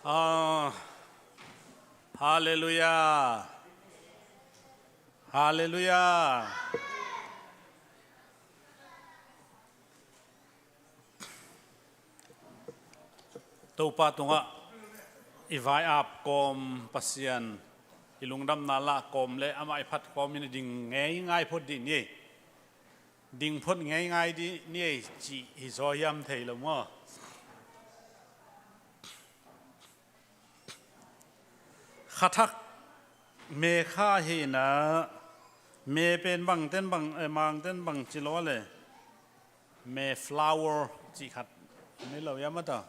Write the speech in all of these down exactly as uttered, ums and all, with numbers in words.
Ah, halleluiah. Halleluiah. Topa tungah i vai-ap kawm Pasian, i lungdamna lah kawm le amah i phat kawmin i ding ngeingai phot dih ni ei. Ding phot ngeingai dih ni ei cih hi zaw hiam thei lo maw? Khathak, me kha hi inah, me pen bangten bang, eh, mangten bang ci lo a le, me flower cih khat om hi lo hiam a ta?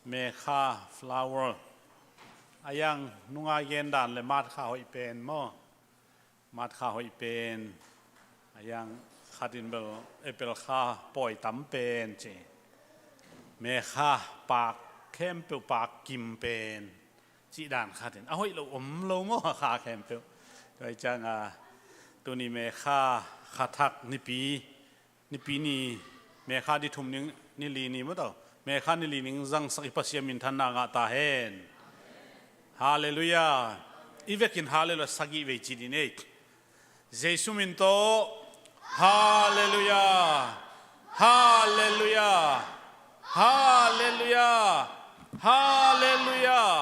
Me kha, flower. A yang nunga gen dan le mat kha hoih pen maw? Mat kha hoih pen, a yang khatin bel apple kha pawi tam pen ci. Me kha pak khempeuh, pak kim pen cih dan khatin a hoih lo om lo maw, kha khempeuh. Tua hi cianga tuni me kha, khathak nipi, Nipi ni, me kha ni thum ning, ni li ni maw tau. Me kha ni li ning zangsak i Pasian minthanna ngah ta hen. Halleluiah. I vekin halleluiah sagih vei ci dih ni ei. Jesu min tawh. Halleluiah. Halleluiah. Halleluiah. Halleluiah.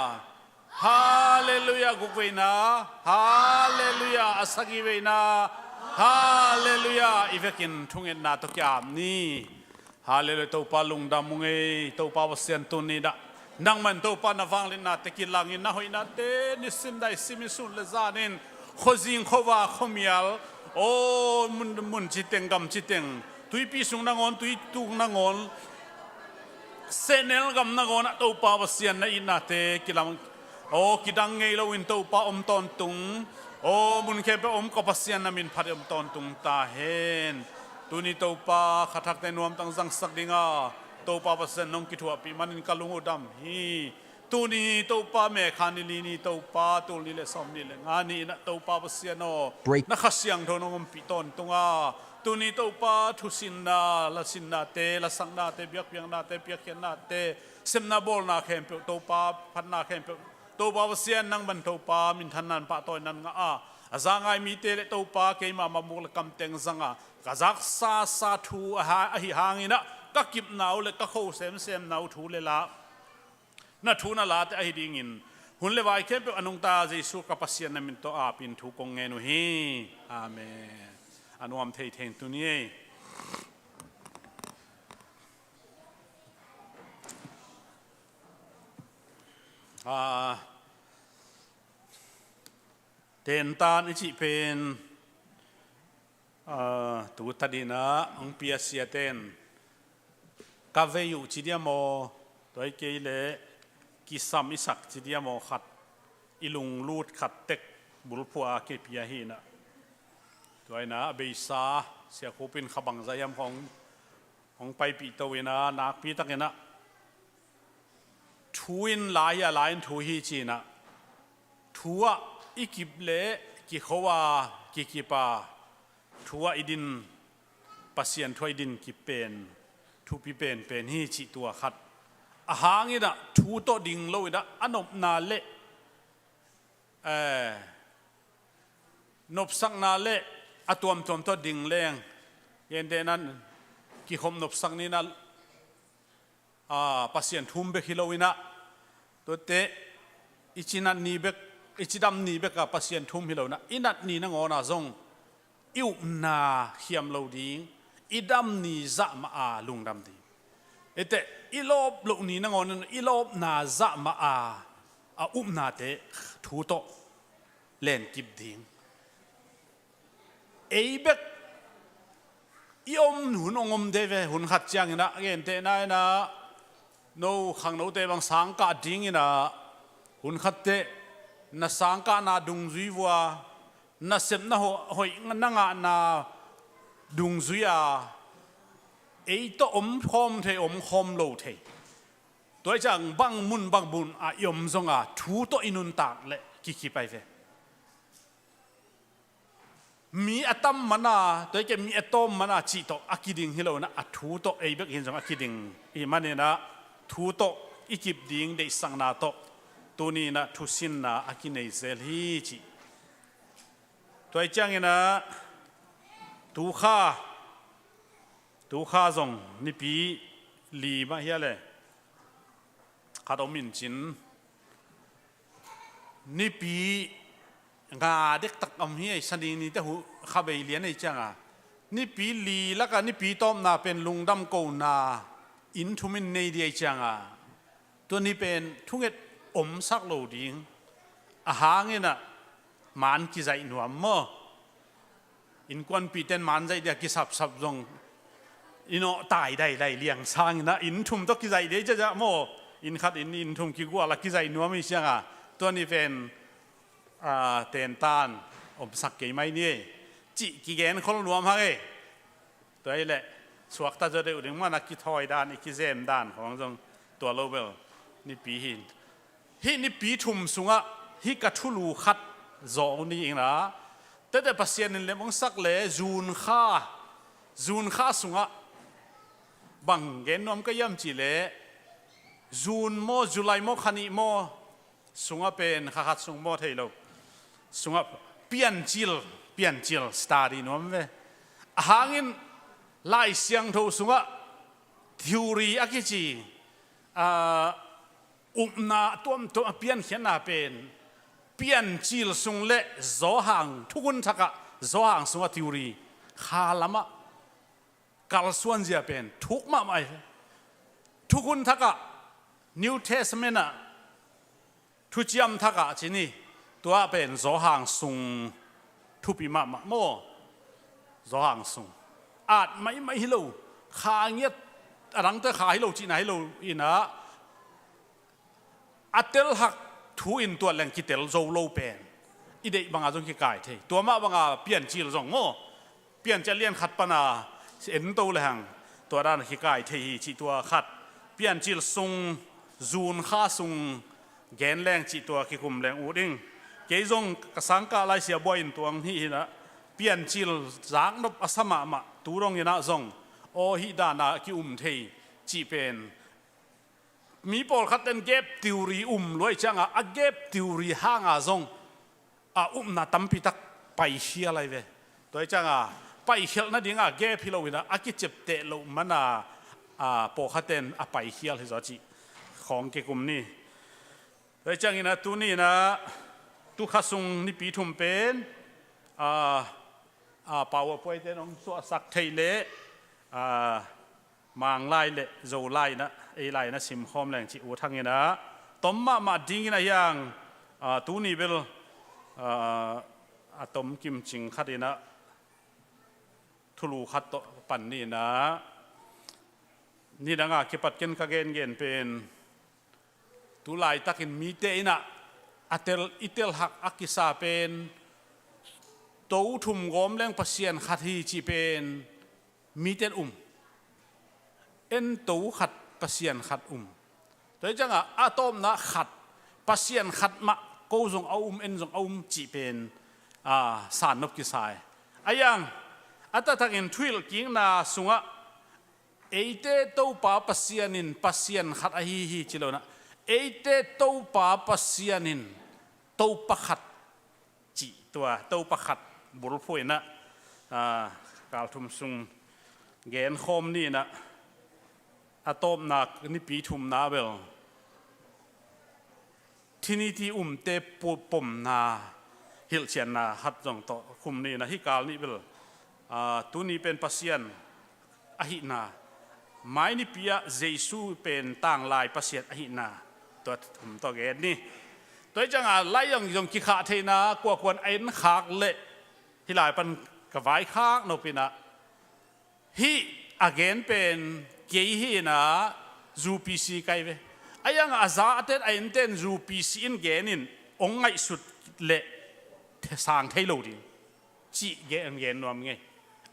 Halleluiah, guk veina. Halleluiah, a sagih veina. Halleluiah, i vekin thungetna tawh ki-ap ni. Halleluiah, Topa lungdam ung ei, Topa Pasian tuni dah. Nangman Topa na vangliatnate kilangin na hoihnate nisim daisim i sun le zanin khuazing khuava khuamial, aw mun, mun citeng gam citeng, tuipi sung nangawn, tuituk nangawn, sehnel gam nangawn ah Topa Pasian na itnate kilang, aw kidang ngei loin Topa om tawntung, aw mun khempeuh om ka Pasian na min phat om tawntung ta hen. Tuni Topa khathakte nuamtang zangsak dinga Topa Pasian nong kithuahpih manin ka lung uh dam hi. Tuni Topa me kha ni li ni Topa tul nih le sawm nih le nga ni inah Topa Pasian aw, na Kha Siangtho nong ompih tawntunga tuni Topa thusinna, lasinnate, lasaknate, biakpiaknate, piakkhiatnate, sepna bawlna khempeuh Topa phatna khempeuh Topa Pasian nangman Topa minthanna in pahtawinan ngah a, a za ngai mite le Topa keima mamuk le kamteng zanga ka zaksa sa thu ahi, ahi hanginah ka kipna uh le ka kho semsemna uh thu le la na thu na late ahi dingin hun le vai khempeuh a nungta Jesu ka Pasian na min tawh apin thu kong ngen uh hi. Amen. A nuam thei thei tuni ei. Ah, tentan i cih pen, ah, tu tadinah hong pia siaten ka vei uh ci dia maw, tua hi kei leh kisam i sak ci dia maw, khat i lunglut khat tek bulphuh a kipia hi inah. Tua inah a beisa Sia Khup in kha bangza hiam hong, hong paipih to inah nakpi takinah thu in lai hi a, lai in thu hi ci inah thu ah i kip le kikho a, kikip a, thu ah i din, Pasian thu ah i din kip pen thupi penpen hi cih tua khat. A hanginah thu tawh ding lo inah a nopna le, eh, nopsakna le a tuamtuam tawh ding leng, gentehna kikhop nopsak ninah, ah, Pasian thu um bek hi lo inah, tuate i ci nat ni bek, i ci dam ni bek a Pasian thu um hi lo inah, i nat ni nangawn a zong i upna khiam lo ding, i dam ni zah mah a lungdam ding. Eite i lawp loh ni nangawn in i lawpna zah mah a, a upnate thu tawh lenkip ding. Ei bek i om hun hong om de ve, hun khat cianginah gentehna inah no khangnote bang sangkah dinginah hun khatteh na sangkahna dungzui vua, na sepna ho-, hoih na ngahna dungzui a, ei tawh om khawm thei, om khawm lo thei. Tua hi ciang bang mun bang mun a i om zonga thu tawh i nuntak le kikip ai ve. Mi a tam mana, tua hi kei mi a tawm mana cih tawh a kiding hi lo inah, a thu tawh ei bek hin zong a kiding i hih maninah thu tawh i kip ding deihsakna tawh tuni inah thusinna a kinei zel hi ci. Tua ih cianginah tukha tukha zong nipi li mah hia le khat om in cin. Nipi nga dektak om hi ei, Sani ni te hu khavei lian ei cianga nipi li laka nipi tawpna pen lungdam kona inn thum in nei di ei cianga tua ni pen thunget omsak lo ding. A hanginah man kizaih nuam maw? Innkuanpihten man zaih dia kisapsap zong i nawh tai daidai liang sanginah inn thum tawh kizaih dei ciaciah maw? Inn khat inn inn thum kiguala kizaih nuam i sianga tua ni pen tentan omsak kei mai ni ei cih kigen khol nuam hang ei. Tua hileh suakta zaw deuh ding mana kithawi dan i kizem dan khawng zong tua lo bel nipi hin. Hih nipi thum sungah hih ka thulu khat zawh uh ni inah tete Pasian in lemongsak le June kha June kha sungah bang gen nuam ka hiam cihleh June maw July maw kha nih maw sungah pen kha khat sung maw thei lo sungah piancil piancil study nuam ve. A hangin Lai Siangtho sungah theory a kici upna tuamtuam a piankhiatna pen piancil sung le Zawhang thukhun thakah Zawhang sungah theory kha lamah kalsuanzia pen thuk mahmah hi. Thukhun thakah New Testament ah thuciam thakah cini tua pen Zawhang sung thupi mahmah maw? Zawhang sung at maimai hi lo. Kha ngiat a dangte kha hi lo cihna hi lo inah a telhak thu in tuat leng kitel zo lo pen i deih banga zong kikai thei. Tua mah banga piancil zong maw? Piancil lian khat pana ento le hang tua dan kikai thei hi cih tua khat. Piancil sung June kha sung gen leng cih tua kikum leng uh ding. Kei zong ka sangkah laisia buai in tuang hi hinah piancil zaknop a sa mahmah tu donginah zong aw hih dana ki um thei cih pen mi pawlkhat ten gap theory um luai cianga a gap theory hanga zong a upna tampitak paikhial ahi ve. Tua hi cianga paikhialh nadinga gap hi loinah a kicepteh loh mana pawlkhat ten a paikhial hi zaw cih khawng kikum ni. Tua hi cianginah tuni inah tukha sung nipi thum pen a a pau a puaite nong suahsak theih leh Manglai le Zolai inah ei lai inah simkhawm leng cih uh thanginah tom mahmah dingin a hiang tuni bel a tom kimcing khat inah thulu khat tawh pan ni inah nidanga kipat ken ka gengen pen tu laitakin mite inah a tel i telhak a kisa pen to thum gawm leng Pasian khat hi cih pen miten um. En to khat Pasian khat um. Tua hi cianga a tawpna khat Pasian khat mah ko zong a um en zong a um cih pen a sannop kisai a hiang a taktakin thuhilh kikna sungah eite Topa Pasian in Pasian khat ahi hi ci lo inah eite Topa Pasian in Topa khat cih tua Topa khat bulphuh inah kalthum sung genkhawm ni inah a tawpna nipi thumna bel Trinity umte pomna hilhcianna hat zong tawh khum ni inah hih kal nih bel tuni pen Pasian ahihna mai nipi ah Jesu pen tanglai Pasian ahihna tua thum tawh gen ni. Tua hi cianga lai zong zong kikhah theihna kuakuan a en khak leh hih lai pan ka vaikhak nopinah hih a gen pen kei hi inah U P C kai ve. A hiang a za a ten a enten U P C in gen in ong ngaihsut leh sang thei lo ding cih gen gen nuam ngei.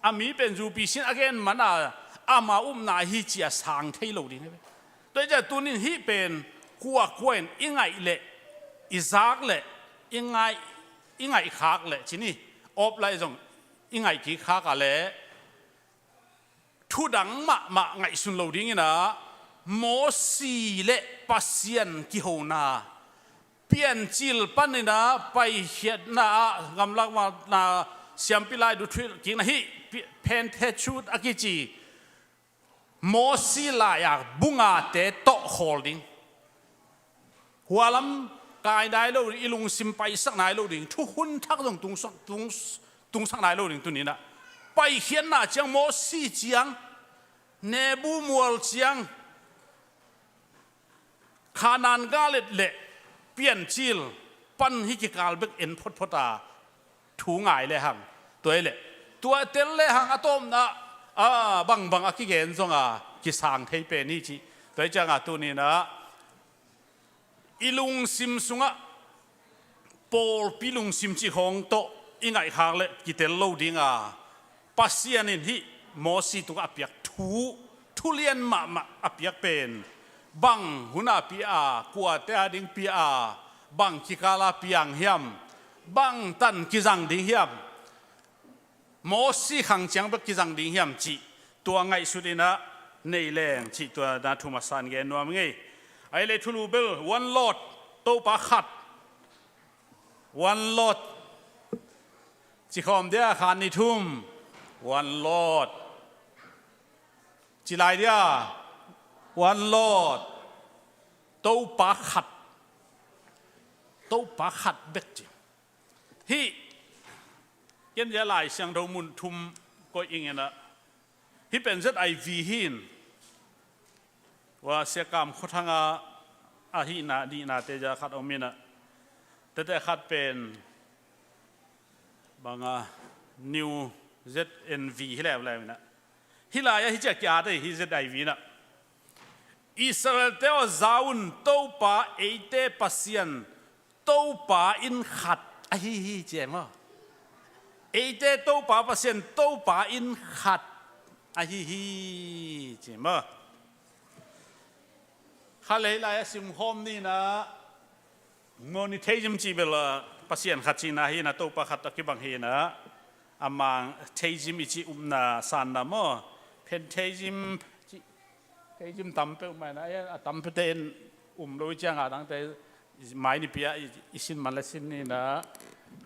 A mi pen U P C in a gen mana ama upna hi ci a sang thei lo ding ve. Tua hi ciah tunin hih pen kuakua in i ngaih leh i zak leh i ngaih i ngaihkhak leh cini awp lai zong i ngaih kikkhak a leh thudang mahmah ngaihsun lo dinginah Mosi le Pasian kihona, Piancil panin a paikhiatna ah gamlakna siampi lai du thuhilhkikna hih Pi-, Pentecost a kici Mosi lai-a bungate tawh khawl ding. Hualam kai nai lo ding, i lungsim paisak nai lo ding, thuhun thak zong tungsak, tung, tungsak nai lo ding tuni-in ah. Paikhiatna ciang, Mosi ciang, Nebu mual ciang, Kanaan gah le Piancil pan hih kikal bek en photphot a, thu ngai lehang. Tua hi leh tua tel lehang a tawpna, a, bangbang a kigen zong a kisang thei pen hi cih. Tua hi ciang a tuni-in ah i lungsim sungah pawlpi lungsim cih khawng tawh i ngaihkhak leh kitel lo ding a, Pasian in hih Mosi tungah a piak thu, thu lian mahmah a piak pen bang hun a pia a, kuate a ding pia a, bang kikal a piang hiam, bang tan kizang ding hiam, Mosi khang ciang bek kizang ding hiam cih tua ngaihsut in ah nei leng cih tua na thu masa-in gen nuam ing ei. Ahih leh thulu bel, one Lord, Topa khat. One Lord. Ci khawm dia, khat, nih, thum. One Lord. Ci lai dia, one Lord. Topa khat. Topa khat bek ci. Hih, ken zia Lai Siangtho mun thum koih ing in ah. Hih pen Z I V hi in. Ua Sia Kam Khua Thang a, a hihna, dihnate zia khat om in ah. Tete khat pen bang a, New Z N V hi leuleu in ah. Hih lai-ah hih ci-a ki-at hi, hih Z I V in ah. Israel-te aw, za un, Topa eite Pasian Topa in khat ahi hi, ci maw. Eite Topa Pasian Topa in khat ahi hi, ci maw. Kha lei lai-ah simkhawm ni in ah, monotheism cih bel, ah, Pasian khat cihna hi in ah, Topa khat a kibang hi in ah, a mang theism i cih upna sanna maw. Pantheism cih, theism tam peuhmah in ah, a tam peuhte in um lo i ciang a, dangte mai nipi-ah i, i sin man leh sin ni in ah.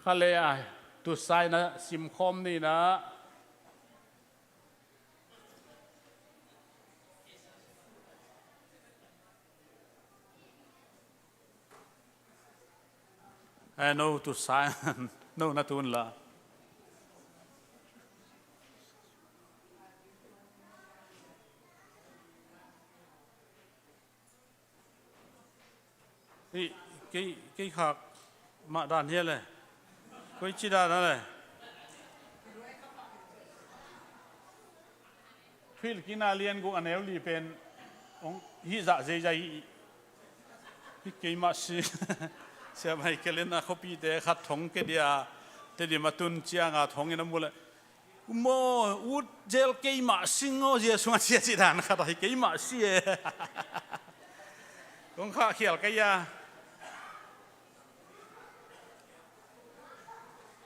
Kha lei-ah tusa in ah simkhawm ni in ah. Eh, no, tusa, no, na tun la. Hih, kei, kei khak mah dan hi a le. Koici dan a le. Thuhilhkikna lian guk a neu li pen hong hih zah zeizai hi. Hih keimah si. Sia Michael in a khuapite khat thong kei dia, Tedim a tun ciang a thong in a mu leh, "Maw, ut zel keimah sing aw, zia sungah sia," ci dan khat ahi, keimah si e. Kong khah khial ka hia.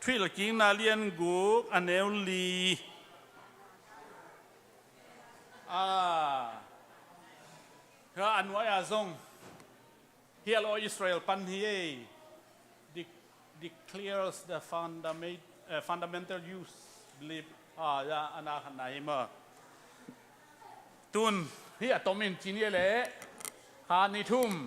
Thuhilhkikna lian guk a neu li. Ah. Ka a nuai-a zong. Hial aw Israel pan hi ei. De-, declares the fundament-, eh, fundamental use belief. Ah, ya, a na khatna hi maw. Tun, hih a tomin ci ni leh, khat, nih, thum.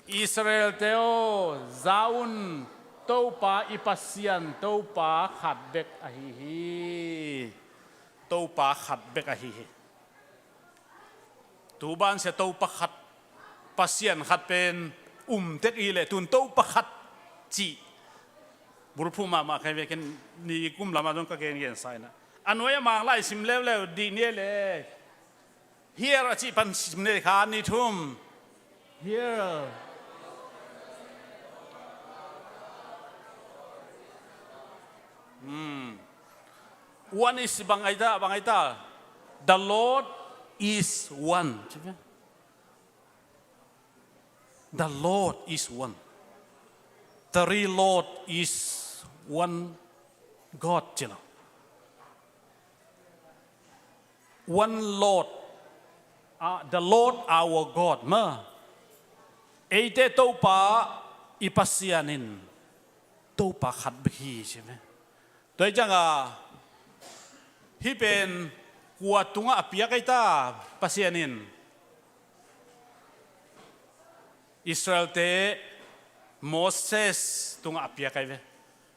Israel-te aw, za un, Topa i Pasian, Topa khat bek ahi hi. Topa khat bek ahi hi. Tu bansia Topa khat, Pasian khat pen um tek i hih leh tun Topa khat cih bulphuh mahmah kha hi ve, ken ni kum lamah zong ka gengensa in ah. A nuai-a Mang Lai sim leuleu dih ni leh. Here a cih pan sim ni, khat, nih, thum. Here. Hmm. One is bang ai ta, bang ai ta. The Lord is one. The Lord is one. Three Lord is one God, ci lo. One Lord. Ah, the Lord our God, maw. Eite Topa i Pasian in Topa khat bek hi, ci ve. Tua hi cianga, hih pen kua tungah a piak ei ta, Pasian in Israelte Moses tungah a piak ei ve.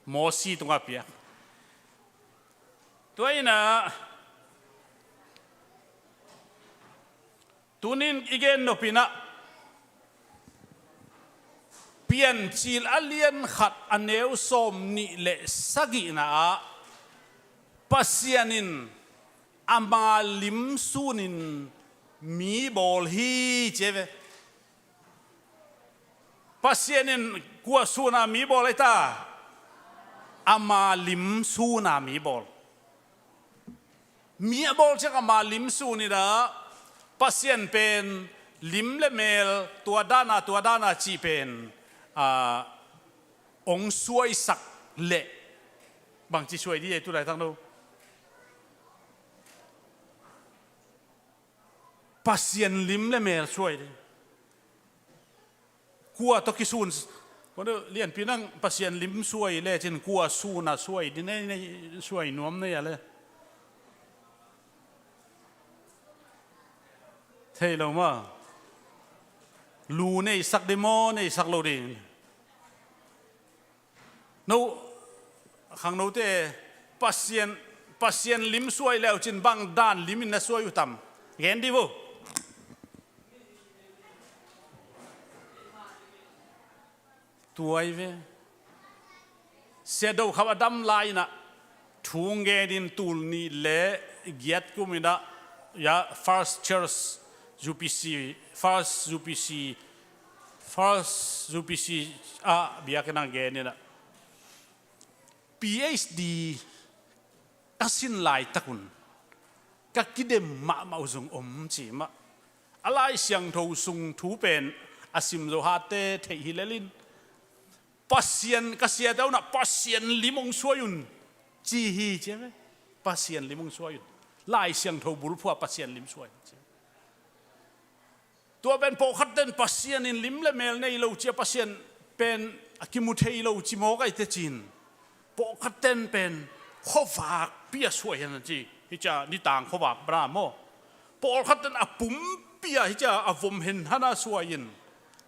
Mosi tungah a piak. Tua inah, tunin i gen nop inah, Piancil a lian khat a neu sawm nih le sagihna ah Pasian in ama lim sunin mi bawl hi, ci ve. Pasian in kua suna mi bawl ei ta? Ama lim suna mi bawl. Mi a bawl ciang ama lim sun inah, Pasian pen lim le mel, tua dana, tua dana cih pen, ah, ong suaisak leh bangci suai dih ei tu laitang no. Pasian lim le mel suai dih. Kua tawh kisun, kua lianpi nang Pasian lim suai lecin kua suna suai dih, nei, nei, suai nuam nei a le. Thei lo maw. Lu neisak dih maw, neisak lo dih. No, khangnote, Pasian, Pasian lim suai leucin bang dan lim in na suai uh tam? Gen dih vo. Tua hi ve. Sia Do Khap a dam lai inah thu gen in tul nih le giat kum inah, ya, First Church U P C, First U P C, First U P C ah biakinn ah gen inah, P H D ka sin laitak un ka kidem mahmah uh zong om ci mah. A Lai Siangtho sung thu pen a sim zo hatte theih hi lel in, Pasian, ka siate un ah Pasian lim hong suai un ci hi, ci ve. Pasian lim hong suai un. Lai Siangtho bulphuh ah Pasian lim suai un ci. Tua pen pawlkhat ten Pasian in lim le mel nei lo ci a, Pasian pen a kimu thei lo ci mawk ai te cin. Pawlkhat ten pen khuavak pi a suai hen ci. Hi cia nitang khuavak bra maw. Pawlkhat ten a pumpi a hi cia a vom hen hana suai in.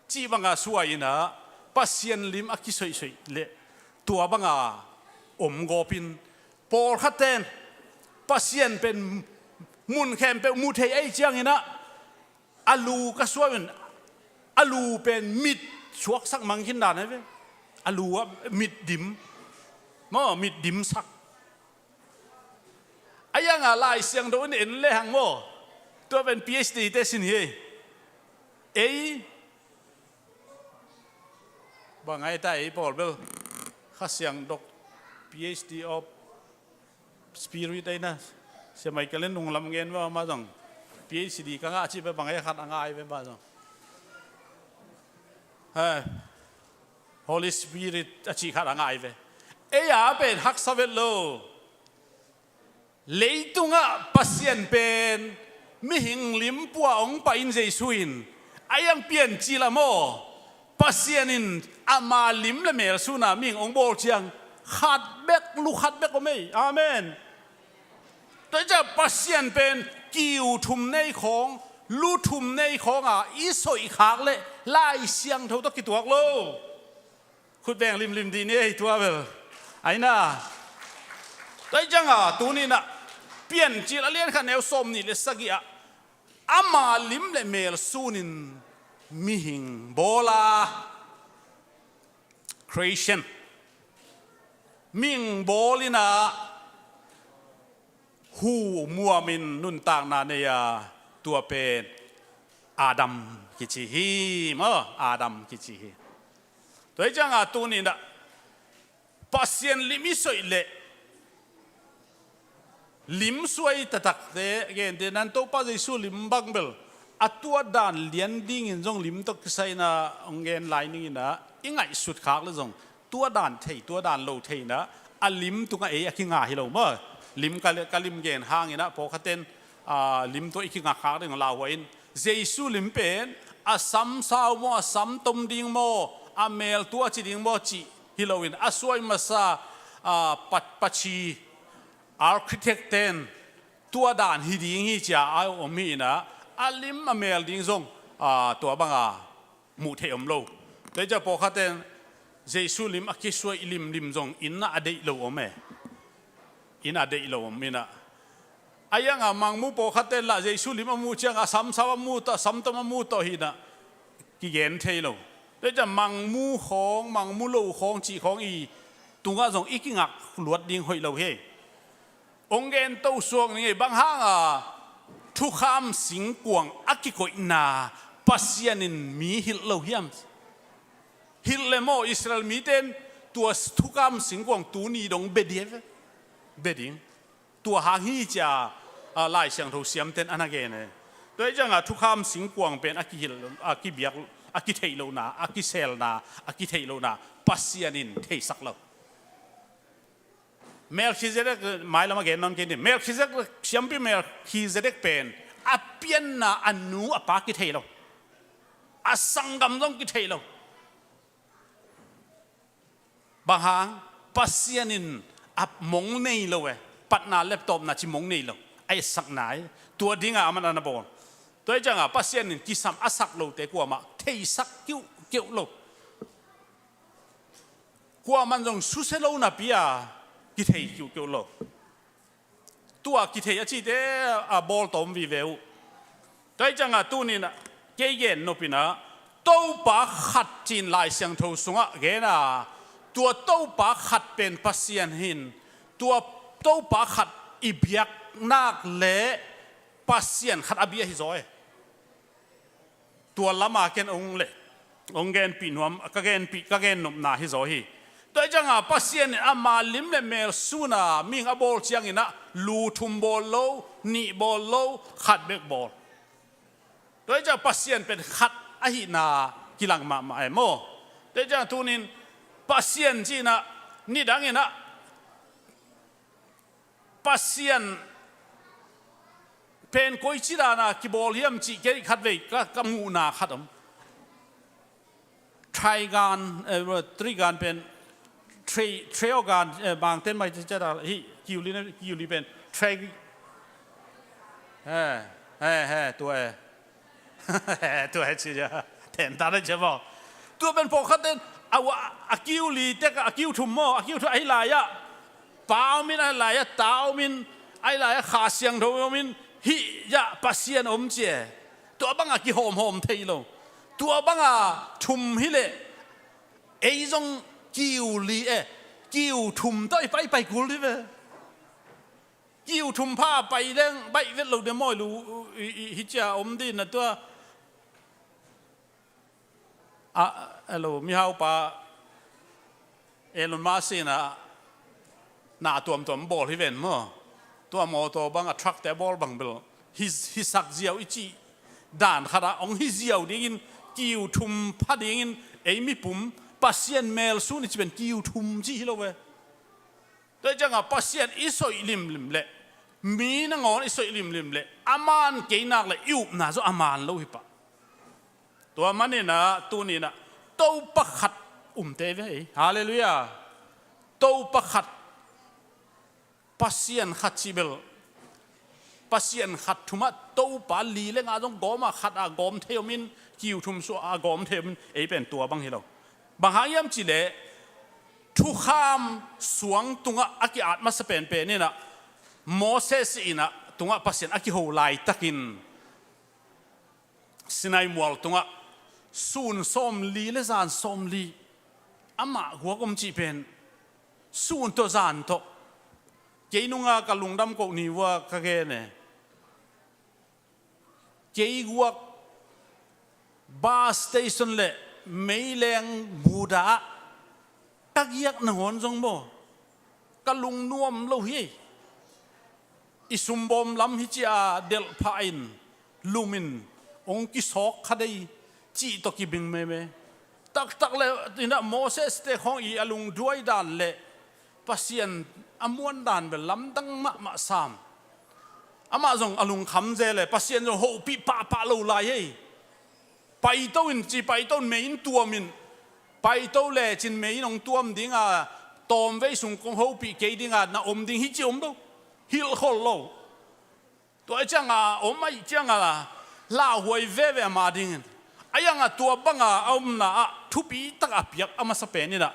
Ci banga suai inah Pasian lim a kisoihsoih leh tua banga om gawp in. Pawlkhat ten Pasian pen mun khempeuh mu thei ei ciang inah a lu ka suai un, a lu pen mit suaksak mang khin dan ai ve. A lu ah mit dim. Maw, mit dimsak. A ianga Lai Siangtho in en lehang maw. Tua pen P H D te sin hi. Ei. Bang ai ta ei pawl bel. Kha Siangdok P H D of Spirit aina. Sia Michael in nunglam ngen va ma zong. P H D ka ngah cih ve bang ai khat a ngai ve ma zong. Ha. Holy Spirit a cih khat a ngai ve. Ei a pen haksa vet lo. Leitungah Pasian pen mihing limpua hong pai in Jesu in a iang Piancil ah maw, Pasian in ama lim le mel suna mihing hong bawl ciang khat bek, lu khat bek om ei. Amen. Tua ciah Pasian pen kiu thum nei khawng, lu thum nei khawnga i soihkhak leh Lai Siangtho tawh kituak lo. Khut beng limlim dih ni ei tua bel. Aina. Tua hi cianga tuninah Piancil a lian khat neu sawm nih le sagih ah ama lim le mel sunin mihing bawl a, creation, mihing bawl inah hu muamin nuntakna nei a, tua pen Adam kici hi maw, Adam kici hi. Tua hi cianga tuninah Pasian lim i soih leh lim suai taktakte gente nan Topa Jesu lim bang bel a tuat dan lian dingin zong lim tawh kisai inah hong gen lai ninginah i ngaihsut khak le zong tua dan thei, tua dan lo thei inah a lim tungah ei a kinga hi lo maw. Lim ka, ka lim gen hanginah pawlkhaten, a, lim tawh i kinga khak ding lauhuai in Jesu lim pen a sam sau maw, a sam tom ding maw, a mel tua ci ding maw cih hi loin, a suai masa, a, pat, pachi, architect ten tua dan hi ding hi cia a om hi inah, a lim a mel ding zong, a, tua banga muh theih om lo. Tua hi ciah pawlkhat ten Jesu lim a kisuai limlim zong inn ah a deih lo om e. Inn ah a deih lo om inah. A ianga mangmu pawlkhat ten lah Jesu lim a muh cianga sam sau a muh tawh, sam tom a muh tawh hi inah kigen thei lo. Tua hi ciah mangmu khawng, mangmu lo khawng cih khawng i tungah zong i kingak luat ding hoih lo hi. Ong gen to suak ning ei, bang hanga thukham singkuang a kikoihna Pasian in mi hilh lo hiam? Hilh le maw, Israel mite in tua thukham singkuang tuni dong bia ding, bia ding. Tua hang hi cia, a, Lai Siangtho siamten a na gen e. Tua hi cianga thukham singkuang pen a kihilh, a kibiak, a kitheih lohna, a kiselna, a kitheih lohna Pasian in theisak lo. Melkhizedek, mailam a gen nawn kei ni. Melkhizedek, siampi Melkhizedek pen a pianna a nu a pa kithei lo. A sanggam zong kithei lo. Bang hang? Pasian in a mong nei lo e. Patna leptawpna ci mong nei lo. A etsakna e. Tua dinga aman a na bawl. Tua hi cianga Pasian in kisam a sak lote kuamah theisak kiuhkeuh lo. Kuaman zong susia lo napi a kithei kiuhkeuh lo. Tua kithei a cite a bawl tawm vive uh. Tua hi cianga tuninah kei gen nopinah Topa khat cin Lai Siangtho sungah gena, tua Topa khat pen Pasian hin, tua Topa khat i biaknak le Pasian khat a bia hi zaw e. Tua lama ken ong le ong genpih nuam, ka genpih, ka gen nopna hi zaw hi. Tua hi cianga Pasian in ama lim le mel suna mihing a bawl cianginah lu thum bawl lo, nih bawl lo, khat bek bawl. Tua hi cianga Pasian pen khat ahihna kilang mahmah e maw? Tua hi cianga tunin Pasian cinah nidanginah Pasian pen koici dana kibawl hiam cih kei khatvei ka, ka muhna khat om. Trigon, eh, trigon pen, tri, triogon, eh, bangten mai ci ciata hi, kiuli na, kiuli pen, tri, eh, eh, eh, tua eh. Tua hi ci a, ten ta na ci a maw. Tua pen pawlkhat ten, a, a kiuli tek, a kiu thum maw, a kiu thum ahi lai-ah pa om in, ahi lai-ah ta om in, ahi lai-ah Kha Siangtho om in, hih ah Pasian om ci e. Tua banga kihawmhawm thei lo. Tua banga thum hileh ei zong kiuli e, kiu thum tawh i paipai kul hi ve. Kiu thum pha pai leng baih vet lo de mawi lu, i, i, hi cia om din na tua. A, hello, mihaupa Elon Musk in a na tuamtuam bawl hi ven maw. Tua mawtaw bang a truck te bawl bang bel hi, hi sak ziau i cih dan khat ah ong hi ziau dingin kiu thum pha dingin ei mipum Pasian mel sun i ci pen kiu thum cih hi lo ve. Tua hi cianga Pasian i soih limlim leh, mi nangawn i soih limlim leh, a man kei nak leh i upna zaw a man lo hi pah. Tua maninah tuninah Topa khat umte ve ei. Halleluiah. Topa khat, Pasian khat cih bel, Pasian khat thumah Topa li le nga zong gawm a khat a gawm thei om in, kiu thum suah a gawm thei om in, ei pen tua bang hi lo. Bang hang hiam cih leh thukham suang tungah a ki-at masa penpen inah Moses inah tungah Pasian a kiho laitakin Sinai mual tungah sun sawmli le zan sawmli, amah guak om cih pen sun tawh zan tawh. Kei nunga ka lungdam koh ni vua ka gen e. Kei guak bus station le meileng buda ah ka giak nangawn zong maw, ka lungnuam lo hi. I sumbawm lam hi ci a delh phah in, lum in, ong kisawk kha dei cih tawh kibing meme. Taktak le inah Moses te khawng i a lungduai dan le Pasian a muan dan bel lamdang mahmah sam. Amah zong a lungkham zel e, Pasian zong hopih pahpah lo lai hi. Paito in ci, paito in mei in tuam in, paito lecin mei in hong tuam ding a, tawmvei sung kong hopih kei ding a, na om ding hi ci om lo. Hilhkhol lo. Tua ahih ciangin a om ahih ciangin a lauhuai veve amah dingin. A iang a tua banga a omna ah thupi tak a piak a masa pen in ah,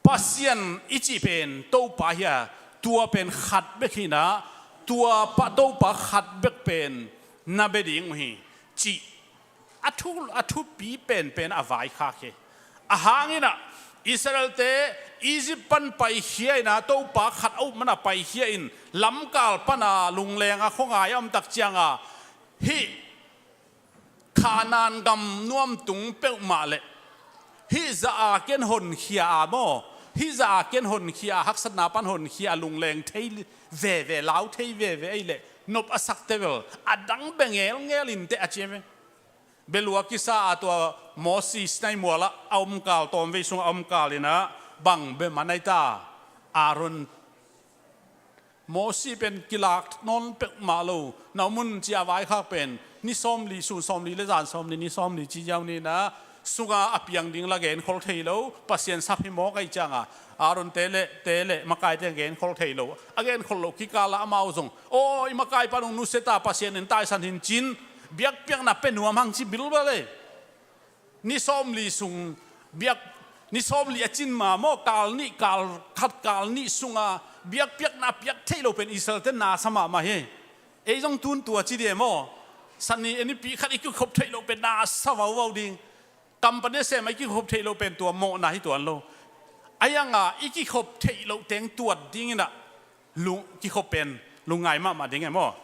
Pasian i cih pen Topa hi a, tua pen khat bek hi in ah, tua pa Topa khat bek pen na bia ding uh hi cih a thu, a thupi penpen a vaikhak hi. A hang in ah Israel-te Egypt pan paikhia in ah, Topa khat a up man a paikhia in, lamkal pan a lungleng a khuangai a om tak ciangin, hih Kanaan gam nuamtung peuhmah leh hih zah a ken honkhia a maw, hih zah a ken honkhia a, haksatna pan honkhia a lungleng thei veve, lau thei veve ahih leh nop a sakte bel a dang bia ngelngel inteh a ci hi ve. Bia lua kisa a, tua Moses Sinai mual ah a omkal, tawmvei sung a omkal in ah bang bia man ahi ta? Aaron, Moses pen kilak nawn peuhmah lo, na om un ci a vaikhak pen ni sawmli, sun sawmli le zan sawmli, ni sawmli ci ziau ni in ah, sungah a piang ding la genkhol thei lo, Pasian sap hi mawk ahih ciangin, Aaron-te le, te le makaite genkhol thei lo. A genkhol loh kikal ah amau zong, aw, i makaipa nung nusia ta, Pasian in taisan hi in ci-in biakpiakna pia nuam hang ci bilbel e. Ni sawmli sung biak, ni sawmli a cin ma maw, kal nih, kal khat, kal nih sungah biakpiakna piak theih loh pen Israel-te na sa mahmah hi. Ei zong tun tua ci dih e maw. Sani a nipi khat i kikhop theih loh pen na sa vauvau ding. Company sem a i kikhop theih loh pen tua mawhna hi tuan lo. A iang a i kikhop theih loh teng tuat ding in ah, lung, kikhop pen lungngai mahmah ding e maw.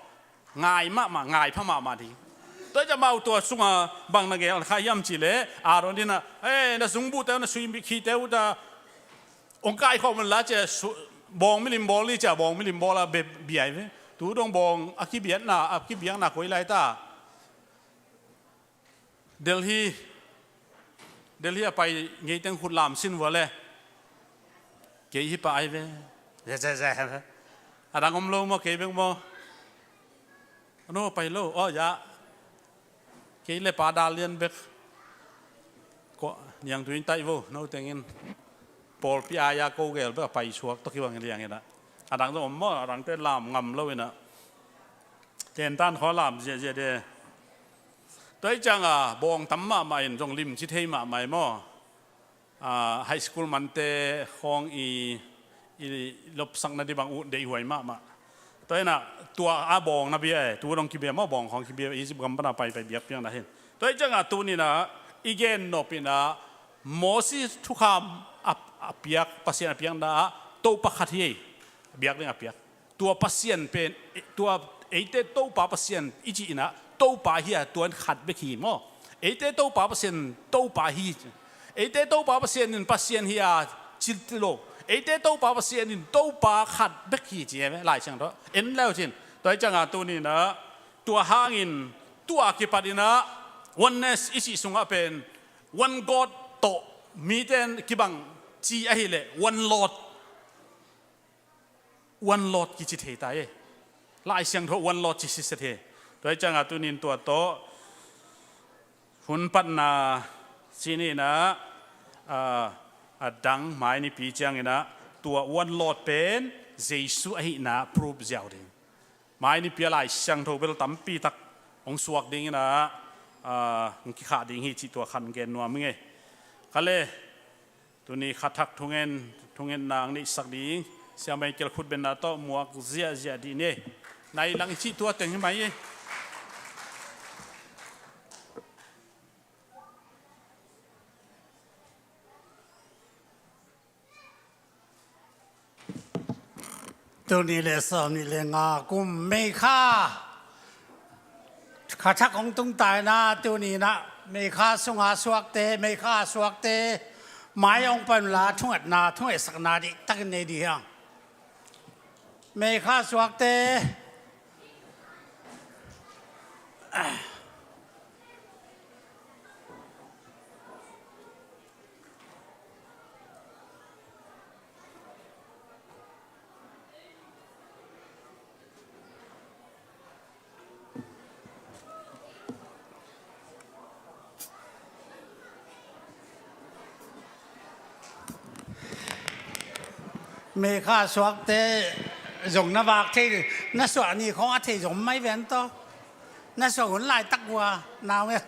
Ngai mahmah, ngai pha mahmah ding. Tua ahih ciang amau tua sungah bang na gel kha hiam cih leh, Aaron in ah, eh, na zungbuhte uh, na suikhite uh ta, hong kaikhawm un la ci a, su-, bawng milim bawl ni ci a, bawng milim bawl a bia, bia hi ve. Tu dong bawng a kibiakna, a kibiakna koi lai ta? Delhi, Delhi a pai ngei teng khut lam sin vua le. Kei hih pa ahi ve. Ze, ze, ze. A dang om lo maw, kei bek maw? No pai lo, aw, ya. Kei le Pa Dal Lian bek. Ko, niangtui in taih vo, no tengin. Pawlpi a ya ko gel bek a pai suak tawh kibang liang in ah. A dang zong om maw, a dangte lam ngam lo in ah. Tentan khua lam ziahziah de. Tua ahih ciangin bawng tam mahmah in zong limci thei mahmah hi maw. Ah, high school mante khawng i, i lopsak nading bang uh deihhuai mahmah. Tua in ah tua a bawng na bia e, tu dong kibia maw, bawng khawng kibia, Egypt gam pan a paipai biakpiakna hi. Tua ahih ciangin tuni in ah i gen nop in ah Moses thukham a, a piak, Pasian a piakna ah Topa khat hi. Biak ding a piak. Tua Pasian pen, tua eite Topa Pasian i cih in ah, Topa hi a, tua in khat bek hi maw. Eite Topa Pasian, Topa hi. Eite Topa Pasian in Pasian hi a, ci lo. Eite Topa Pasian in Topa khat bek hi ci e, Lai Siangtho. En leu cin. Tua ahih ciangin tuni in ah, tua hangin, tua kipat in ah, oneness i cih sungah pen, one God tawh mite in kibang ci ahih leh, one Lord. One Lord kici thei ta e. Lai Siangtho one Lord ci siset hi. Tua ahih ciangin tuni in tua tawh hun patna ci ni in ah, ah, a dang mai nipi ciangin ah tua one Lord pen Jesu ahihna proof ziau ding. Mai nipi a Lai Siangtho bel tampi tak hong suak ding in ah, ah, hong kikhah ding hi cih tua khat gen nuam ing e. Kha le, tuni kha thak thungen, thungetna hong neihsak ding Sia Michael khutbenna tawh muak ziahziah dih ni. Nai lang i cih tua teng hi mai e. Tul nih le sawm nih le nga kum May kha, kha thak hong tung ta in ah, tuni in ah May kha sunga suakte, May kha a suakte mai hong pai un la, thungetna, thungetsakna dih takin nei dih hiang. May kha suakte. Meikha suakte zong na vak thei, na suah ni khong a thei zong mai ven tawh. Na suah hun laitak uh a, nau e.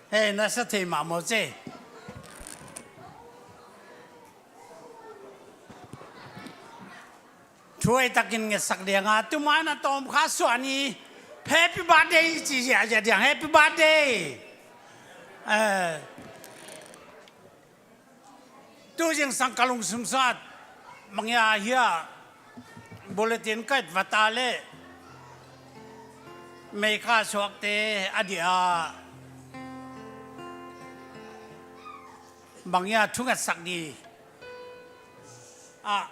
Hei, na sa thei mah maw ce. Thuai takin ngetsak ding a, tu mai na tawm kha suah ni, happy birthday ci ziahziah ding, happy birthday. Eh, tu zingsang ka lungsim sat, bang hia hia, bulletin ka et va ta leh, Meikha suakte a dia bang hia thungetsak ni. Ah,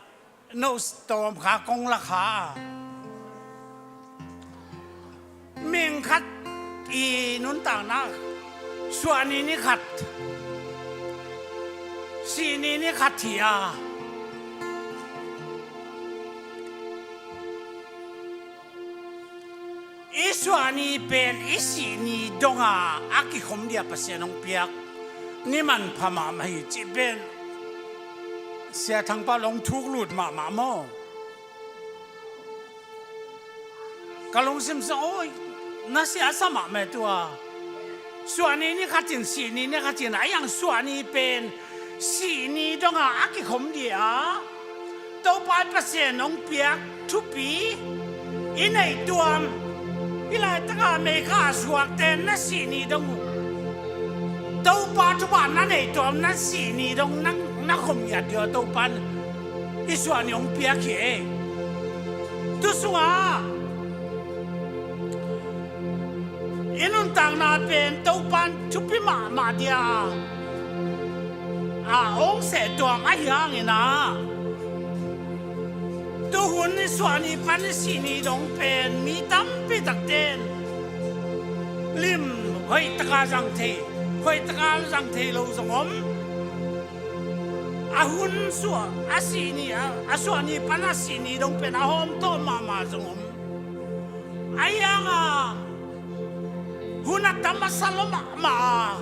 no tawm kha kong la kha. Ming khat i nuntakna, suah ni ni khat, sih ni ni khat hi a, i suah ni pen i sih ni donga a kikhom dia Pasian hong piak ni manpha mahmah hi cih pen Sia Thang Pau long thuk lut mahmah maw? Ka lungsim sung, oi, na sia sa mahmah tu a. Suah ni ni khatin, sih ni ni khatin, a iang suah ni pen sih ni donga a kikhom dia Topa Pasian hong piak thupi i nei tuam. Hih laitaka Meikha suakte na sih ni dong uh, Topa thupha na nei tuam, na sih ni dong na, na khom ngiat dia Topa i suah ni hong piak hi e. Tu sungah i nuntakna pen Topan thupi mahmah dia a hong seh tuam ahi hangin ah, tuhun i suah ni pan i sih ni dong pen mi tampi takte in lim hoihtaka zang thei, hoihtaka zang thei lo zong om. A hun suah, a sih ni, a, a suah ni pan a sih ni dong pen a hawm tawh mahmah zong om. A hiang a hun a tam a sa lo mahmah a,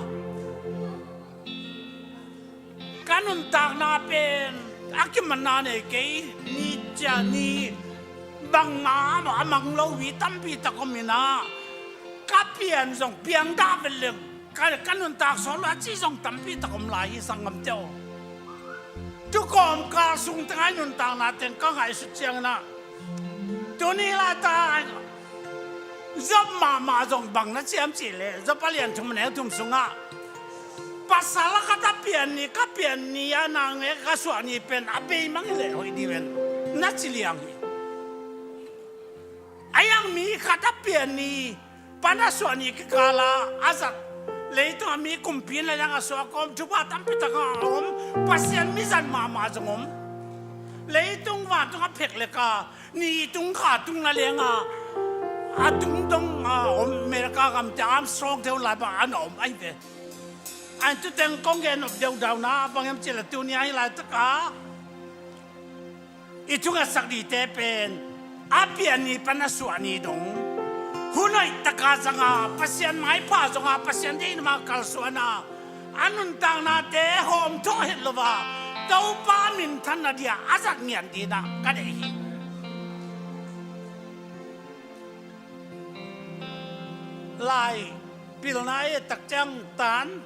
ka nuntakna pen a kimanna nei kei, ni cia ni bangmah a mang lo hi tampi tak om in ah, ka pian zong piang dah vet leng ka, ka nuntak sawt lo a ci zong tampi tak om lai hi sanggamte aw. Tu kawmkal sung tengah i nuntakna teng ka ngaihsut ciangin ah, tuni laitak Job mahmah zong bang na ciam cih leh, Job a lian thum a neu thum sungah, pasal a khat a pian ni, ka pian ni a nang e ka suah ni pen a bei mang hi leh hoih dih ven, na ci liang hi. A iang mi khat a pian ni pan a suah ni kikala a zat, leitungah mi kumpi na liang a suah kawm thupha tampi tak a om, Pasian mizat mahmah zong om. Leitung vantung a phek leka ni tung kha tung na lianga a tung dong a om America gamte Armstrong te hun lai bang an a om ahi ve. An tu teng kong gen nop deuhdau na bang hiam cih leh tuni ahi laitaka i thungetsak dite pen a pian ni pan a suah ni dong hun hoihtaka zanga Pasian maipha zonga Pasian deihna mah kalsuana a nuntaknate hawm thawh het lo a Topa minthanna dia a zat ngian dina ka deih hi. Lai pilna e tak ciang tan,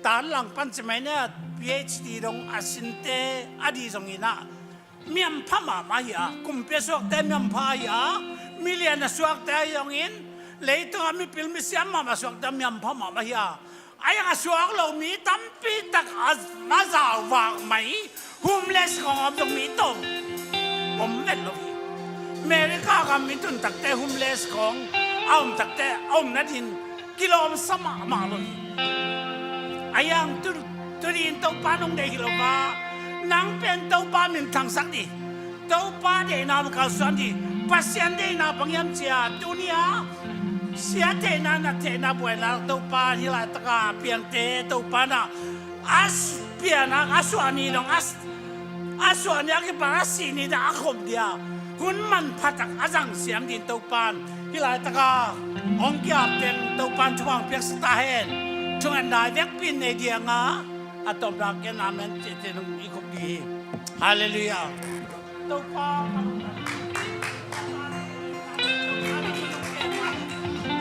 tan lang pan ci mai nia PhD dong a sinte a di zong ina miampha mahmah hi a, kumpi a suakte miampha hi a, milian a suakte ahi zongin, leitungah mipil misiam mahmah suakte miampha mahmah hi a, a iang a suak lo mi tampi tak a, a zauvak mai, homeless khong a om zong mi tawm om vet lo hi. America gam i tun takte homeless khong a om takte a om nadin kilawm sa mahmah lo hi. A iang tu, tu din Topa nong deih hi lo va, nang pen Topa minthangsak dih, Topa deihna kalsuan dih. Pasian deihna bang hiam cia tuni a sia theihna na theihna buaina Topa hi laitaka piangte Topa na a piana a suah ni dong a a suah ni a kipan a sih ni dah a khom dia hun manpha tak a zang siam din Topan hi laitaka hong kiap teng Topan thupha piaksa ta hen. Thungetna i vekpi in nei dianga a tawpna ken amen cihte nong i khop dih hi. Halleluiah. Topa,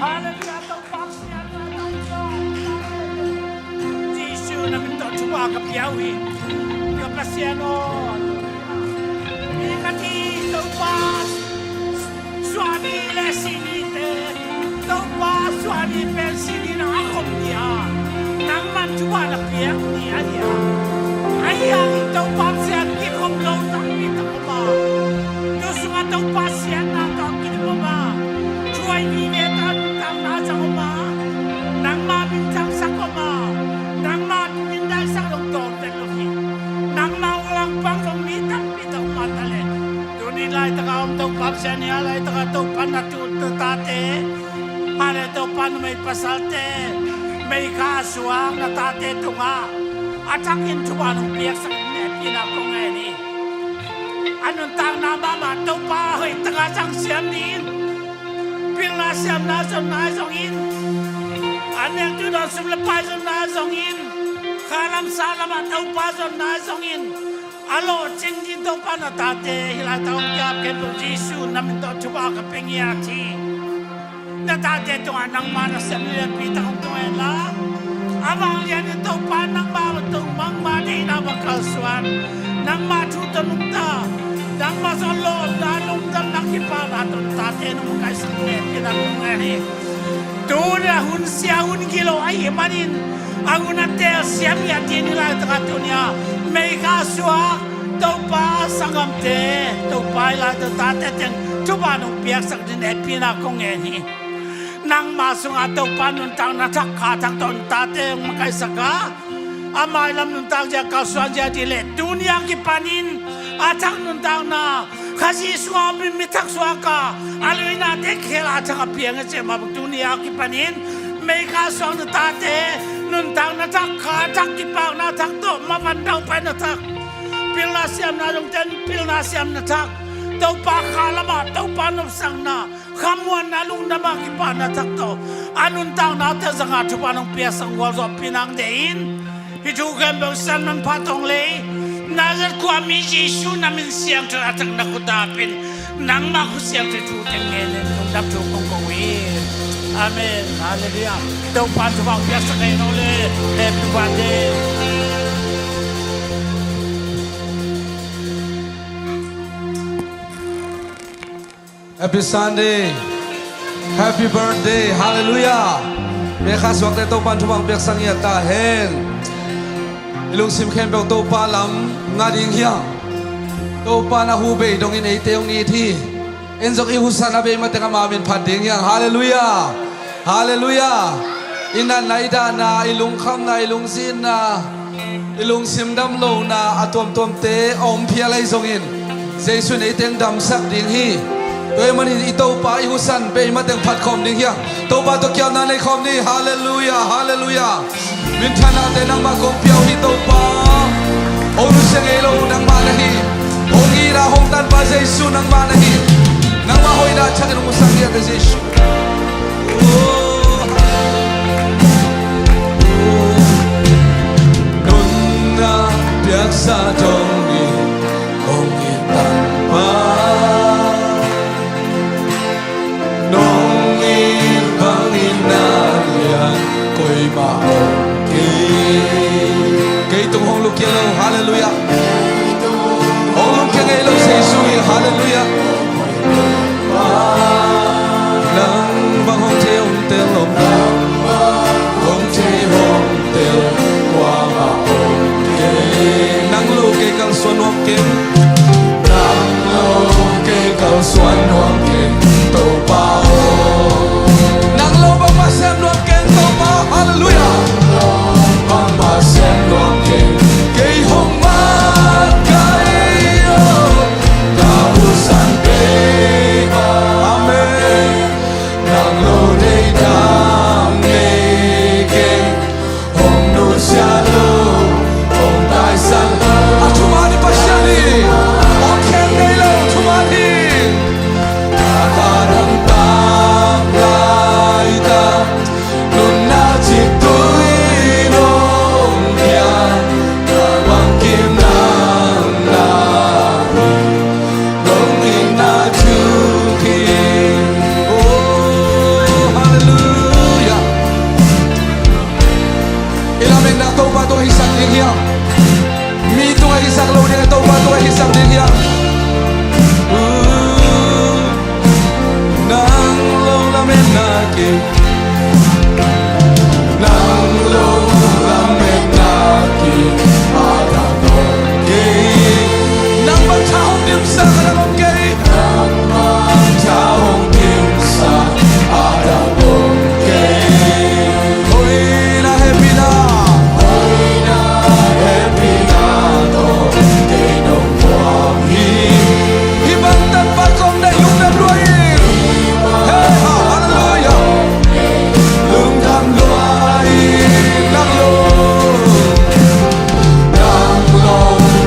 Halleluiah, Topa, Jesu na min tawh thupha ka pia uh hi. Ka Pasian aw, mi ka ti, Topa, suahni le sihnite, Topa, suahni pen sihni na a khom ni a, nangman thupha na piak ni ahi a. Ahi hangin Topa Pasian kikhop lo tampi tak om a, tu sungah Topa siatna tawh kidim om a, thuai vive tawh nuntakna zang om a, nangma min thangsak om a, nangma min daisak dong tawm pen lo hi. Nangma ulang pang dong mi tampi tak om a ta leh, tuni laitaka om Topa Pasian hi a, laitaka Topa na tu na tate, mah le Topa numei pasalte, meikha a suak na tate tungah a thakin thupha nong piaksak in hehpihna kong ngen hi. A nuntakna mahmah Topa hoih taka zang siam ni in. Pilna siamna zonna zongin, a nektu dawn sum le pai zonna zongin, kha lam sa lamah Topa zonna zongin, a lawhcing ding Topa na tate hih laitaka om kiap khempeuh Jesu na min tawh thupha ka pia ngiat hi. Na tate tungah nangma nasem lianpi tak hong tung hen la, a vanglian in Topa nangma tung, nangma deihna bang kalsuan, nangma thu tawh nungta, nangma sung lawpna, lungdamna, kipahna tawh na tate nong kaisak lianpi tak hong tung hen hi. Tuni a hun sia hun gilo ahih manin a hun a teel siam hi a, tuni laitaka tuni a meikha suak Topa sanggamte, Topa hih laitaka tate teng thupha nong piaksak ding hehpihna kong ngen hi. Nangma sungah Topa nuntakna thak, kha thak tawh na tate hong makaisak a, a mailam nuntak zia, kalsuan zia dih leh tuni a kipanin a thak nuntakna, Khazih sungah om in mi thak suak a, a luinate khel a thak a piang a cih mah bang, tuni a kipanin meikha suak na tate nuntakna thak, kha thak, kipakna thak tawh mavan daupaina thak, pilna siamna dongten pilna siamna thak, Topa kha lamah Topa nopsakna, khamuanna, lungdamna, kipahna thak tawh a nuntaknate zanga thupha nong piaksak gualzawhpih nang deih in. Hih thu khempeuh san manpha tawng lei, Nazareth khuami Jesu na min siangtho a thak na khut a pen nangmah khut siangtho thu teng ngen in lungdam thu kong ko hi. Amen. Halleluiah. Topa thupha piaksak hen aw le. Happy birthday. Happy Sunday. Happy birthday. Halleluiah. Meikha suakte Topa'n thupha piaksak ngiat ta hen. I lungsim khempeuh Topa lam nga ding hiang. Topa'n a hu bei dongin eite hong it hi. En zong i husan a bei mateng ama min phat ding hiang. Halleluiah. Halleluiah. I natna, i dahna, i lungkhamna, i lungzinna, i lungsim damlohna a tuamtuamte a om phial ahi zongin Jesu in ei teng damsak ding hi. Tua ahih manin i Topa i husan bei mateng phat khawm ding hiang. Topa tawh kiamna nei khawm ni. Halleluiah, halleluiah. Minthanate nangmah kong pia uh hi Topa. Hong nusia ngei lo nangmah na hi. Hong it a hong tanpa Jesu nangmah na hi. Nangmah hoihna thakin hong husak ngiat a Jesu. Nunna piaksa dongin hong it tanpa, nong it bangin na lian koimah om kei. Kei tung hong lukhial lo, halleluiah. Hong lukhial ngei lo Jesu hi, halleluiah. Nang bang hong thei hong tel om, hong thei hong tel kuamah om kei. Nang lo kei kalsuan nuam keng. Nang lo kei kalsuan nuam keng, Topa aw. Nang lo bangmah sem nuam keng, Topa, halleluiah. Nang lo bangmah sem nuam keng, kei hong mat kai aw. Ka husan Topa tungah hisak ding hiam? Mi tungah hisak lo ding, Topa tungah hisak ding hiam? Nang lo lametna kei, nang lo lametna kei, a dang lo kei. Nang bang tha hong dimsak a dang om kei. Nang bang tha hong dimsak a dang om kei. Hoihna hehpihna, hoihna hehpihna tawh kei nong vuak hi. Hih bang Topa kong deih lungdam lua ing. Hei, hallelujah. Lungdam lua ing, nang lo. Nang lo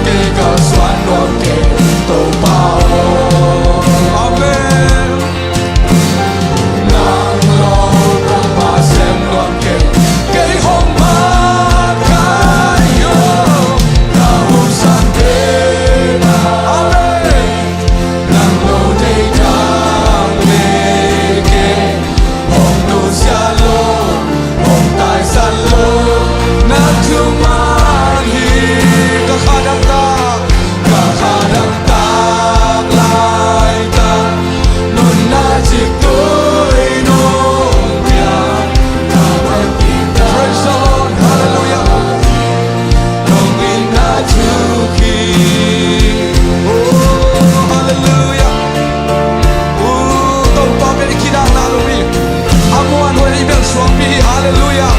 kei ka suan nuam kei, Topa aw. Amen. Nang lo Topa sem nuam kei, kei hong makaih aw. Na hun sang kei na. Amen. Nang lo deih dang nei kei. Hong nusia lo, hong taisan lo, na thuman hi. Ka kha dangtak, ka kha dangtak laitak, nunna cik tui nong piak. Praise the Lord, hallelujah. Nong itna thuk hi. Oh, hallelujah. Oh, Topa pen i kidakna lo hi. A muanhuai i bel suangpi hi. Hallelujah.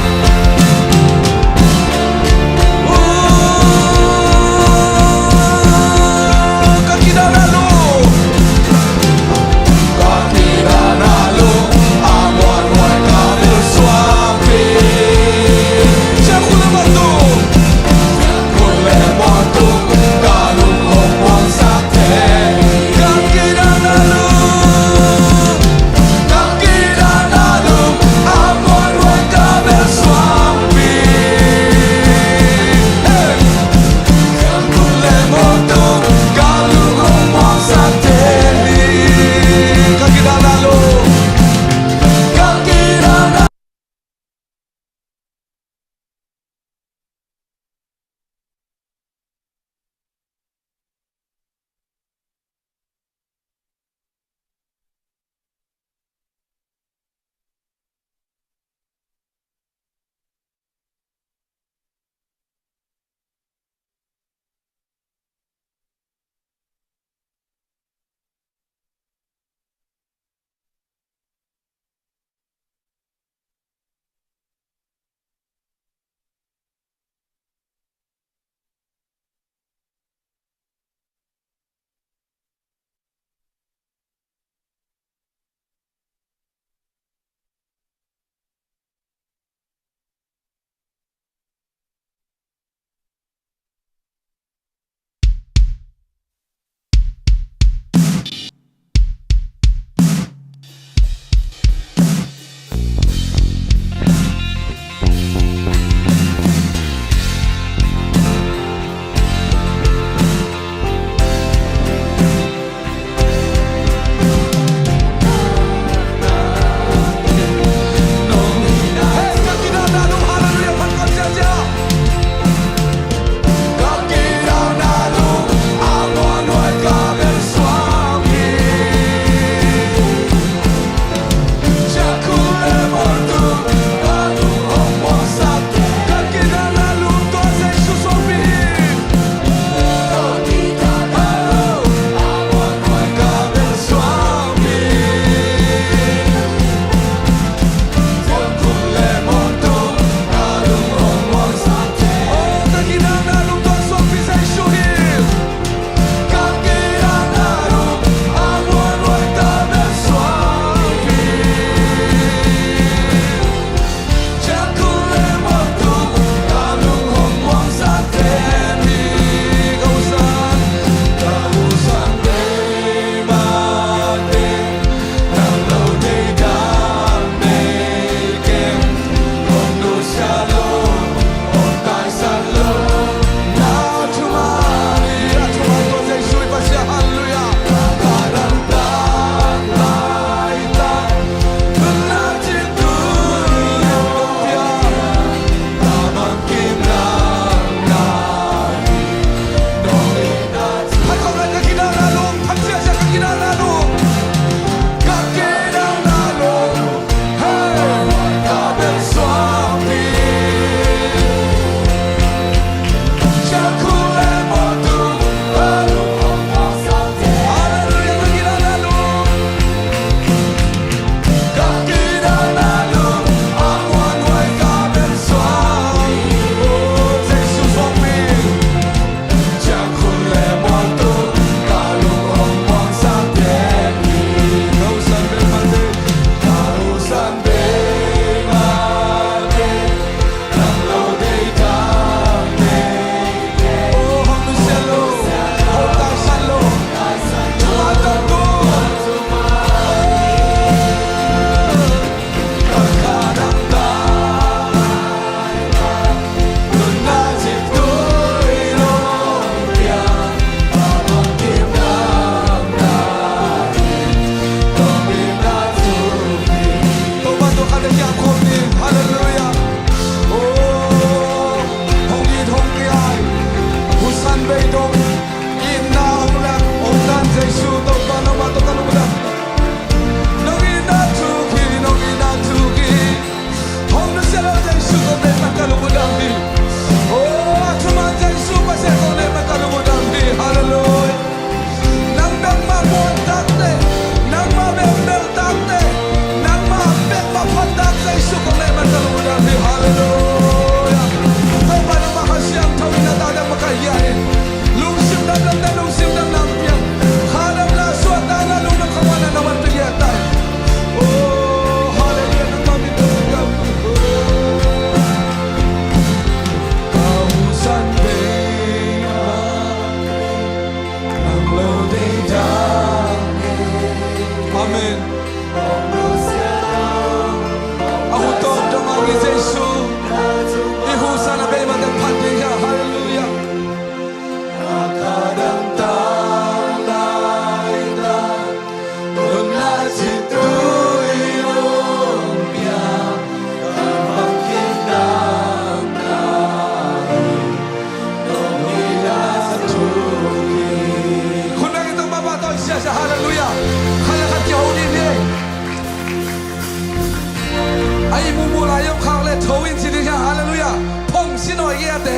Kiate,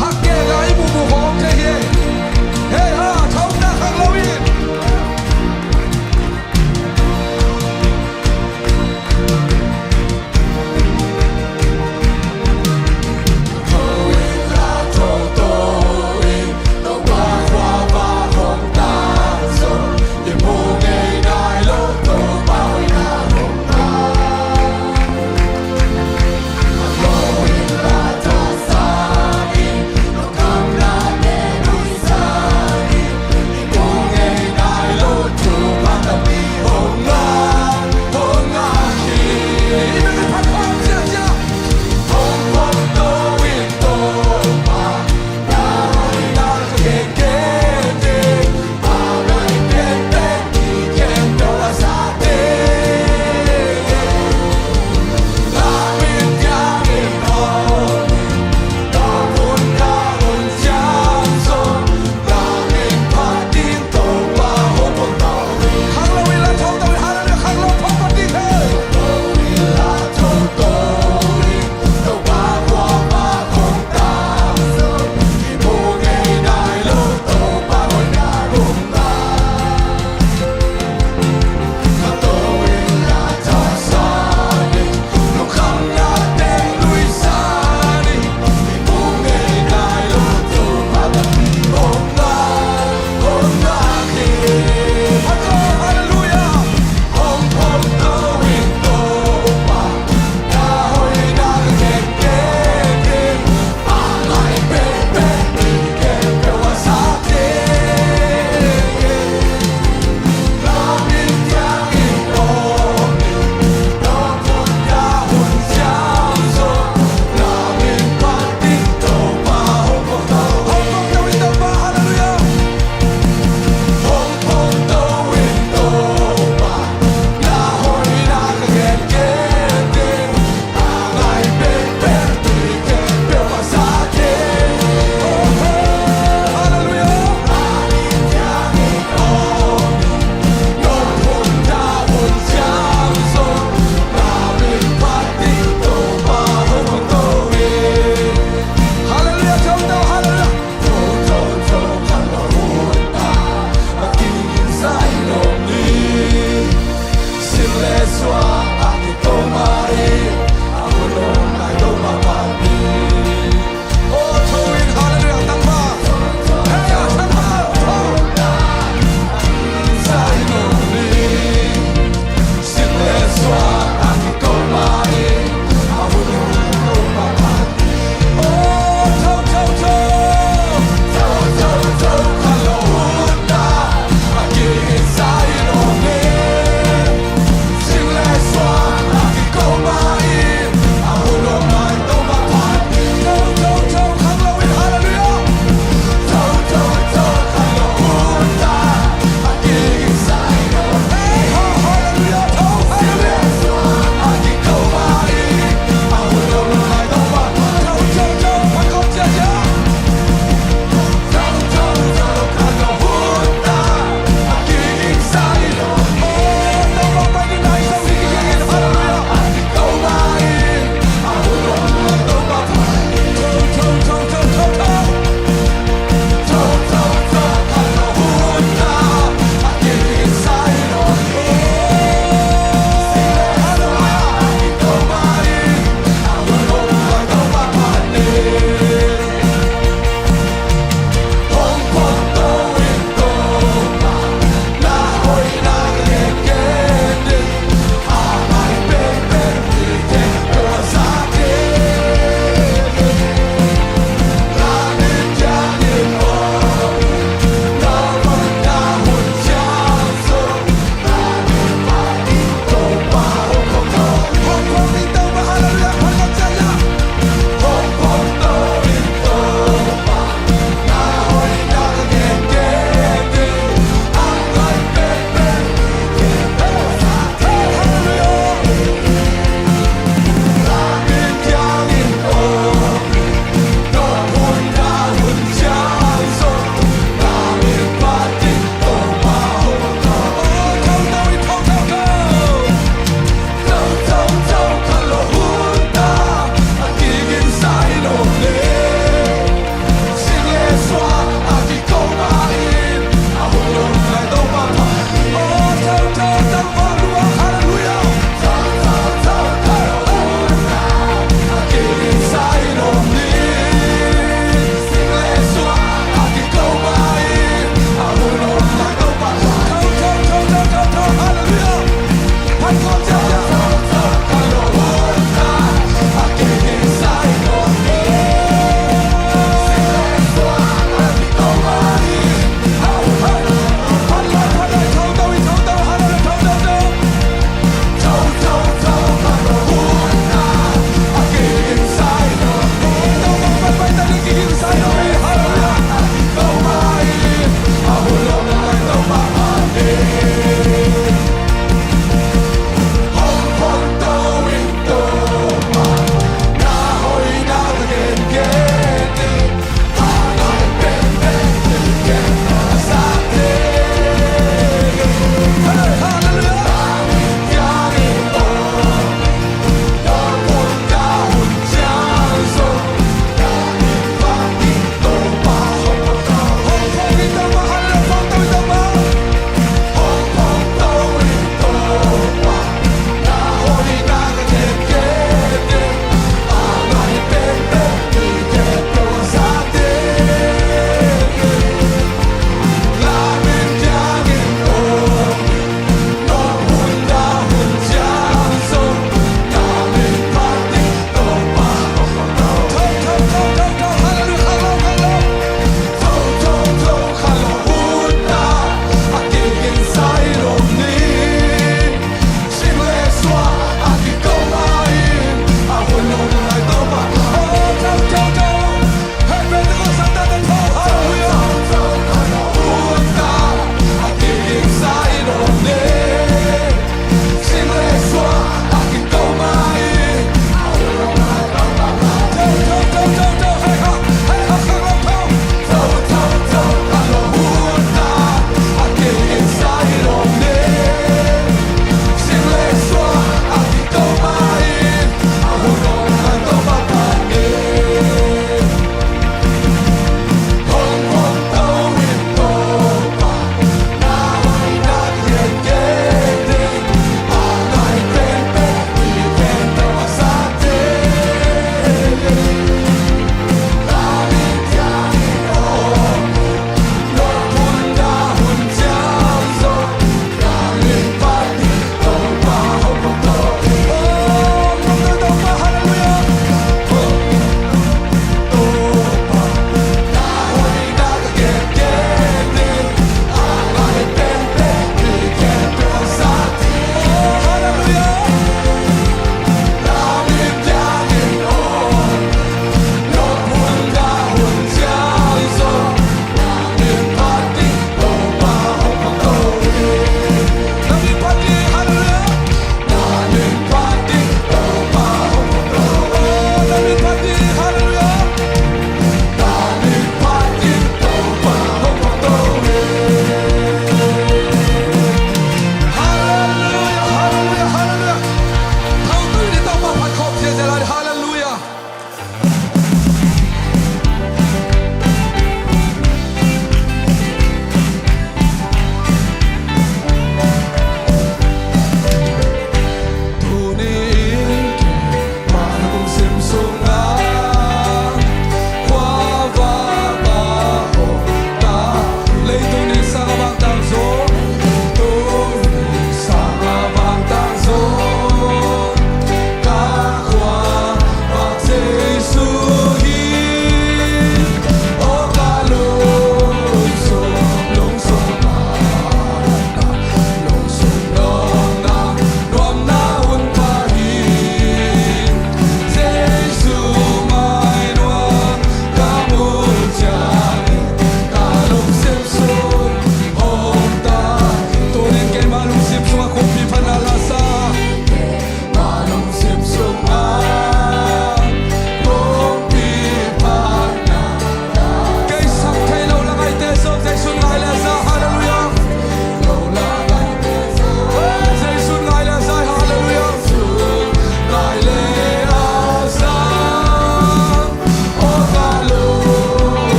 hak kei a i muhmuh khawng thei hi. Hei ha, thauna khak lo in.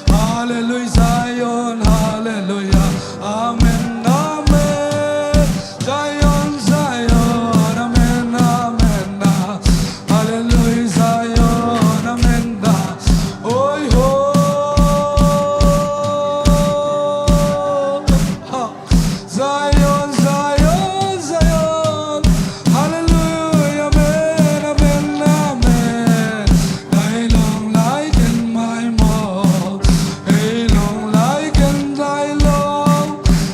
Hallelujah, Zion, hallelujah. Amen, amen. Zion, Zion, amen, amen. Hallelujah, Zion, amen. Oi, ho. Ha. Zion, Zion, Zion. Hallelujah, amen, amen, amen. Dai long lai ken mai mo. Hei long lai ken dai long.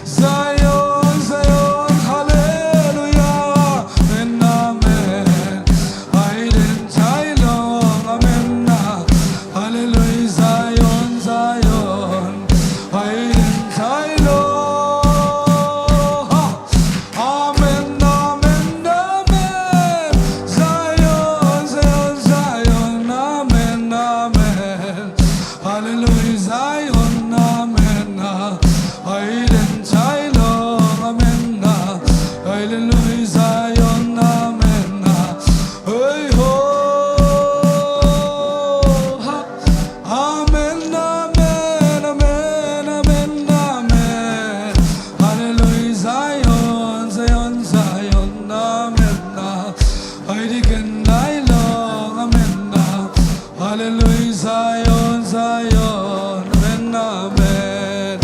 Zion, Zion, hallelujah, amen, amen. Ai den tai long, amen, ah. Hallelujah, Zion, Zion. Ai den tai long. Ha. Amen, amen, amen. Zion, Zion, Zion. Amen, amen. Hallelujah, Zion, amen. Ai den tai long, amen. Hallelujah, Zion, amen. Hey, ho. Ha. Amen, amen, amen, amen, amen. Hallelujah, Zion, Zion, Zion, amen. Ai di ken dai long, amen. Hallelujah, Zion, Zion, amen, amen.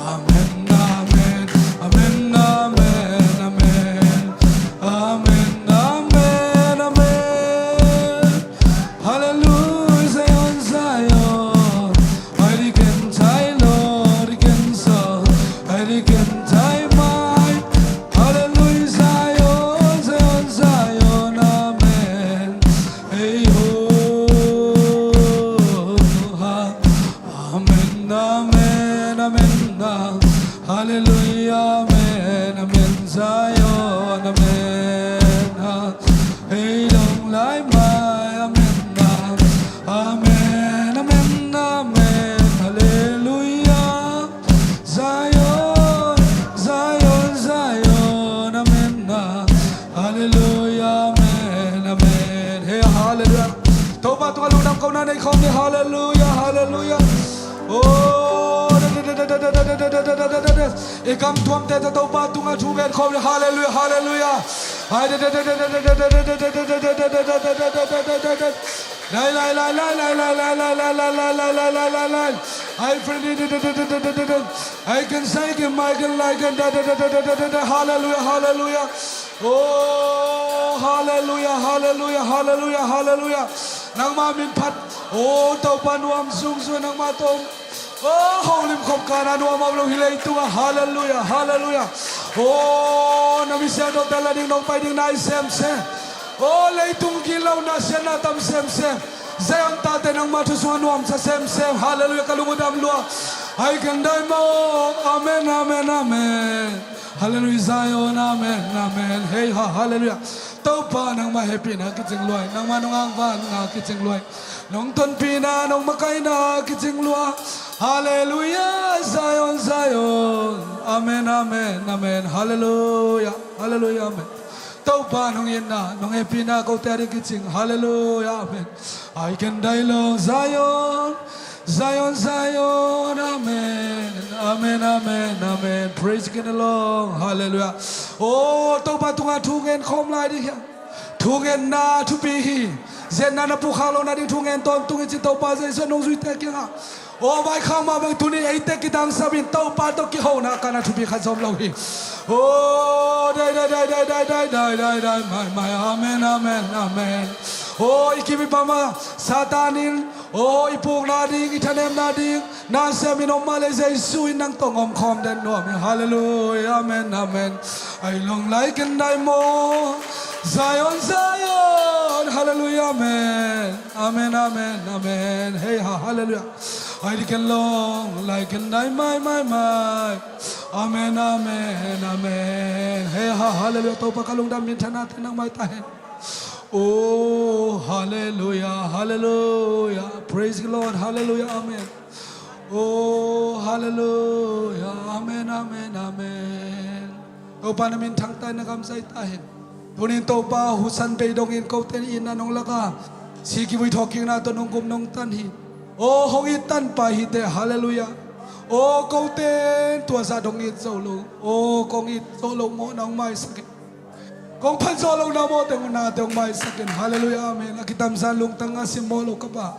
Amen, amen, amen, amen, amen. Amen, amen, amen. Hallelujah, Zion, Zion. Ai di ken tai lo, di ken so, ai di ken tai mai. Hallelujah, Zion, Zion, Zion, amen. Hey, ho, ha. Amen, amen, amen, ah. Hallelujah, amen, amen, Zion, amen, ah. Hei long lai mai, amen, ah. Amen, amen, amen, hallelujah. Zion, Zion, Zion, amen, ah. Hallelujah, amen, amen. Hey, hallelujah. Topa tungah lungdam kohna nei khawm ni, hallelujah, hallelujah. Oh, i kam tuamte tawh Topa tungah thu gen khawm ni, hallelujah, hallelujah. Lai, lai, lai, lai. Ai, friend, I can say, I can, I can, I can, hallelujah, hallelujah. Oh, hallelujah, hallelujah, hallelujah, hallelujah. Nangma min phat. Oh, Topa nuam zungzung nangma tawh. Oh, holim khop kana nuam om lo hi leitungah. Hallelujah, hallelujah. Oh, na mi siangthote la ding nong pai ding nai semsem. Oh, leitung gilo na siatna tam semsem. Zion tate nangma thu sungah nuamsa semsem. Hallelujah, ka lung uh dam lua. Ai ken dai mawk. Amen, amen, amen. Hallelujah, Zion, amen, amen. Hei, ha, hallelujah. Topa nangma hehpihna kicing luai, nangma nong angvanna kicing luai, nong tonpihna, nong makaihna kicing luai. Hallelujah, Zion, Zion. Amen, amen, amen. Halleluia, halleluia, amen. Topa nong itna, nong hehpihna kote a ding kicing. Halleluia, amen. Ai ken dai lo Zion, Zion, Zion, amen. Amen, amen, amen. Praise King Lord. Halleluia. O Topa tunga thu ngen khawm lai ding hiam? Thu ngenna thupi hi. Zenna na pukha lo nading thu ngen tawntung in ci Topa Jesu nong zuite kiangah. O vaikhak mah bang tuni eite kitangsapin Topa tawh kihona kana thupi khat zom lo hi. O dai dai dai dai dai dai dai dai dai mai mai. Amen, amen, amen. O i kim i pama Satan in o i pukna ding, i thanemna ding na siamin om mah le Jesu in nang tawh om khawm den nuam hi. Halleluia, amen, amen. Ai long lai ken dai maw Zion, Zion. Halleluia, amen. Amen, amen, amen. Hei ha, halleluia. Ai di ken long lai ken dai mai mai mai. Amen, amen, amen. Hei ha, halleluia. Topa ka lungdam minthanna te nang mai ta hen. O halleluia, halleluia. Praise the Lord, halleluia, amen. O halleluia, amen, amen, amen. Topa na minthang ta hen, na gamzai ta hen. Tunin Topa husan bei dongin kote in itna nong lak a, si kivui thawhkikna tawh nong gum nong tan hi. O hong it tanpa hi teh, halleluia. O kote in tua zah dong it zo lo. O kong it zo lo mawhna hong maisak in. Kong phat zo lo na mawh teng na teng hong maisak in. Halleluia, amen. A kitamzan lungtang a simmawh lo ka Pa.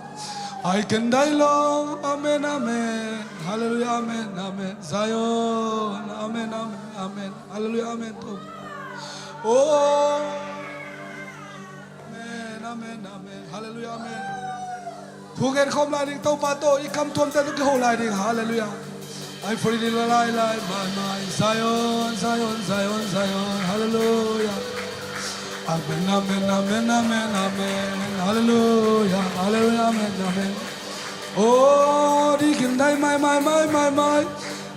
Ai ken dai lo. Amen, amen. Halleluia, amen, amen. Zion. Amen, amen, amen. Halleluia, amen. To. Oh. Amen, amen, amen. Halleluia, amen. Thu ngen khawm lai ding Topa tawh i kam tuamte tawh kiho lai ding. Halleluia. Ai fori ding lai lai mai mai. Zion, Zion, Zion, Zion. Halleluia. Amen, amen, amen, amen, amen. Halleluia, halleluia, amen, amen. Oh, di kin dai mai mai mai mai mai.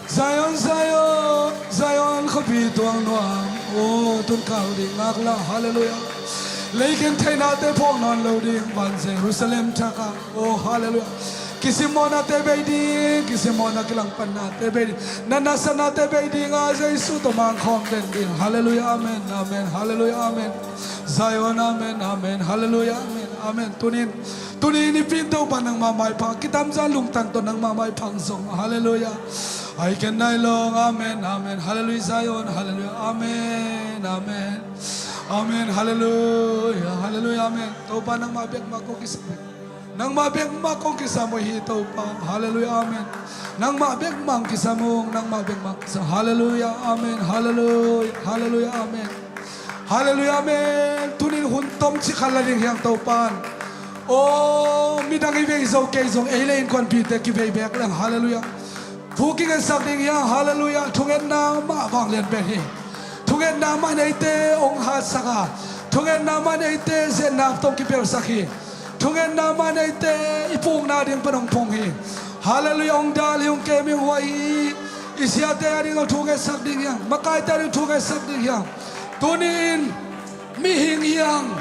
Zion, Zion, Zion khuapi tuang nuam. Oh, tun kau ding ngak la, halleluia. Leikin theihnate phawk nawn lo ding, van Jerusalem thak ah. Oh, halleluia. Kisimmawhnate bei ding, kisimmawhna kilangpannate bei ding. Na nasatnate bei ding a, Jesu tawh mangkhawm den ding. Halleluia, amen, amen, halleluia, amen. Zion, amen, amen, halleluia, amen, amen. Tunin, tunin i pin Topa nangmah maipha, kitamzan lungtang tawh nangmah maipha zong. Halleluia. Ai ken nai long, amen, amen. Halleluia, Zion, halleluia, amen, amen. Amen, halleluia, halleluia, amen. Topa nangmah bek mah kong kisam. Nangmah bek mah kong kisam uh hi Topa. Halleluia, amen. Nangmah bek mah kong kisam uh, nangmah bek mah kong kisam. Halleluia, amen. Halleluia, halleluia, amen. Halleluia, amen. Tunin hun tom ci khat la ding hiang Topan. Oh, midang i vei zo kei zong ei le innkuanpihte kivei bek leng. Halleluia. Thu kingetsak ding hiang, halleluia. Thungetna mah vanglian pen hi. Thungetna mah in eite hong hatsak a, thungetna mah in eite zetna tawh kipelsak hi. Thungetna mah in eite i pukna ding pan hong phung hi. Halleluia, hong dal hi, hong kem hi, hong huai hi. I siate a ding hong thungetsak ding hiang, makaite a ding thungetsak ding hiang. Tunin mihing hiang,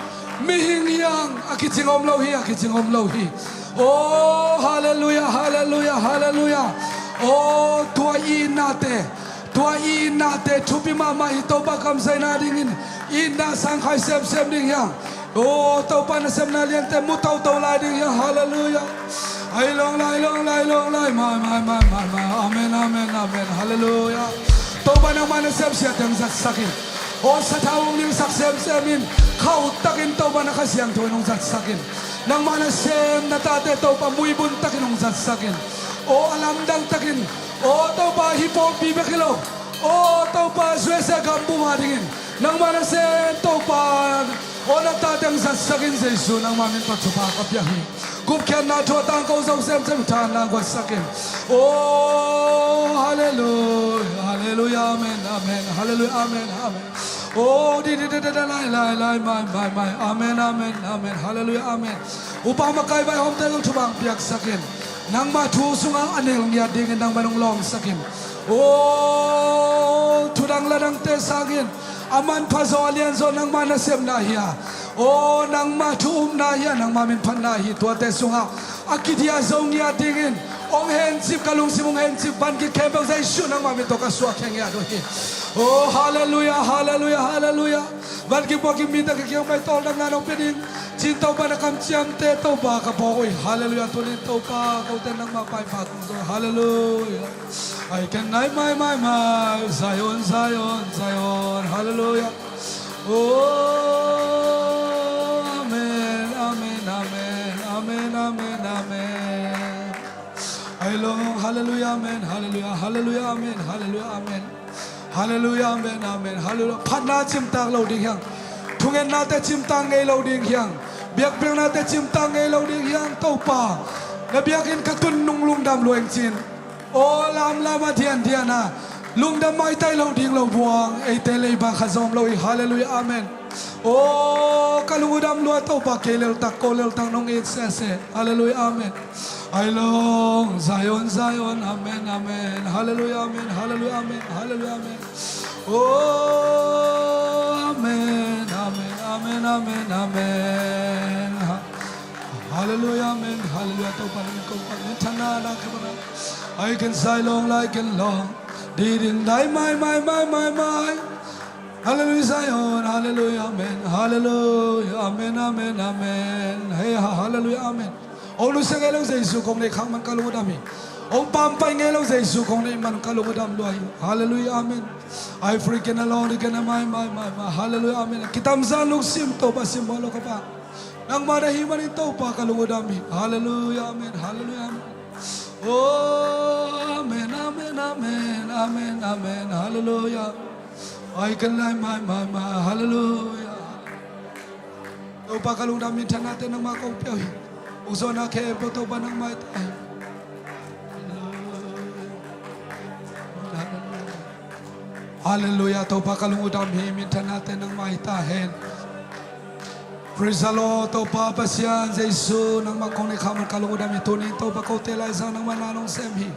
mihing hiang, a kicing om lo hi, a kicing om lo hi. Oh, halleluia, halleluia, halleluia. Oh, tua i itnate, tua i itnate thupi mahmah hi. Topa kamzaina dingin itna sangkhai semsem ding hiang. Oh, Topa nasepna liante mu toto lai ding hiang. Halleluia. Ai long lai, long lai, long lai. Mai, mai, mai, mai, mai. Amen, amen, amen. Halleluia. Topa nangmah nasem siate hong zatsak in. Aw sathau hong nilsak semsem in, khauh takin Topa na Kha Siangtho in hong zatsak in. Nangmah nasem na tate Topa muibun takin hong zatsak in. Aw a lamdang takin, aw Topa hih pawlpi bek hi lo, aw Topa U S A gam bup a dingin nangmah nasem Topa, aw na tate hong zatsak in Jesu nangmah min tawh thupha ka pia hi. Gupkhiatna thu a tangko zo semsem thahatna guatsak in. Oh, halleluia, halleluia, amen, amen, halleluia, amen, amen. Oh, di, di, di, di, di, lai, lai, lai, mai, mai, mai, amen, amen, amen, halleluia, amen. Upa makai vaihawmte zong thupha hong piaksak in. Nangmah thu sungah a nel ngiat dingin nangmah hong lawngsak in. Oh, thudang ladangte sangin a manpha zaw a lian zaw nangmah nasepna hi a, aw nangmah thu upna hi a, nangmah min phatna hi. Tuate sungah a kidiah zo ngiat dingin, Hong hencip, ka lungsim hong hencip, van gik khempeuh Jesu nangmah min tawh ka suak khe ngiat uh hi. Oh, halleluiah, halleluiah, halleluiah. Van gik buak gik mite ka kiang pai tawldamna nong pia ding. Cin Topa na kamciamte Topa ka phawk uh hi. Halleluiah, tunin Topa kote nangmah paipha kong zaw. Halleluiah. Ai ken nai mai mai mai, Zion, Zion, Zion. Halleluiah. Oh, amen, amen, amen, amen, amen, amen. Ai long, halleluiah, amen, halleluiah, halleluiah, amen, halleluiah, amen. Halleluiah, amen, amen, halleluiah. Phatna cimtak lo ding hiang. Thungennate cimtak ngei lo ding hiang. Biakpiaknate cimtak ngei lo ding hiang. Topa, na biakinn ka tun nung lungdam lueng cin. Aw lamlam a diandian a lungdam maitai lo ding lo buang eite leiba kha zawm lo hi. Halleluiah, amen. Aw ka lung uh dam lua Topa, kei leltak ko leltak nong it sese. Halleluiah, amen. Ai long, Zion, Zion, amen, amen. Halleluiah, amen, halleluiah, amen, halleluiah, amen. Aw amen, amen, amen, amen, amen. Halleluiah, amen, halleluiah. Topa na min kong phat, minthanna na khempeuh na. Ai ken Zion long, lai ken long. Didin dai mai mai mai mai mai. Halleluiah, Zion, halleluiah, amen, halleluiah, amen, amen, amen. Hei ha, halleluiah, amen. Ong nusia ngei lo Jesu kong neih khak man ka lung uh dam hi. Ong pampai ngei lo Jesu kong neih man ka lung uh dam lua hi. Halleluiah, amen. Ai free ken a long, di ken a mai mai mai mai. Halleluiah, amen. Kitamzan lungsim Topa simbawh lo ka pa. Nangmah na hih manin Topa ka lung uh dam hi. Halleluiah, amen, halleluiah, amen. Oh amen, amen, amen, amen, amen. Halleluiah. Ai ken lai mai mai mai. Halleluiah. Topa ka lungdam, minthannate nangmah kong pia uh hi. Ukzawhna khempeuh Topa nangmah hi ta hi. Halleluiah. Topa ka lung uh dam hi, minthannate nangmah hi ta hen. Praise the Lord. Topa Pasian Jesu nangmah kong neih khak man ka lung uh dam hi. Tunin Topa kote Lai Zang nangmah na nong sem hi.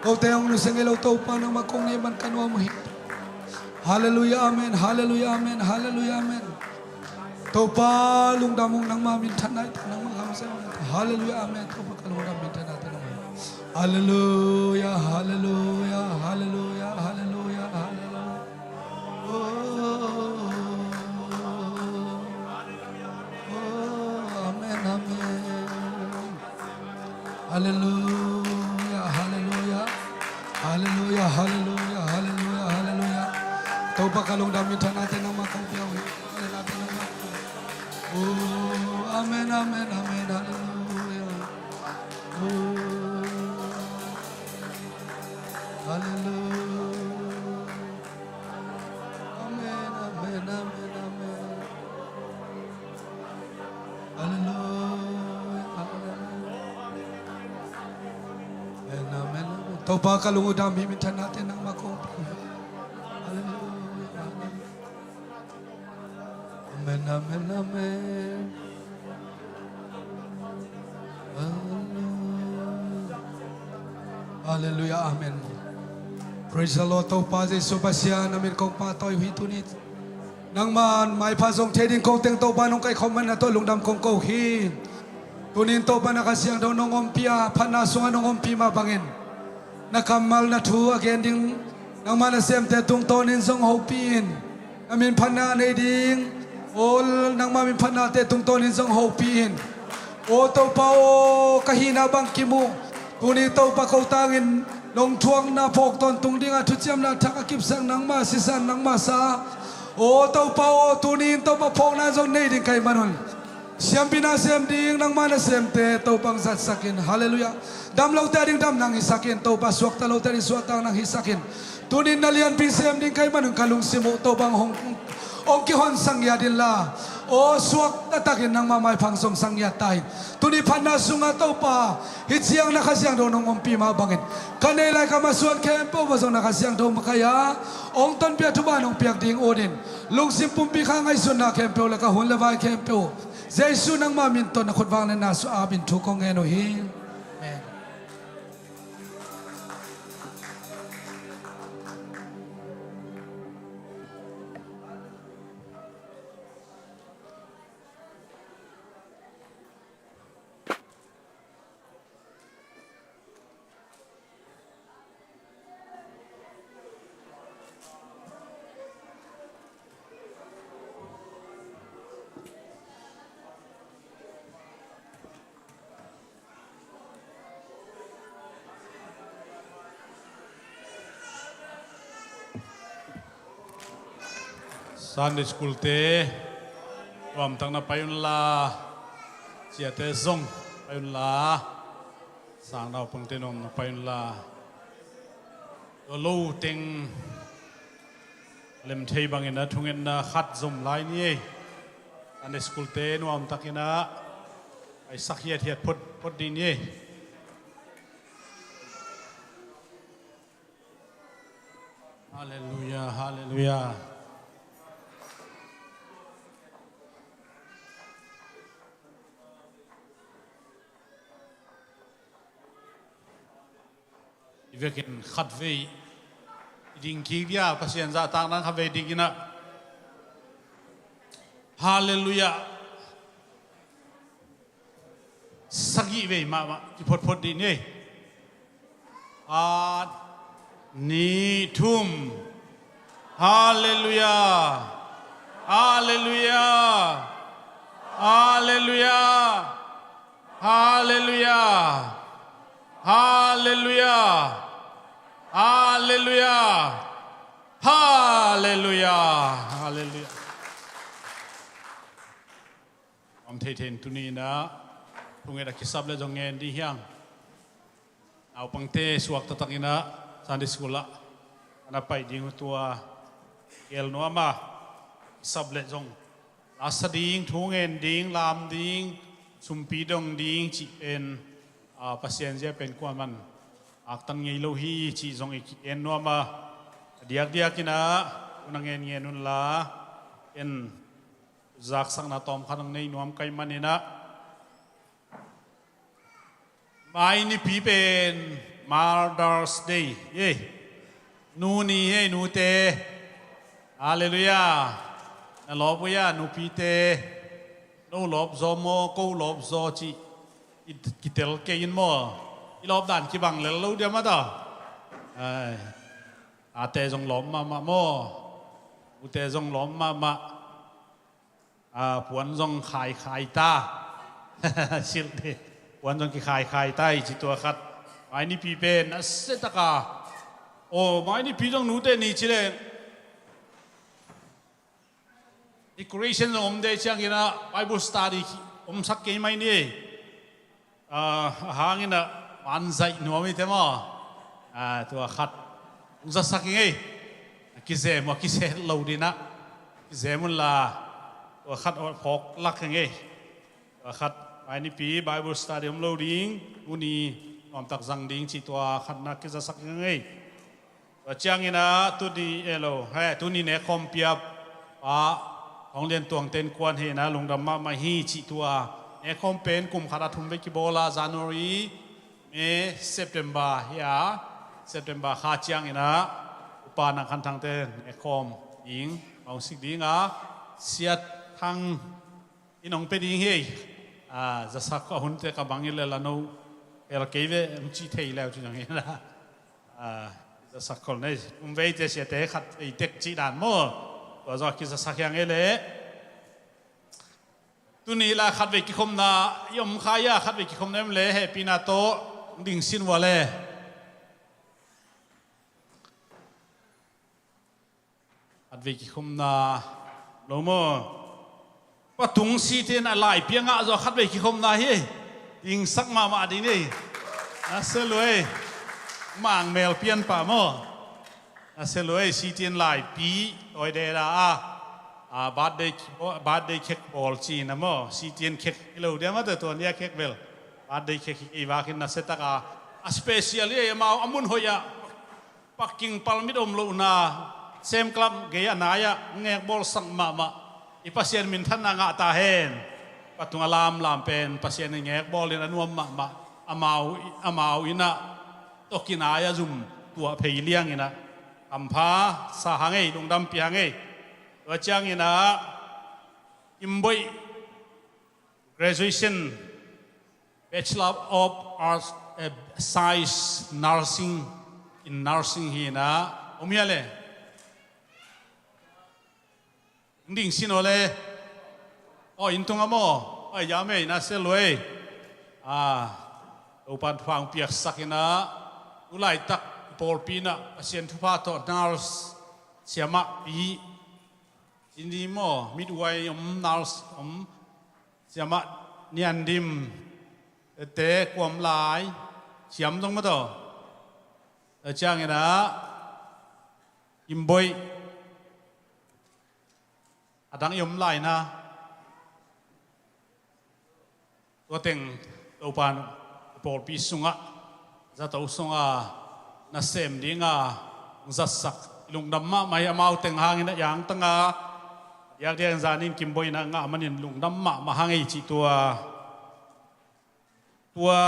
Kote ong nusia ngei lo Topa nangmah kong neih man ka nuam uh hi. Halleluiah, amen, halleluiah, amen, halleluiah, amen. Topa lungdam ung, nangmah minthanna hi ta, nangmah kamciam hi ta. Halleluiah, amen. Topa ka lungdam, minthannate nangmah hi. Halleluiah, halleluiah, halleluiah, halleluiah, halleluiah. Oh, oh, amen, amen. Halleluiah, halleluiah. Halleluiah, halleluiah, halleluiah, halleluiah. Topa ka lungdam, minthannate nangmah kong pia uh hi. Minthannate nangmah. Oh, amen, amen, amen. Halleluiah. Oh, halleluiah. Amen, amen, amen, amen. Halleluiah, halleluiah. Amen, amen, amen. Topa ka lung uh dam hi, minthannate nangmah kong pia uh hi. Halleluiah, halleluiah. Amen, amen, amen. Halleluiah, amen. Praise the Lord. Topa Jesu Pasian na min kong pahtawi uh hi tuni. Nangman maipha zong thei ding kong teng Topa nong kaikhawm man na tawh lungdam kong ko uh hi. Tunin Topa na Kha Siangtho nong ompih a, phatna sungah nong ompih mah bangin na kammal na thu a gen ding nangmah nasemte tungtawnin zong hopih in. Na min phatna nei ding, aw nangmah min phatnate tungtawnin zong hopih in. Aw Topa aw, ka hihna bang kimu, tuni Topa ko tangin nong thuakna phawk tawntung dingah thuciamna thak a kipsak nangmah sisan nangmah sa. Aw Topa aw, tunin Topa phawkna zong nei ding ka hih manun siampina sem ding nangmah nasemte Topa hong zatsak in. Halleluiah. Dam lote a ding dam nang hisak in. Topa suakta lote a ding suakta nang hisak in. Tunin na lianpi sem ding ka hih manun ka lungsim uh Topa hong, hong kihonsak ngiat inla, aw suakta takin nangmah maipha hong zomsak ngiat ta in. Tuni phatna sungah Topa hih ciang na Kha Siangtho nong ompih mah bangin ka neih lai ka masuan khempeuh ah zong na Kha Siangtho makaih a hong tonpih a thuman hong piak ding unin lungsim pumpi kha ngaihsutna khempeuh le ka hun le vai khempeuh Jesu nangmah min tawh na khut vangliatna sungah ap in thu kong ngen uh hi. Amen. Sunday school te nuamtak na pai unla, siate zong pai unla, sang naupangte nuam na pai unla, tua lo teng lem thei bangin a thungetna khat zom lai ni ei. Sunday school te nuamtakin a paisak hiathiat phot, phot dih ni ei. Halleluia, halleluia. I vekin khatvei i ding kik dia, Pasian zahtakna khatvei dingin a. Halleluia. Sagih vei mahmah kiphotphot dih ni. Khat, nih, thum. Halleluia. Halleluia. Halleluia. Halleluia. Halleluia. Halleluia. Halleluia. Halleluia. Om thei thei in tuni in a thunget a kisap le zong ngen dih hiang. Naupangte suak taktakin a Sunday school ah a na pai ding uh tua gel nuam a kisap le zong lasa ding, thu ngen ding, lam ding, sumpi dong ding cih pen, a, Pasian zia pen kuaman aktan ngei lo hi cih zong i ki-en nuam a, a diakdiakin a, u na ngen ngen unla, en zaksakna tawmkhat ang nei nuam kai manin a. Mai nipi pen Mother's Day hi. Nu ni hi, nute. Halleluia. Na lawp uh hia nupite? No lawp zaw maw, ko lawp zaw cih i kitel kei in maw? I lawp dan kibang lel lo diam a ta? Ai. Tate zong lawp mahmah maw? Ute zong lawp mahmah. A, puan zong khaikhai ta. Silh dih. Puan zong kikhaikhai ta hi ci tua khat. Mai nipi pen a setaka. O, mai nipi zong nute ni ci leh. Decoration zong om dei ciangin a Bible study omsak kei mai ni. A, a hangin a man zaih nuam hi te maw? A, tua khat hong zasak hi ngei. A kizem uh a kizet lo dinah kizem unla tua khat a phawk lak hi ngei. Tua khat mai nipi Bible study om lo ding, tuni nuamtak zang ding cih tua khatna kizasak hi ngei. Tua ciangin a tuni elo he tuni nekkhawm piap pa Thong Lian Tuang ten kuan hi na lungdam mahmah hi cih tua nekkhawm pen kum khat a thum vei kibawl a January, May, September hi a September kha ciangin a upa Nang Khan Thang ten nekkhawm ding hong sik ding a Siat Thang in hong pia ding hi. A, zasak a hunte ka bang hi le la no hel kei ve hong ci thei leu ci zong hi na. A, zasak khol nei. Um veite siate khat vei tek cih dan maw? Tua zaw a kizasak hiang ei le. Tuni la khat vei kikhopna i om kha ia khat vei kikhopna em le hehpihna tawh ding sin ua le. Khatvei kikhumna lo maw? Patung site in a laipi a ngah zaw khatvei kikhumna hi. Dingsak mahmah ding hi. Na se luai. Mangmel pian pah maw? Na se luai site in laipi tawi deda a, a birthday, birthday cake bawl ci na maw? Site in cake hi lo dia mate tua nia cake bel birthday cake hi kei vakin na se taka a special hi ei amau a mun hoih ah. Paking palmit om lohna Sem Club gei a nai-ah ngekbawlsak mahmah i Pasian minthanna ngah ta hen. Patung a lamlam pen Pasian in ngekbawlin a nuam mahmah. Amau, amau innah tokin ai a zum tuah phei lianginah hampha sa hang ei, lungdampi hang ei. Tua cianginah Kimboih graduation, Bachelor of Arts, eh, Science, Nursing, in Nursing hi na om hia le. Ding sin aw le. Aw, inn tung a maw? Ai, yam ei, na se luai. A, Topan thupha hong piaksak inah tu laitak i pawlpi inah Pasian thupha tawh nurse siamahpi Indi maw, midwife om, nurse om, siamah Niandim, tete Kuam Lai, siam zong maw taw. Tua ciangin ah Kimboih, a dang i om lai na. Tua teng Topan pawlpi sungah zato sunga nasem dinga zatsak i lungdam mahmah hi. Amau teng hangin a iangtanga diakdiakin zanin Kimboih in a ngah manin lungdam mahmah hang ei cih tua. Tua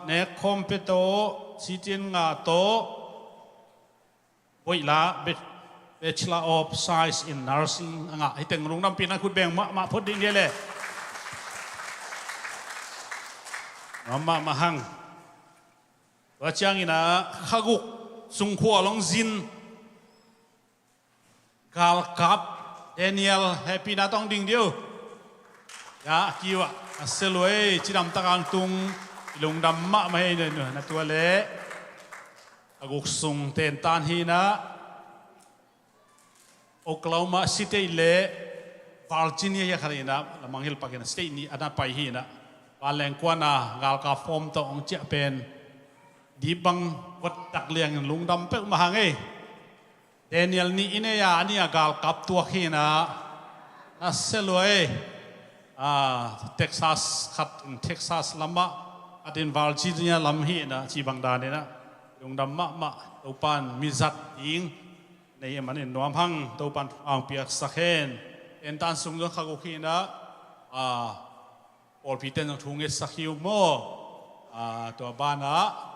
nek khawm pia tawh, sitin ngah tawh, Boih la, Bachelor of Science in Nursing a ngah hi teng lungdampihna khut beng mahmah phot ding dia le. Mahmah mahang. Tua ciangin ah khaguk sungkhua long zin galkap Daniel, hehpihna tawng ding dih uh. Ya, a kiu ah a selua ei, cidam tak ang tung, i lungdam mahmah hi. Na tua le a guk sung tentan hi na. Oklahoma State le Virginia hi a khat hi na, lamang hilh pakin a state nih a na pai hi na. Vanleng kuana galkap form tawh hong ciah pen dih bang vot tak liangin lungdam peuh mahang ei. Daniel nih i nei a, a nih a galkap tuak hi na. Na selua ei. Texas khat in Texas lamah, khat in Virginia lam hi na, ci bang dan hi na. Lungdam mahmah. Topan mizat ding nei a manin nuam hang, Topan thupha hong piaksak hen. Tentan sung zong khaguk hi na. Pawlpi ten zong thu ngetsak hi uh maw. Tua banah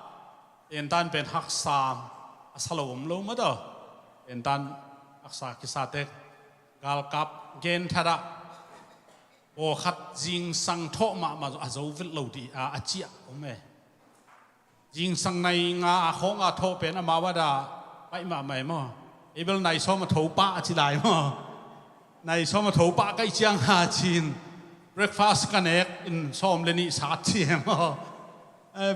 tentan pen haksa a sa lo om lo maw taw. Tentan haksa kisate galkap genthat ah pawlkhat zingsang thawh mahmah a zo velh lo dih a, a ciah om e. Zingsang nai nga a khawng a thawh pen amau a dah paih mahmah e maw. Ei bel nai sawm a tho pah a ci lai maw. Nai sawm a tho pah kaih ciang a cin breakfast ka nek in sawm le nih sat ci e maw.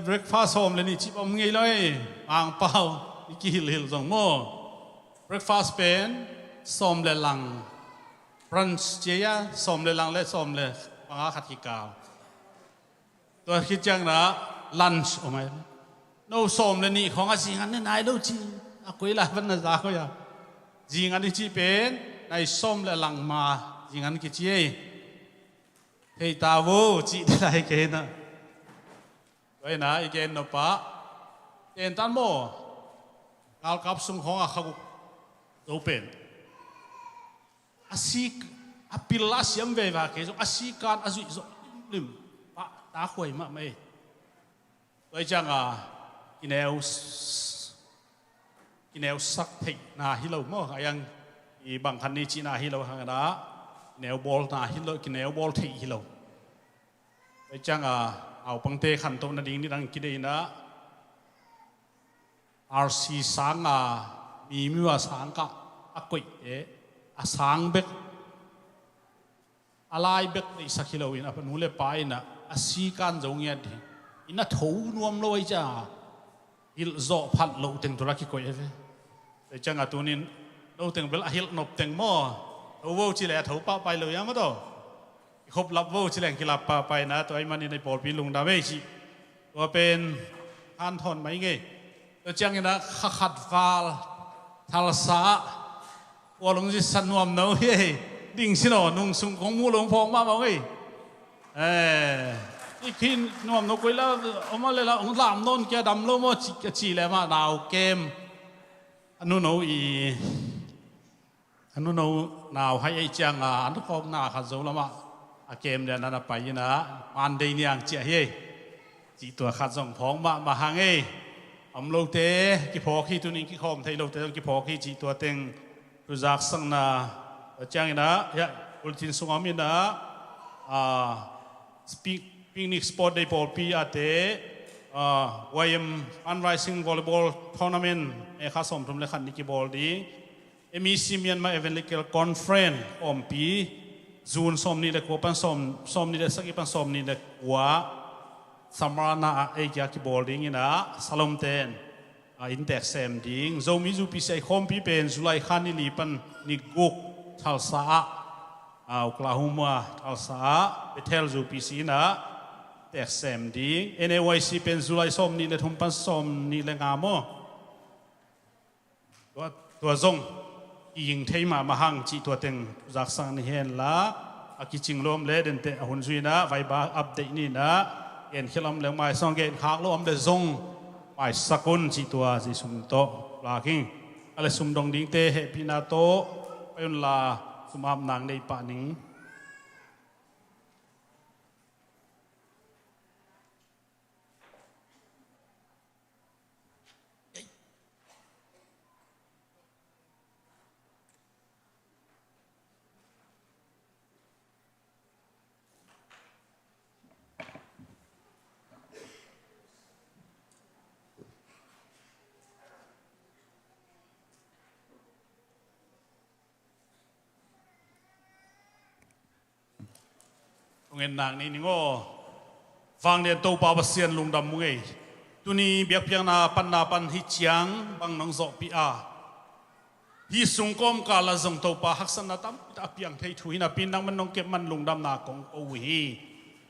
Breakfast sawm le nih cih bang om ngei lo ei. Mangpau i kihilhhilh zong maw. Breakfast pen sawm le lang, brunch ci a, sawm le lang le sawm le panga khat kikal. Tua khit ciang na lunch om ai. No sawm le nih khawng a zingan ne nai lo ci. A koi lai van na za koi a. Zingan i cih pen nai sawm le lang ma zingan kici ei. Thei ta vo cih te lai kei na. Tua hi na i gen nop ah tentan maw. Galkap sung khawng a khaguk zo pen a sik a pil a siam veve kei zong a sikan a zuih zawh limlim pah ta khuai mahmah ei. Tua hi cianga kineu kineusak theihna hi lo maw. A iang i bang khan ni cihna hi lo hang a na kineu bawlna hi lo, kineu bawl theih hi lo. Tua hi cianga naupangte khantoh nading nidang kideih na. R C sanga mi miua sangkah a koihte a sang bek a lai bek deihsak hi loin a nu le pa in a sikan zo ngiat hi. In a tho nuam lo ahi cianga hilh zawh phat loh teng tua la kikoih hi ve. Tua hi cianga tunin no teng bel a hilh nop teng maw. Tho vo ci le a tho pahpai lo ia maw taw. I khop lap vo ci leng kilap pahpai na tua ahih manin ei pawlpi lungdam ei cih tua pen hanthawn mai ngei. Tua ciangin a kha khat val thalsa ah kua lungzin sa nuam no hi ei. Ding sin aw nung sung kong muh lo hong phawk mahmah ngei. I khi nuam no koi la om a le la hong lam nawn kia dam lo maw ci le mah nau kem a nu no i A nuno nau hai ei cianga an khawmna khat zo lamah a kem lian an a pai ina Monday niang ciah hi ei. Cih tua khat zong phawk mahmah hang ei. Om lote kiphawk hi, tunin kikhawm thei lote zong kiphawk hi cih tua teng thuzak sakna. Tua ciangina hiah bulletin sungah om ina, ah, Picnic Sport Day pawlpi ate, ah, Y M Fundraising Volleyball Tournament, eh, kha sawmthum le khat ni kibawl ding. M E C Myanmar Evangelical Conference khawmpi, June sawmnih le kua pan sawm, sawmnih le sagih pan sawmnih le kua, Samarana ah ei kia kibawl dingin ah, Salom ten, ah, inntek sem ding. Zomi U P C I khawmpi pen July kha ni li pan ni guk Thalsa ah Oklahoma Tulsa ah Bethel zu P C in ah teeksem ding. N A Y C pen July sawm nih le thum pan sawm nih le nga maw? Tua, tua zong kiging thei mahmah hang cih tua teng zaksak ni hen la, a kicing lawm le denteh a hun zui in ah Viber update ni in ah gen khia lawm le maisawng gen khak lo om le zong maisak un cih tua Jesu min tawh lak ing. A le sum dong dingte hehpihna tawh pai un la, sum ap nang nei pah ning. Tungen nak ni ning aw. Vanglian Topa Pasian lungdam mu ngei. Tuni biakpiakna panna pan hi ciang bang nong zawhpih a, hi sung kawmkal ah zong Topa haksatna tampi tak a piang thei thu hi napi in nangman nong kep man lungdamna kong ko uh hi.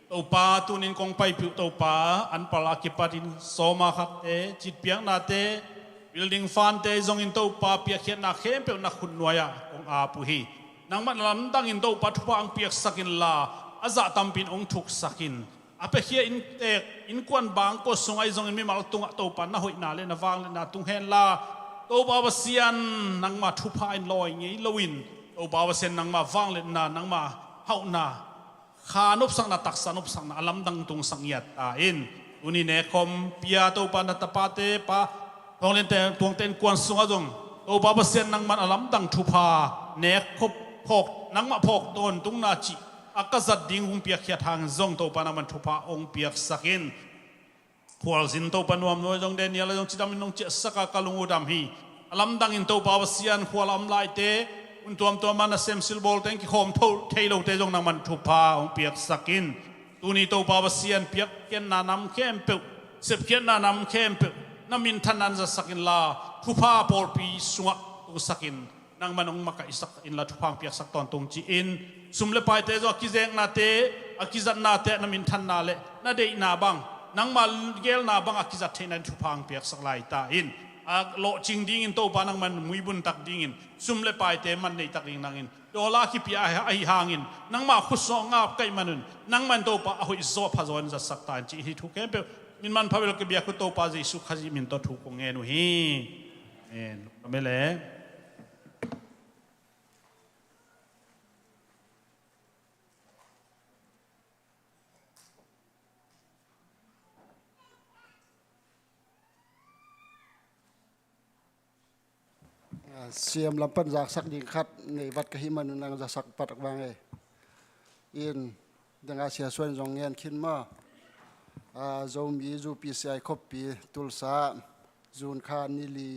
Topa tunin kong paipih uh Topa, anpal a kipatin sawma khatte, citpiaknate, building fund-te zongin Topa piakkhiatna khempeuh na khut nuai-ah kong ap uh hi. Nangman a lamdangin Topa thupha hong piaksak inla, a zah tampin hong thuksak in. A piakhia inntek, innkuan bangkua sungah i zongin mimal tungah Topa na hoihna le na vangliatna tung henla, Topa Pasian nangma thupha in lawi ngei loin, Topa Pasian nangma vangliatna, nangma hauhna, kha nopsakna, taksa nopsakna a lamdang tungsak ngiat ta in. Tuni nekkhop pia Topa na tapate, Pa Thawng Lian te, Tuang te innkuan sungah zong Topa Pasian nangman a lamdang thupha nekkhop phawk, nangmah phawk tawntungna cih a ka zat ding hong piakkhiat hangin zong Topa nangman thupha hong piaksak in. Khualzin Topa nuamnuam zong Daniel a zong cidamin nong ciahsak a ka lung uh dam hi. A lamdangin Topa Pasian khual a om laite, hun tuamtuam a nasem silbawlte in kikhawm tho thei lote zong nangman thupha hong piaksak in. Tuni Topa Pasian piakkhiatna nam khempeuh, sepkhiatna nam khempeuh na minthanna in zatsak inla, thupha pawlpi sungah tungsak in. Nangman hong makaihsak inla thupha hong piaksak tawntung ci-in, sum le paite zong a kizeknate, a kizatnate, na minthanna le na deihna bang, nangma geelna bang a kizat theihna in thupha hong piaksak lai ta in. A lawhcing dingin Topa nangman muibun tak dingin, sum le paite man nei tak ding nangin, dollar kipia ahi hangin nangma khut sungah ngap kaih manun, nangman Topa a hoih zaw pha zaw in zatsak ta in cih hi. Thu khempeuh min manpha bel ka biak uh Topa Jesu Khazih min tawh thu kong ngen uh hi. Amen. Amen le. Ah, C M lam pan zaksak ding khat nei vat ka hih manun nang zaksak pat vang e. In danga Sia Suan zong ngen khin maw. Ah, Zomi zu P C I khoppi Tulsa, June kha ni li,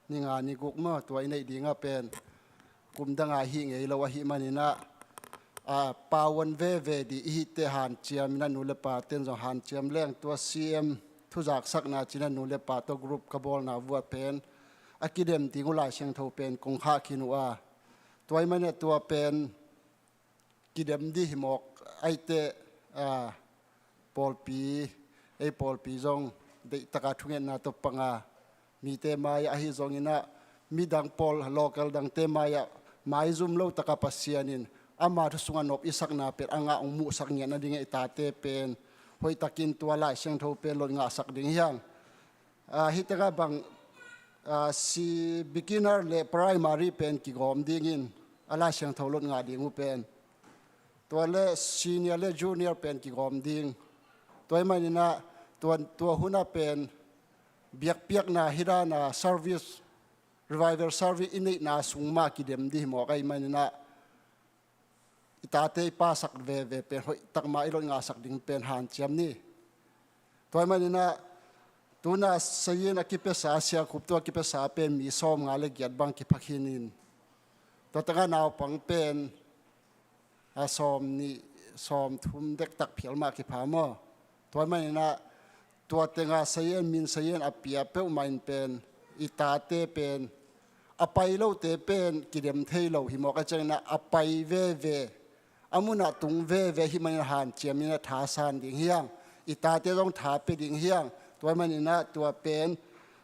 ni nga, ni guk maw, tua i neih dingah pen kum danga hih ngei lo ahih maninah, a, pawan veve dih i hihte hanciam inah nu le pa ten zong hanciam leng tua C M thuzaksakna cinah nu le pa tawh group ka bawlna vuah pen a kidem ding uh Lai Siangtho pen kong khah khin uh a, tua ahih maninah tua pen kidem dih hi mawk aiteh, a, pawlpi, ei pawlpi zong deihtaka thungetna tawh panga mite mai-ah ahi zonginah midang pawl local dangte mai-ah maizum lo taka Pasian in ama thu sungah nop i sakna pen a ngah hong muhsak ngiat nadingah i tate pen hoihtakin tua Lai Siangtho pen lot ngahsak ding hi hang. Ah, hih takah bang, ah, si beginner le primary pen kigawm dingin a Lai Siangtho lot ngah ding uh pen tua le senior le junior pen kigawm ding. Tua ahih maninah tua, tua hunah pen biakpiakna hih dana service, revival service i neihna sung mah kidem dih hi mawk ahih maninah i tate i pasak veve pen hoihtak mah i lot ngahsak ding pen hanciam ni. Tua ahih maninah tuna sayin a kipesa, siakhup tua kipesa pen mi sawm nga le giat bang kipha khinin tua tangah naupang pen a sawm nih, sawm thum dektak phial mah kipha maw. Tua ahih maninah tua tengah sayin, min sayin a pia peuhmah in pen i tate pen a pai lote pen kidem thei lo hi mawk a cianginah a pai veve a munah tung veve ahih manin hanciamin a thasan ding hi hang. I tate zong tha pia ding hi hang. Tua ahih manin ah tua pen,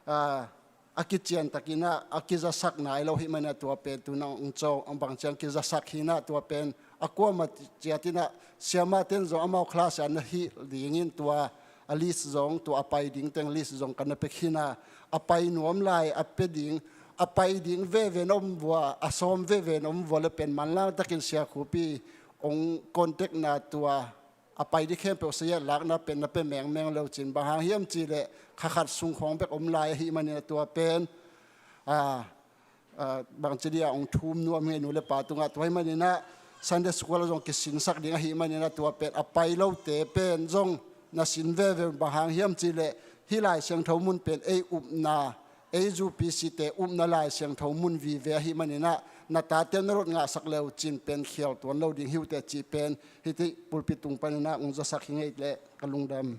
ah, a kician takin ah a kizasak nai lo ahih manin ah tua pen tu-in ah hong cawng, hong bang ciang kizasak hi-in ah tua pen a kuamah ciatin ah siamahte in zong amau class ah na hilh dingin tua a list zong, tua a pai ding teng list zong ka na pia khin a, a pai nuam lai a pia ding, a pai ding veve na om vua, a sawm veve na om vua leh pen manlang takin Sia Khup in hong contact-na, tua a pai ding khempeuh sayat lakna pen na pia mengmeng le uh cin, bang hang hiam cih leh kha khat sung khawng bek om lai ahih manin ah tua pen, ah, ah, bangci ding a hong thum nuam hi, nu le pa tungah. Tua ahih manin ah Sunday school ah zong kisinsak ding ahih manin ah tua pen a pai lote pen zong na sin veve un. Bang hang hiam cih leh hih Lai Siangtho mun pen ei upna, ei UPC-te upna Lai Siangtho mun vive ahih manin ah na tate na ruat ngahsak le uh cin pen khial tuan lo ding hi uh teh cih pen hih pulpit tung panin ah hong zasak hi ing ei leh ka lungdam.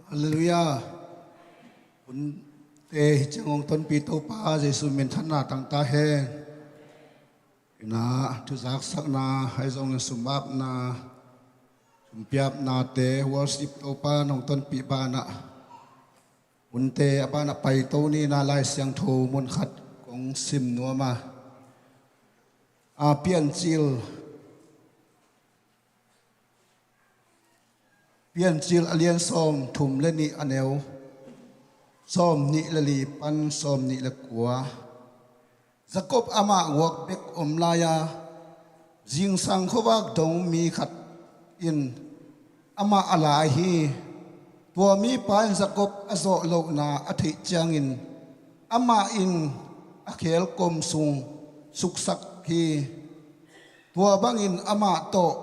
Halleluiah. Hunte hih ciang hong tonpih Topa Jesu minthanna tangtak hen. Inn ah thuzaksakna, ahi zongin sum apna, sum piapnate, worship Topa in hong tonpih banah hunte a banah paito ni-in ah Lai Siangtho mun khat kong sim nuam a, a, Piancil, Piancil a lian sawmthum le nih, a neu sawmnih le li pan sawmnih le kua. Jakob amah guak bek om lai a, zingsang khuavak dong mi khat in amah a lai hi. Tua mipa in Jakob a zawh lohna a theih ciangin amah in a khel kom sung suksak hi. Tua bangin amah tawh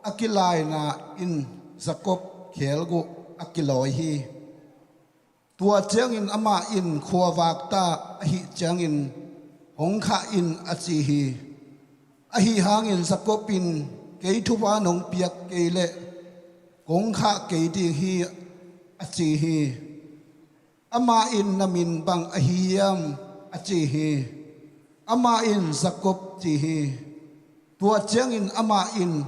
a kilaina in Jakob khelguh a kilawi hi. Tua ciangin amah in, "Khuavak ta ahih ciangin hong khah in," a ci hi. Ahi hangin Jakob in, "Kei thupha nong piak kei leh kong khah kei ding hi," a ci hi. Amah in, "Na min bang ahi hiam?" a ci hi. Amah in, "Jakob," ci hi. Tua ciangin amah in,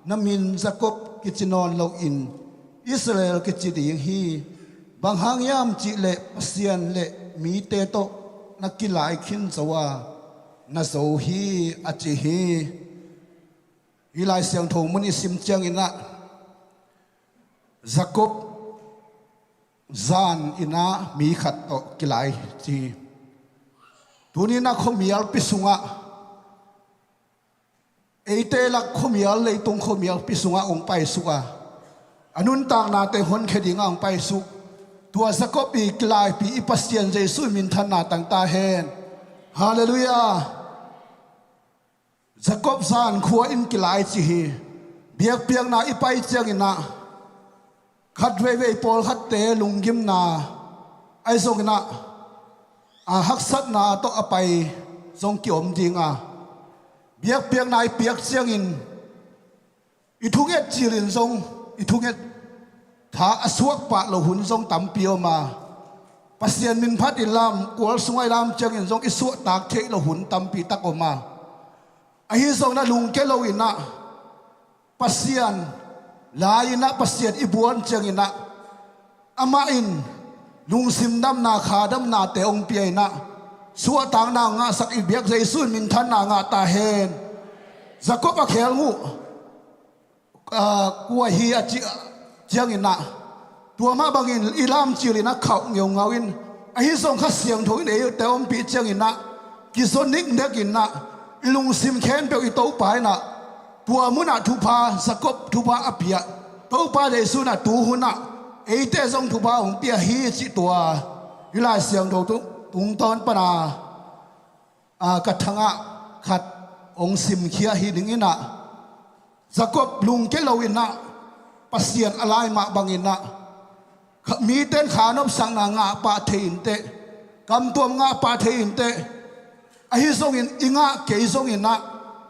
"Na min Jakob kici nawn loin Israel kici ding hi. Bang hang hiam cih leh Pasian le mite tawh na kilai khin zo a, na zo hi," a ci hi. Hih Lai Siangtho mun i sim ciangin ah Jakob zan in ah mi khat tawh kilai ci hi. Tuni-in ah khuamialpi sungah, eite lak khuamial, leitung khuamialpi sungah hong paisuk a, a nuntaknate honkhia dingah hong paisuk tua Jakob i kilaipih i Pasian Jesu minthanna tangtak hen. Halleluiah. Jakob zan khua in kilai ci hi. Biakpiakna i pai ciangin ah khat veivei pawlkhatte lunggimna, ahi zongin ah, a, haksatna tawh a pai zong kiom ding a, biakpiakna i piak ciangin i thunget cilin zong i thunget tha a suak pah lo hun zong tampi om a, Pasian min phatin lam, kual sungah i lam ciangin zong i suahtak theih lo hun tampi tak om a, ahi zongin ah lungkia loin ah Pasian lai-in ah, Pasian i buan ciangin ah amah in lungsim damna, kha damnate hong pia in ah suahtakna hong ngahsak i biak Jesu in minthanna ngah ta hen. Jakob a khelguh, ah, kua hi a cih ciangin ah, tua mah bangin i lam cilin ah khauh ngeungau in, ahi zong Kha Siangtho in eite ompih ciangin ah kizo niknek in ah i lungsim khempeuh i Topa in ah tua munah thupha, Jakob thupha a pia Topa Jesu in ah tu hun ah eite zong thupha hong pia hi cih tua hih Lai Siangtho tu tungtawn pana, a, ka thangah khat hong simkhia hi ding in ah, Jakob lungkia loin ah Pasian a lai mah bangin ah, kha-, mite in kha nopsakna ngah pah thei inteh, kamtuam ngah pah thei inteh, ahi zongin i ngah kei zongin ah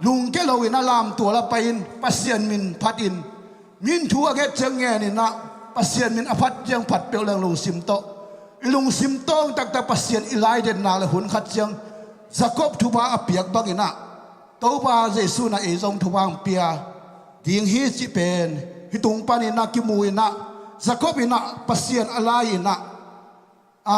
lungkia loin ah lamtual ah pai-in Pasian min phatin, min thu a nget ciang ngenin ah Pasian min a phat ciang phat peuh leng lungsim tawh i lungsim tawng taktak Pasian i laidenna le hun khat ciang Jacob thupha a piak bangin ah Topa Jesu in ah ei zong thupha hong pia ding hi cih pen hih tung panin ah kimu in ah Jacob in ah Pasian a lai in ah, a,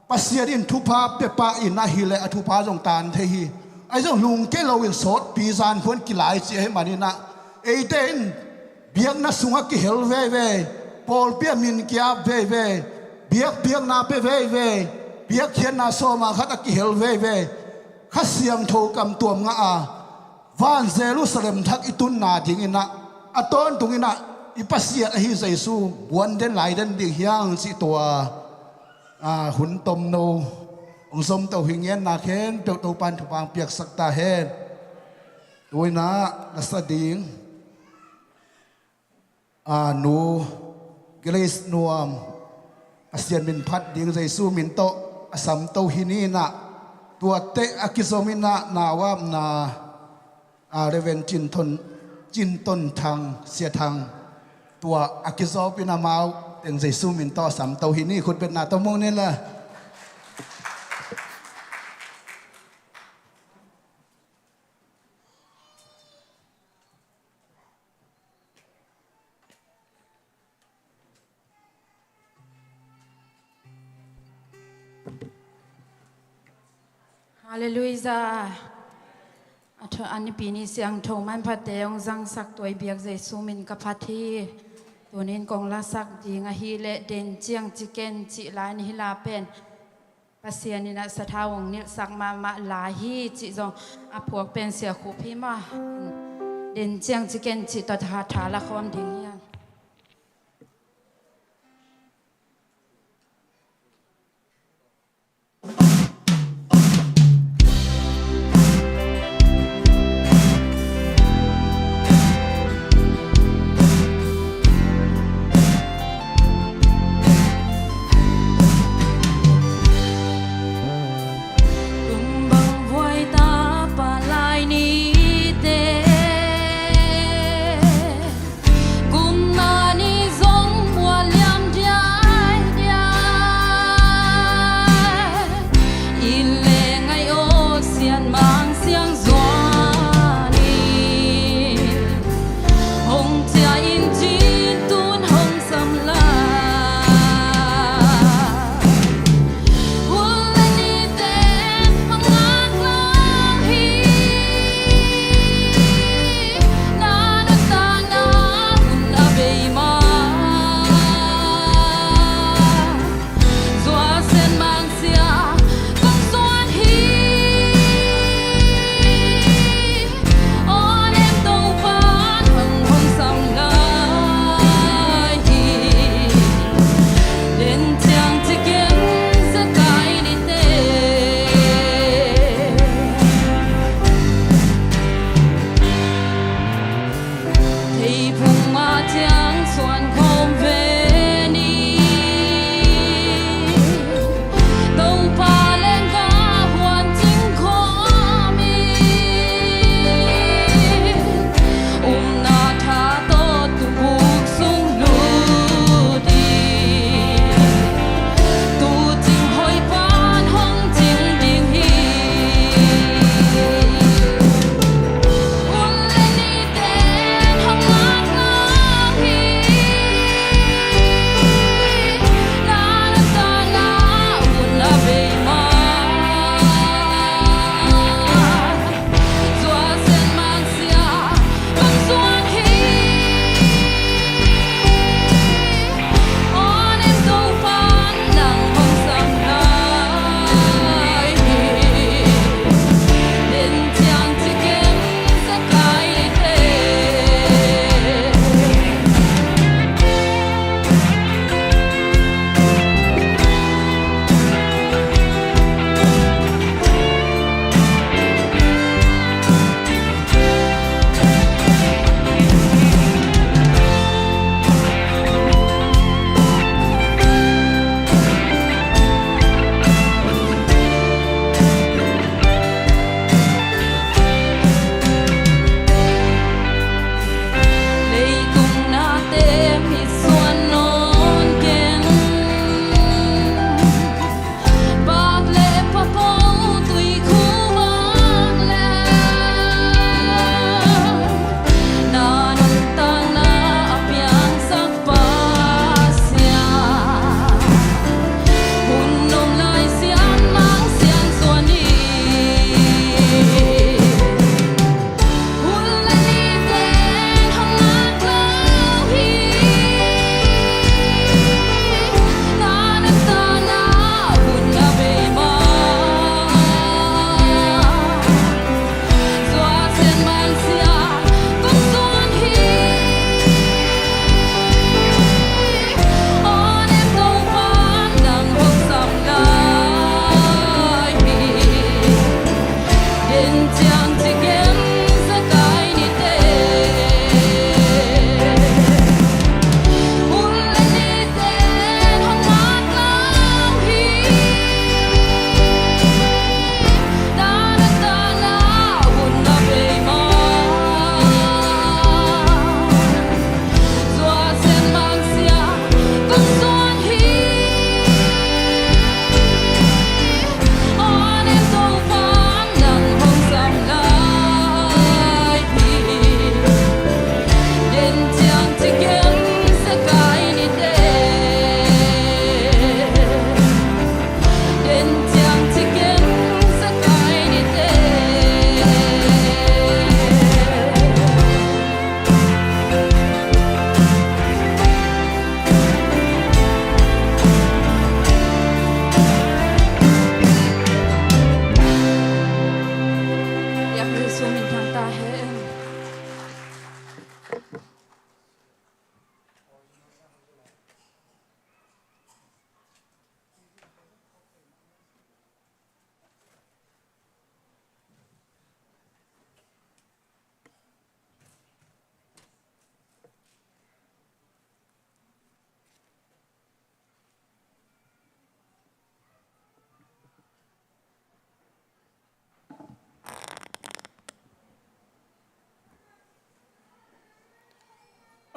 Pasian in thupha pia pah in ah hileh a thupha zong taan thei hi. Ahi zong lungke loin sawtpi zan khuan kilai cih ahih manin ah eite in biakna sungah kihel veivei, pawlpi ah min ki-ap veivei, biakpiakna pia veivei, biakkhiatna sawm ah khat ah kihel veivei, Kha Siangtho kam tuam ngah a van Jerusalem thak i tun nadingin ah a tawntungin ah i Pasian ahi Jesu muan den lai den ding hi hang cih tua, a, hun tomno hong zomto hi. Ngenna khempeuh Topa in thupha hong piaksak ta hen. Tu-in ah na sa ding, a, Nu Grace Nuam, Pasian min phat ding Jesu min tawh a samto hi ni in ah, tuate a kizom in ah nau apna, a, Reverend Cin Ton, Cin Ton Thang, Sia Thang, tua a kizawp in amau teng Jesu min tawh a samto hi ni. Khutbetna tawh mu ni la. Halleluijah. A tho-, a Nipi ni siangtho manphatte hong zangsak tua i biak Jesu min ka phat hi. Tunin kong lasak ding ahih leh Den Ciang Ci Ken cih la in, hih la pen Pasian in ah sathau hong nilhsak mahmah la hi cih zong a phuak pen Sia Khup hi mah. Den Ciang Ci Ken cih tawh tha, tha la khawm ding hi hang.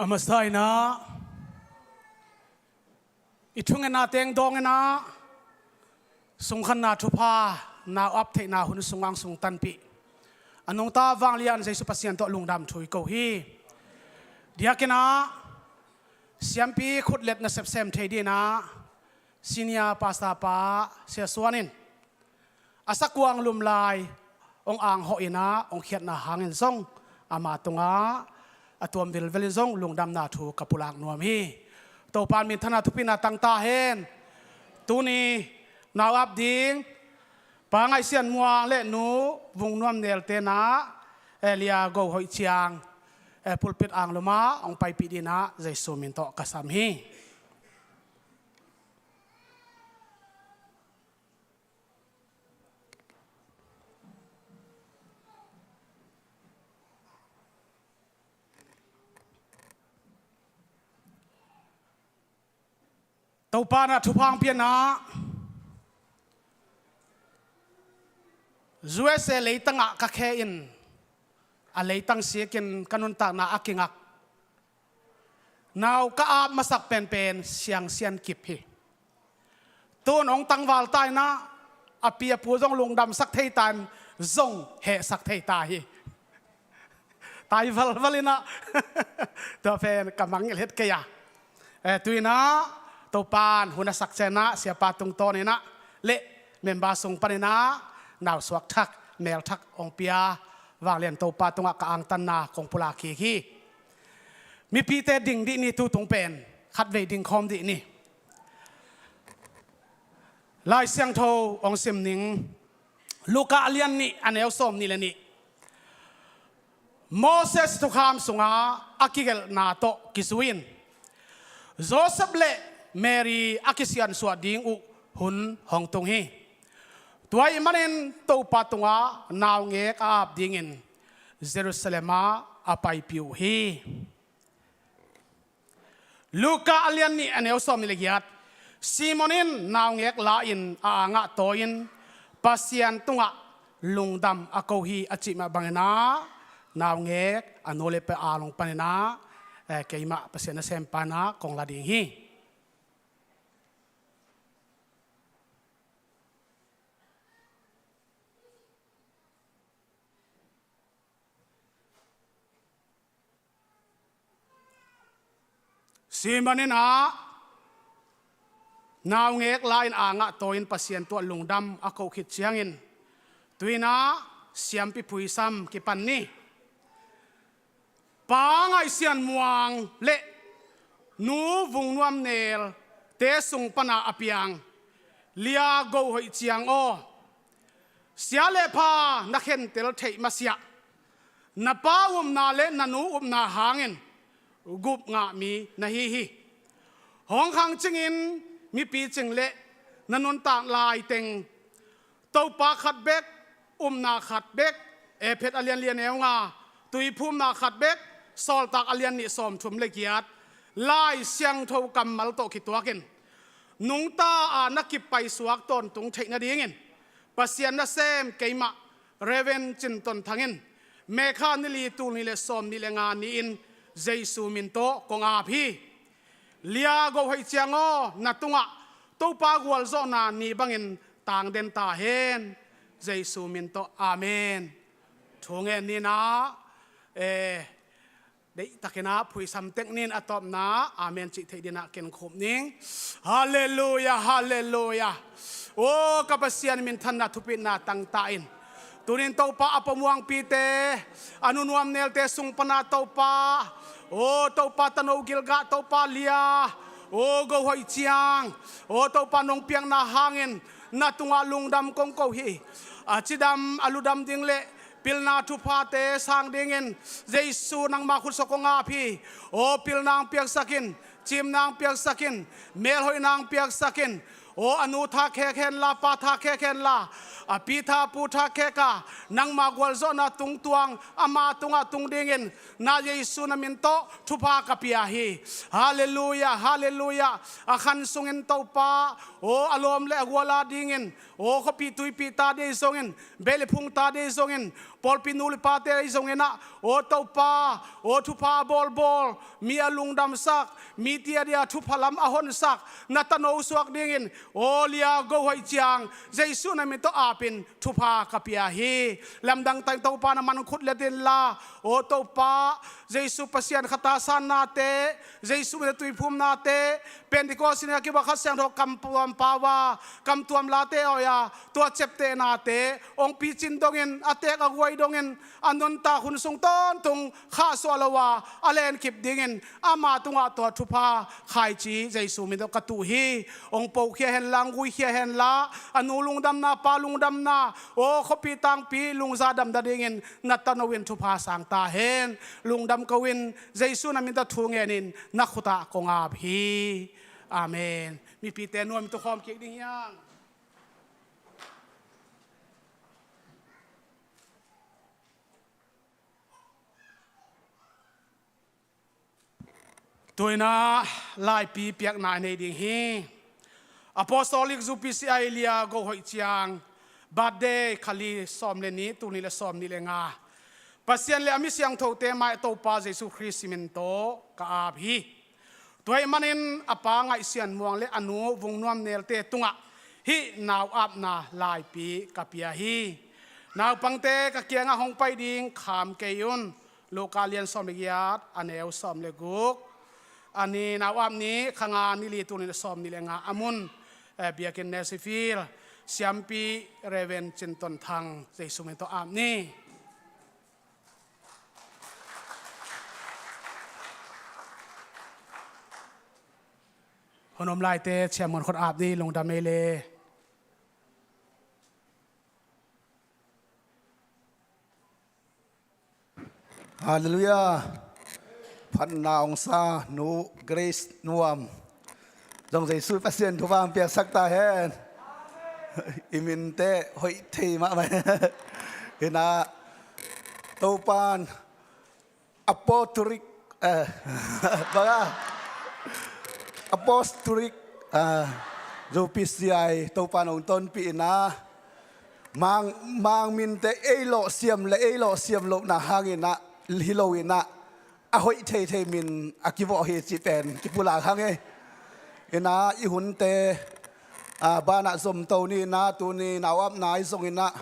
A masa inah i thungetna teng dawng inah sungkhanna thupha, nau ap theihna hun sungah sungtanpih a nungta vanglian Jesu Pasian tawh lungdam thu i ko hi. Diakinah siampi khutlet nasep sem thei dinah senior pastor pa Sia Suan in a sakuang lumlai hong anghawh inah hong khiatna hangin zong ama tungah a tuam vilvel in zong lungdamna thu ka pulak nuam hi. Topa minthanna thupina tangta hen. Tuni nau ap ding Pa Ngaih Sian Muang le Nu Vung Nuam Nel tenah Elia Go Hoih Ciang, eh, pulpit anglumah hong paipih dinah Jesu min tawh ka sam hi. Topa na thupha hong pianah U S A leitangah ka khe in a leitang sikin ka nuntakna a kingak nau ka ap masak penpen Siang Sian Kip hi. Tun hong tangval ta inah a pi a pu zong lungdamsak thei ta in zong hehsak thei ta hi. Tai valval inah tua pen ka mangngilh het kei a. Eh, tu inah Topan hun a sak cianah siapa tungtawn inah le member sung pan inah nau suak thak mel thak hong pia vanglian Topa tungah ka angtanna kong pulak kik hi. Mipite ding dih ni, tu tung pen khatvei ding khawm dih ni. Lai Siangtho hong sim ning. Luka a lian nih a neu sawm nih le nih. Moses thukham sungah a kigelhna tawh kizui in Joseph le Mary a kisiansuah ding uh hun hong tung hi. Tua ahih manin Topa tungah naungek a ap dingin Jerusalem ah a paipih uh hi. Luka a lian nih a neu sawm nih le giat. Simon in naungek la-in a angah tawi-in Pasian tungah lungdam a ko hi a cih mah bangin ah naungek a nu le pa a lung panin ah, eh, keimah Pasian nasempa in ah kong la ding hi. Simon in ah naungek la-in a angah tawi-in Pasian tungah lungdam a ko khit ciangin tu-in ah siampi phuisam kipan ni. Pa Ngaih Sian Muang le Nu Vung Nuam Nel te sung pana a piang Lia Go Hoih Ciang aw, sia le pha na khentel theih masiah na pa upna le na nu upna hangin gup ngahmi na hi hi. Hong khang cingin mipi cing le na nuntak laiteng Topa khat bek, upna khat bek, Efesa a lian li a neu nga, tuiphumna khat bek, Sawltak a lian nih sawmthum le giat, Lai Siangtho kammal tawh kituakin nungta a na kip paisuak tawntung theih nadingin Pasian nasem keimah Reverend Cin Ton Thang in May kha ni li, tul nih le sawm nih le nga ni-in Jesu min tawh kong ap hi. Lia Go Hoih Ciang aw, na tungah Topa gualzawhna ni bangin tangden ta hen. Jesu min tawh, amen. Thu ngen ni-in ah, eh, deihtakin ah phuisam tek ni-in a tawpna amen cih theih dingin ah ken khup ning. Halleluia, halleluia. Aw ka Pasian, minthanna thupitna tangta in tuni-in Topa a pua muangpite, a Nu Nuam Nel te sung pana Topa, aw Topa tano gilgah Topa Lia, aw Go Hoih Ciang, aw Topa nong piakna hangin na tungah lungdam kong ko hi. A cidam a ludam ding le pilna thuphate sang dingin Jesu nangma khut sungah kong ap hi. Aw pilna hong piaksak in, cimna hong piaksak in, melhoihna hong piaksak in. Aw, a nu tha khek henla, pa tha khek henla, a pi tha, pu tha khek a, nangma gualzawhna tungtuang ama tungah tung dingin na Jesu na min tawh thupha ka pia hi. Halleluiah, halleluiah. A khan sungin Topa, aw, a lawm le a gual a dingin, aw, khuapih tuipih ta dei zongin, beh le phung ta dei zongin, pawlpi nu le pate ahi zongin ah, aw Topa, aw thupha a bawlbawl, mi a lungdamsak, mite adia thupha lam a honsak na tano suak dingin, aw Lia Go Hoih Ciang, Jesu na min tawh apin thupha ka pia hi. Lamdang tang Topa na man khut let inla, aw Topa, Jesu Pasian khat a sannate, Jesu min a tuiphumnate, Pentecost ni a kiba Kha Siangtho kamtuam pau a, kamtuam late awi a, tua ciaptehnate hong picin dongin, a teek a guai dongin, a nuntak hun sung tawntung khahsuah lo a, a lenkip dingin ama tungah tua thupha khaici Jesu min tawh ka tuh hi. Hong pokhia henla, hong guikhia henla, a nu lungdamna, pa lungdamna, aw khuapih tangpi lungza damna dingin na tano in thupha sang ta hen. Lungdam ko in, Jesu na min tawh thu ngenin na khutah kong ap hi. Amen. Mipite nuam in tu khawm kik ding hiang. Tu-in ah laipi piakna i nei ding hi. Apostolic Zu Pi Siai Lia Go Hoih Ciang, birthday kha li, sawm le nih, tul nih le sawm nih le nga. Pasian le a mi siangthote mai Topa Jesu Khrist min tawh ka ap hi. Tua ahih manin a pa Ngaih Sian Muang le a nu Vung Nuam Nelte tungah hih nau apna laipi ka pia hi. Naupangte ka kiangah hong pai ding kham kei un. Luka lian sawm le giat, a neu sawm le guk. A ni nau ap ni kha nga, ni li, tul nih le sawm nih le nga a mun, eh, biakinn Nashville, siampi Reverend Cin Ton Thang, Jesu min tawh ap ni. Hun om laite, Chairman khut ap ni, lungdam ei le. Halleluiah. Phatna hong sa Nu Grace Nuam zong Jesu Pasian thupha hong piaksak ta hen. I minte hoih thei mahmah. Hi-in ah Topan apostolic, eh, bang a, apostolic, eh, Zu Pi Siai Topan hong tonpih in ah, Mang, Mang minte ei lawhsiam le ei lawhsiam lohna hangin ah, hi lo in ah, a hoih theithei min a kivawh hi cih pen kipulak hang ei. Hi-in ah i hunte, ah, banah zomto ni-in ah, tuni nau apna ahi zongin ah,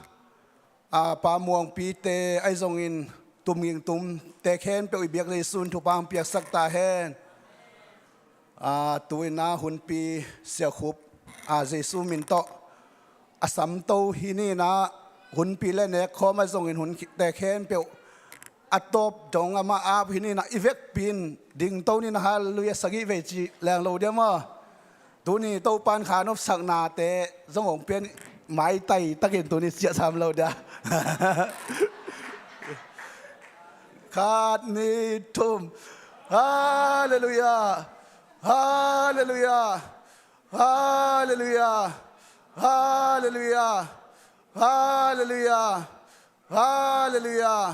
ah, Pa Muangpite ahi zongin, Tum Ging Tumte khempeuh i biak Jesu in thupha hong piaksak ta hen. Ah, tu-in ah hunpi Sia Khup, ah, Jesu min tawh a samto hi ni-in ah, hunpi le nekkhawm ahi zongin hunte khempeuh a tawp dong amah ap hi ni-in ah, i vekpi in dingto ni-in ah, halleluiah sagih vei ci leng lo diam aw. Tuni Topan kha nopsaknate zong hong pia in, maitai takin tuni ciahsam lo dia. Khat, nih, thum. Halleluiah. Halleluiah. Halleluiah. Halleluiah. Halleluiah. Halleluiah.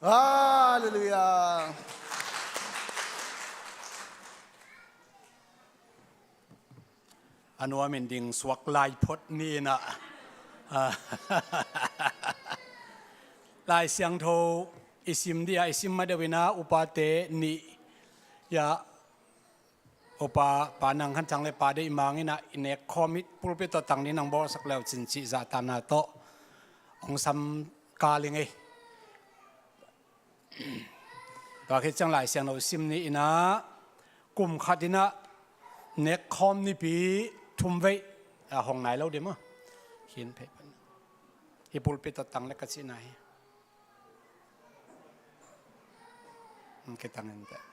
Halleluiah. A nuam in ding suak lai phot ni-in ah. Lai Siangtho i sim dih a, i sim ma deuh in ah, upate nih, ya, upa Pa Nang Khan Thang le Pa Deih Mang in ah i nekkhawm, i pulpit tawh tang ding nang bawlsak le uh cin cih zahtakna tawh hong sam kal ing ei. Tua khit ciang Lai Siangtho sim ni-in ah, kum khat in ah nekkhawm nipi thum vei, a hong nai lo diam aw. Khin phei pan. Hi pulpit tawh tang le ka cihna hi. Hong kitang in teh.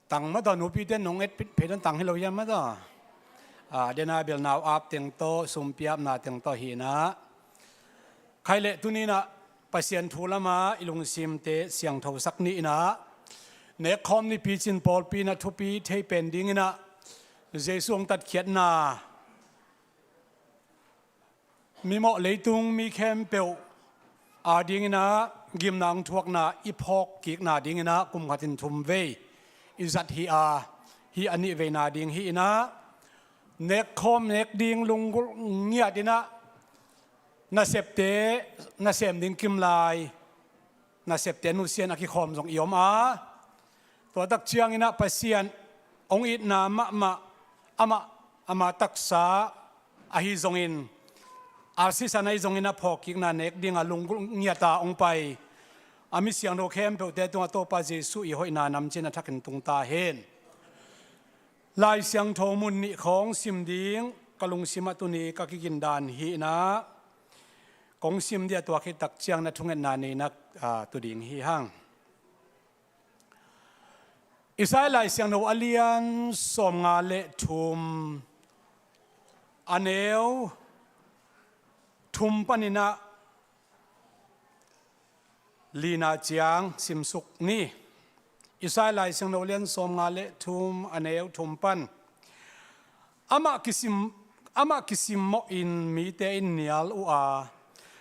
Tang mah tawh, nupite nong et phei dan tang hi lo hiam mah tawh. Ah, dena bel nau ap teng tawh, sumpi apna teng tawh hi-in ah. Khai leh tuni-in ah Pasian thu lamah i lungsimte siangthosak ni-in ah, Nekkhawm nipi cin pawlpi in ah thupi thei pen dingin ah Jesu hong tatkhiatna, mimawh leitung mi khempeuh a dingin ah gimna hong thuakna i phawk kikna dingin ah kum khat in thum vei i zat hi a, hih a nih veina ding hi in ah, nekkhawm nek ding lunggulh ngiat in ah nasepte nasem ding kimlai, nasepte nusia in a kikhawm zong i om a, tua tak ciangin ah Pasian hong itna mahmah, amah, ama taksa ahi zongin, a sisan ahi zongin a phawkkikna nek ding a lunggulh ngiat a hong pai a mi siangtho khempeuhte tungah Topa Jesu i hoihna namcin a thakin tung ta hen. Lai Siangtho mun nih khawng sim ding ka lungsim ah tuni ka kigindan hi in ah, kong sim ding a, tua khit tak ciang na thungetna nei nak, aa, tu ding hi hang. Isaiah Lai Siangtho a lian sawmnga le thum, a neu thum panin ah lina ciang simsuk ni. Isaiah Lai Siangtho lian sawmnga le thum, a neu thum pan. Amah kisim, amah kisimmawhin mite in nial uh a,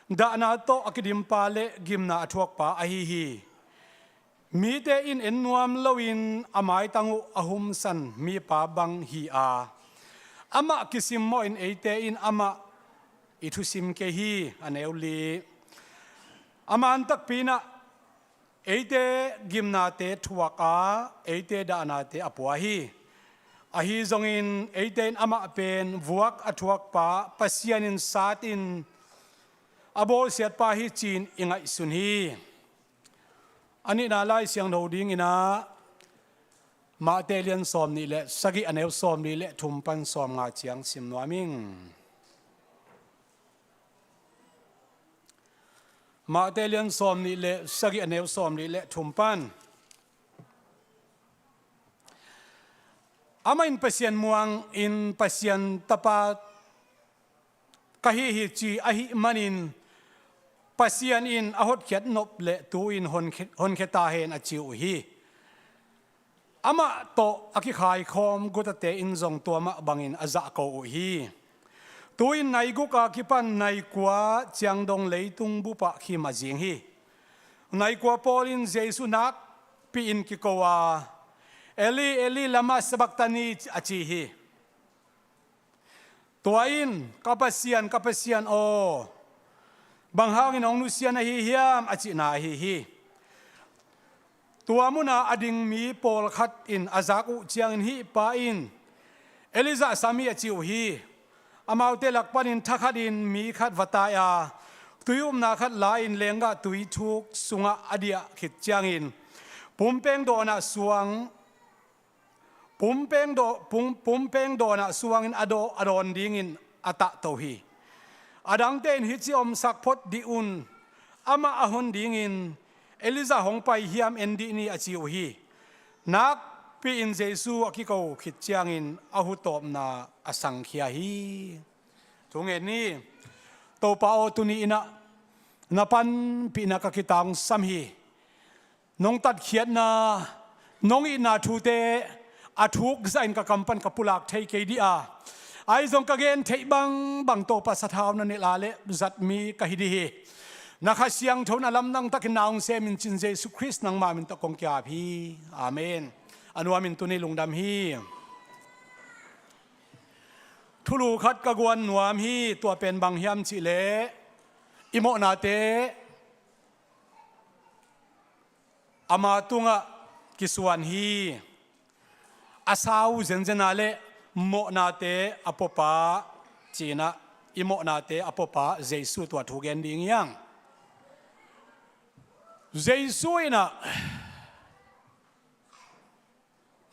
dahna tawh a kidimpa le gimna a thuakpa ahi hi. Mite in en nuam loin a maitang uh a humsan mipa bang hi a, amah kisimmawhin eite in amah i thusim kei hi. A neu li. A man takpi in ah eite gimnate thuak a, eite dahnate a pua hi. Ahi zongin eite in amah pen vuak a thuakpa, Pasian in sat in a bawlsiatpa hi ci-in i ngaihsun hi. A nihna Lai Siangtho dingin ah Mate lian sawmnih le sagih, a neu sawmli le thum pan sawmnga ciang sim nuam ing. Mate lian sawmnih le sagih, a neu sawmli le thum pan. Amah in Pasian muang in Pasian tapa ka hi hi ci ahih manin Pasian in a hotkhiat nop le tu-in honkhia, honkhia ta hen a ci uh hi. Amah tawh a kikhaikhawm gutate in zong tua mah bangin a zahko uh hi. Tu-in nai guk a kipan nai kua ciang dong leitung bupah khim a zing hi. Nai kua pawl in Jesu nakpi-in kiko a, "Eli, Eli, lama sabachthani?" a ci hi. Tua in, "Ka Pasian, ka Pasian aw, bang hangin hong nusia na hi hiam?" a cihna ahi hi. Tua munah a ding mi pawlkhat in a zak uh ciangin hih pa in Elijah sam hi a ci uh hi. Amaute lak panin thakhatin mi khat va tai a, tui-upna khat la-in lenggah tui thuk sungah a diah khit ciangin pumpeng dawnah suang, pumpeng daw-, pum-, pumpeng dawnah suangin a daw-, a dawn dingin a tahto hi. A dangte in, "Hih ci omsak phot dih un, amah a hon dingin Elijah hong pai hiam en dih ni," a ci uh hi. Nakpi-in Jesu a kiko khit ciangin a hutawpna a sangkhia hi. Thungen ni. Topa aw, tuni in ah na panpihna ka kitangsam hi. Nong tatkhiatna, nong itna thute a thuk zahin ka kam pan ka pulak thei kei dih a, ahi zong ka gen theih bangbang Topa sathau na nilh a leh zat mi ka hi dih hi. Na Kha Siangtho na lamdang takin na hong semin cin Jesu Khrist nangma min tawh kong ki-ap hi. Amen. A nuamin tuni lungdam hi. Thulu khat ka guan nuam hi. Tua pen bang hiam cihleh i mawhnate ama tungah kisuan hi. A sau zenzen a leh mawhnate a puapa, ci-in ah i mawhnate a puapa Jesu, tua thu gen ding hi hang. Jesu in ah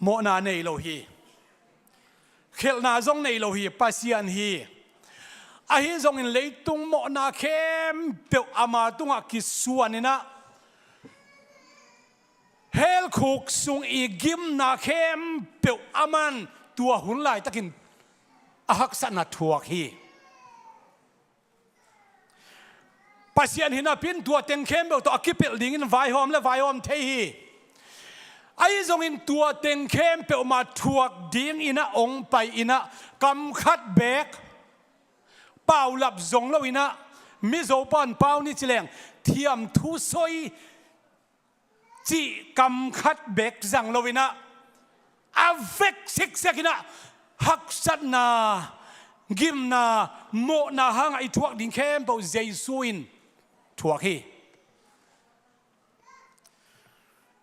mawhna nei lo hi. Khelhna zong nei lo hi, Pasian hi. Ahi zongin leitung mawhna khempeuh ama tungah kisuan in ah, hell khuk sung i gimna khempeuh aman tua hun laitakin a haksatna thuak hi. Pasian hi napi-in tua teng khempeuh tawh a kipelh dingin vaihawm le vaihawm thei hi. Ahi zongin tua teng khempeuh mah thuak dingin ah hong pai in ah, kam khat beek, paulap zong lo in ah, Mizo pan pau ni ci leng, thiam thu soi cih kam khat beek zang lo in ah, a vek siksiak in ah, haksatna, gimna, mawhna hangah i thuak ding khempeuh Jesu in thuak hi.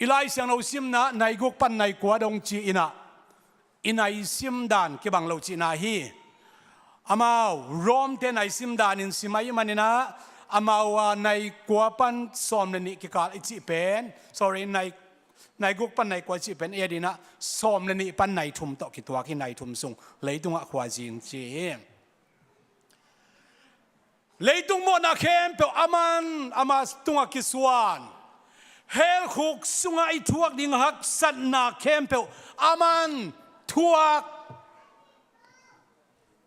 I Lai Siangtho simna nai guk pan nai kua dong ci in ah, i nai sim dan kibang lo cihna hi. Amau Rom te nai sim danin sim ahih manin ah, amau a nai kua pan sawm le nih kikal i cih pen, sorry, nai, nai guk pan nai kua i cih pen, ei adingin ah sawm le nih pan nai thum tawh kituak hi. Nai thum sung leitungah khuazing ci hi. Leitung mawhna khempeuh aman, ama tungah kisuan. Hell khuk sungah i thuak ding haksatna khempeuh aman thuak.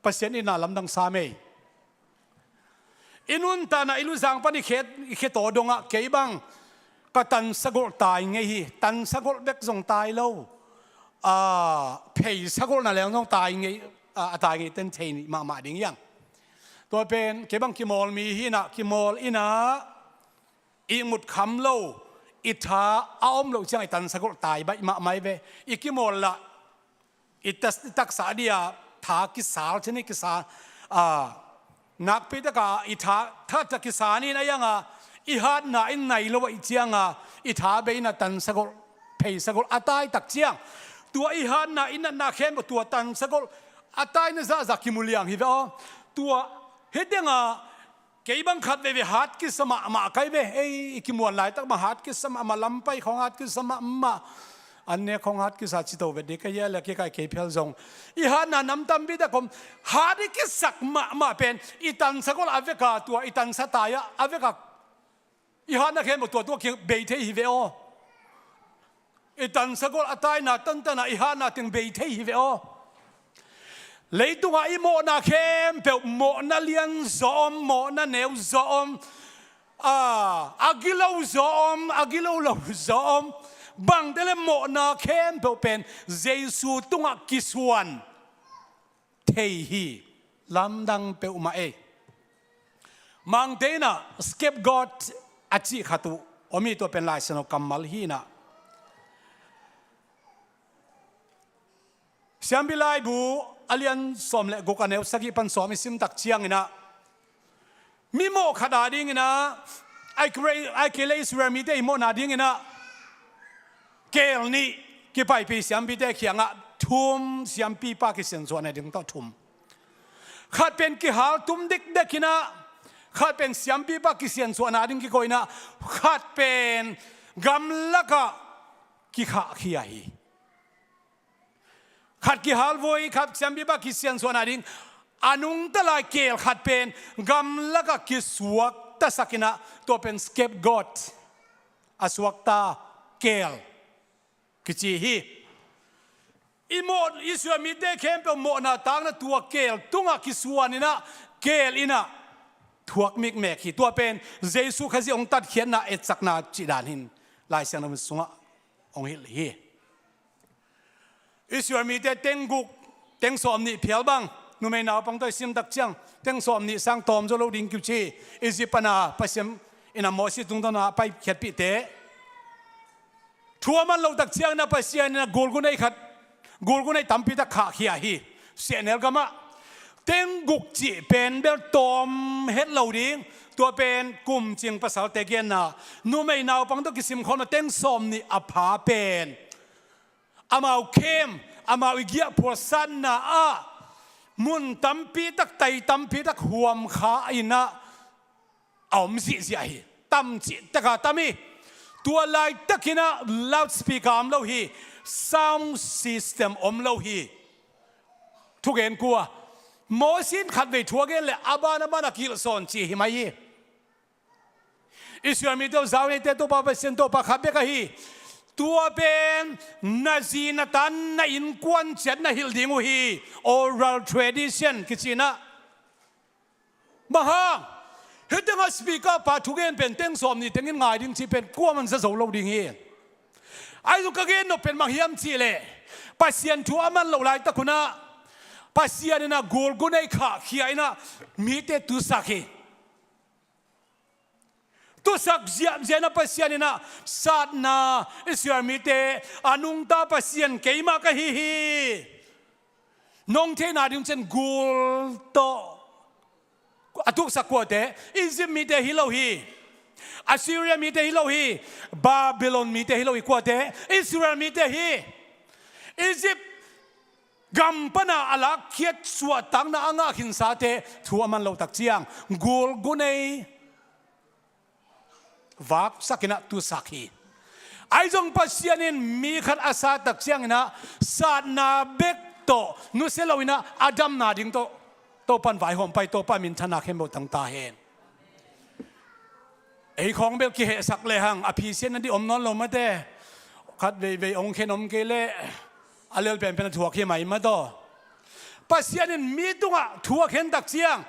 Pasian in ah lamdang sam ei. I nuntakna, i luzang pan i khe, i khe taw dongah kei bang ka tansa golh tai ngei hi. Tansa golh bek zong tai lo, a, pheisa golhna leng zong tai ngei, a, a tai ngei ten thei mahmah ding hiang. Tua pen kei bang kimawl mi hi in ah, kimawl in ah, ihmut kham lo, i tha a om loh ciang i tansa golh tai baih mahmah hi ve. I kimawl lah, i tas, i taksa dia tha kisal, cin i kisal, a, nakpi taka i tha, tha, tha kisa ni in ah, a hiang a, i hatna in nai lo ahih ciang a, i tha bei in ah tansa golh, pheisa golh a tai tak ciang, tua i hatna, i natna khempeuh tua tansa golh a taina zahzah kimu liang hi ve aw. Tua hi teng a, kei bang khat veivei hat kisa mahmah ka hi ve. Ei, i kimuan laitak mah hat kisa mahmah, lampai khawng hat kisa mahmah. An nek khawng hat kisa ci to ve ding ka hi a, le kei kai kei phel zong. I hatna nam tampi tak om, hat i kisak mahmah pen, i tansa golh a vek a, tua i tansa tai ah a vek a, i hatna khempeuh tua, tua kibei thei hi ve aw. I tansa golh a taina tantan a i hatna teng bei thei hi ve aw. Leitungah i mawhna khempeuh, mawhna lian zaw om, mawhna neu zaw om, a, a gilo zaw om, a gilo lo zaw om. Bangte le mawhna khempeuh pen Jesu tungah kisuan thei hi. Lamdang peuhmah ei. Mangte in ah scapegoat a cih khat uh om hi. Tua pen Lai Siangtho kammal hi in ah, Siampi Laibu a lian sawm le guk, a neu sagih pan sawm i sim tak ciangin ah, mi mawh khat a dingin ah, ahih kei leh Israel mite i mawhna dingin ah keel nih kipaipih siampite kiangah thum, siampipa kisiansuahna ding tawh thum. Khat pen kihal tum dikdek in ah, khat pen siampipa kisiansuahna ding kikoih in ah, khat pen gamlakah kikhahkhia hi. Khat kihalvui, khat siampipa kisiansuahna ding. A nungta lai keel khat pen gamlakah kisuaktasak in ah, tua pen scapegoat, a suakta keel kici hi. I mawh, Israel mite khempeuh mawhna takna tua keel tungah kisuan in ah, keel in ah thuak mikmek hi. Tua pen Jesu Khazih hong tatkhiatna etsakna cih dan hi in Lai Siangtho sungah hong hilh hi. Israel mite teng guk, teng sawm nih phial bang, numei naupang tawh i sim tak ciang, teng sawm nih sang tawm zaw lo ding kici, Egypt pana Pasian in ah Moses tungtawn a paikhiatpihte. Thu a man lo tak ciangin ah Pasian in ah gulgunei khat, gulgunei tampi tak khahkhia hi. Sehnel gamah teng guk cih pen bel tawm het lo ding. Tua pen kum cing pasalte genna, numei naupang tawh kisim khawm a teng sawm nih a pha pen amau khem, amau i giahphual satna ah mun tampi tak, tai tampi tak huam kha in ah a om zihziah hi. Tam cih tak a tam hi. Tua laitakin ah loudspeaker om lo hi. Sound system om lo hi. Thugen kua, Moses in khatvei thu a gen leh a ban a ban a kihilh sawn ci hi mai hi. Israel mite uh, zau neite, Topa Pasian, Topa khat bek ahi. Tua pen na zi na tan, na innkuan ciat na hilh ding uh hi. Oral tradition kici in ah. Bang hang? Hih tengah speaker pa thugen pen teng sawm nih tengin ngai ding cih pen kuaman za zo lo ding hi. Ahi zong ka gen nop pen bang hiam cihleh, Pasian thu a man loh laitak hunah Pasian inah gulgunei khahkhia inah mite tusak hi. Tusak ziahziah inah Pasian inah satna Israel mite a nungta Pasian keimah ka hi hi. Nong theihna ding cian gul tawh a tuksak kuate, Egypt mite hi lo hi. Assyria mite hi lo hi. Babylon mite hi lo hi. Kuate? Israel mite hi. Egypt gam pana a lakkhiat suahtakna a ngah khinsate thu a man loh tak ciang gulgunei vaksak inah tusak hi. Ahi zong Pasian in mi khat a sat tak cianginah satna bek tawh nusia lo inah a damna ding tawh Topan vaihawm pai, Topa minthanna khempeuh tang ta hen. Ei khawng bel kihehsak lehang a phisiatna dih om nawn lo mate. Khat veivei ong khen om kei leh a lel penpen a thuak hi mai mataw. Pasian in mi tungah thuak hen tak ciang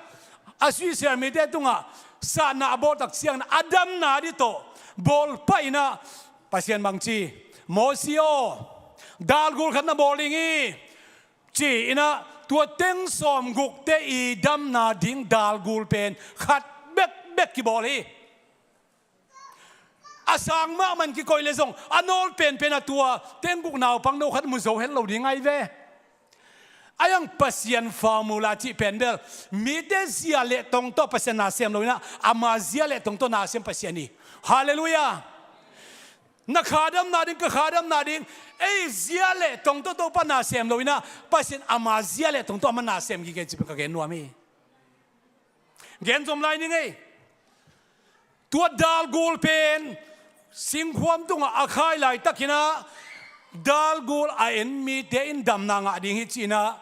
a Israel mite tungah satna a bawl tak ciang a damna dih tawh bawl pah inah Pasian bangci, Mosi aw, dalgul khat na bawl ding hi, ci inah tua teng sawmgukte i damna ding dalgul pen khat bekbek kibawl hi. A sang mahmah in kikoih leh zong a nawl penpen a tua teng guk naupang no khat mu zo het lo ding ahi ve. Ahi zong Pasian formula cih pen bel mite zia le tong tawh Pasian na sem lo inah ama zia le tong tawh na sem Pasian hi. Halleluiah. Na kha damna ding, ka kha damna ding, ei zia le tong tawh Topa na sem lo inah Pasian ama zia le tong tawh ama na sem gige cih pen ka gen nuam hi. Gen zom lai ning ei. Tua dalgul pen singkhuam tungah a khai laitakinah dalgul a en mite in damna ngah ding hi ci-inah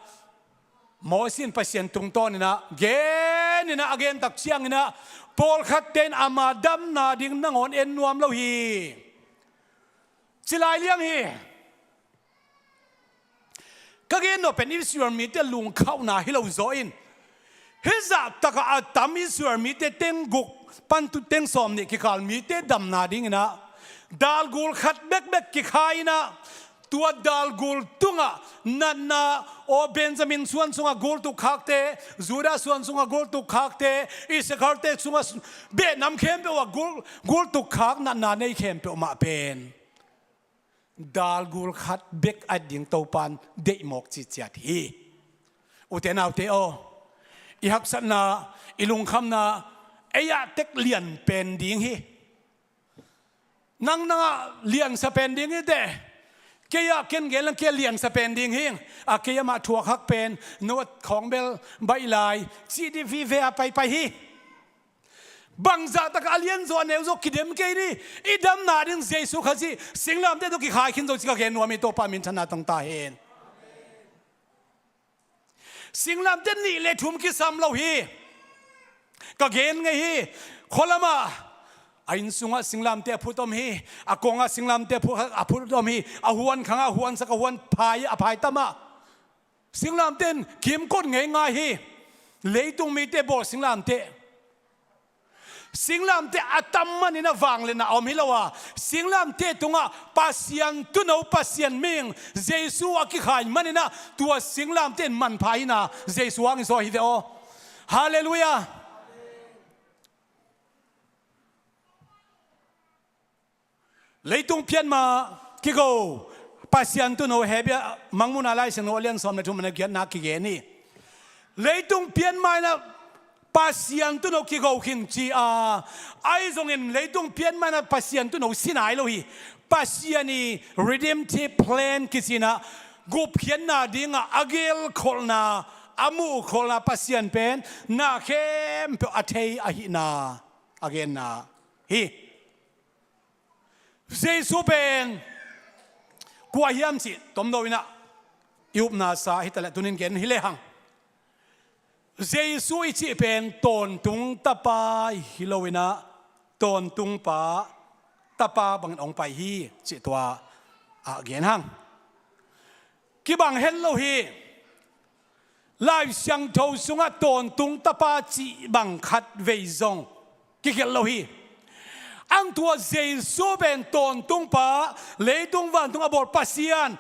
Mosi in Pasian tungtawninah geninah a gen tak cianginah pawlkhatte in ama damna ding nangawn en nuam lo hi. Ci lai liang hi. Ka gen nop pen Israel mite lungkhauhna hi lo zaw in, hih zahtakah a tam Israel mite teng guk pan tu teng sawm nih kikal mite damna dinginah dalgul khat bekbek kikha inah tua dalgul tungah natna aw Benjamin suan sungah gultuk khakte, Judah suan sungah gultuk khakte, Issakar-te sungah behnam khempeuh ah gul, gultuk khak natna nei khempeuh mah pen dalgul khat bek a ding Topan deihmawk ciciat hi. Ute naute aw, i haksatna, i lungkhamna ei ah tek lian pen ding hi. Nang nangah liansa pen ding hi teh. Kei ah ken gen lang kei ah liansa pen ding hi. A kei amah thuak hak pen no khawng bel baih lai cih dih vive a paipai hi. Bangzah takah a lianzaw a neuzaw kidem kei ni. I damna ding Jesu Khazih singlamteh tawh kikhai khin zo ci ka gen nuam hi. Topa minthanna tang ta hen. Singlamteh nih le thum kisam lo hi. Ka gen ngei hi. Khualamah a inn sungah singlamteh a phut om hi. A kongah singlamteh a phut, a phut om hi. A huan khangah a huansak a huan phai a phai tamah singlamteh in kimkot ngeingai hi. Leitung mite bawl singlamteh, singlamteh a tam maninah vangliatna a om hi lo a, singlamteh tungah Pasian tuuno, Pasian mihing Jesu a kikhai maninah tua singlamteh in manpha hina, Jesu hang i zaw hi ve aw. Halleluiah. Leitung pianma kigo Pasian tuuno, Hebru Mangmuhna Laisiangtho a lian sawm le thum a neu giatna kigen hi. Leitung pianma inah Pasian tuuno kigo khin ci a, ahi zongin leitung pianma inah Pasian tuuno si nai lo hi. Pasian i redemptive plan kici inah gupkhiatna dingah a gelkholhna, a muhkholhna Pasian pen na khempeuh a thei ahihna a genna hi. Jesu pen kua hiam cih tomno inah i upna sa hi taleh tunin gen hi lehang. Jesu i cih pen tawntung tapa hi lo inah tawntung pa tapa bangin hong pai hi cih tua a gen hang. Kibang het lo hi. Lai Siangtho sungah tawntung tapa cih bang khat vei zong kigelh lo hi. Ang tua Jesu pen tawntungpa, leitung vantung a bawl Pasian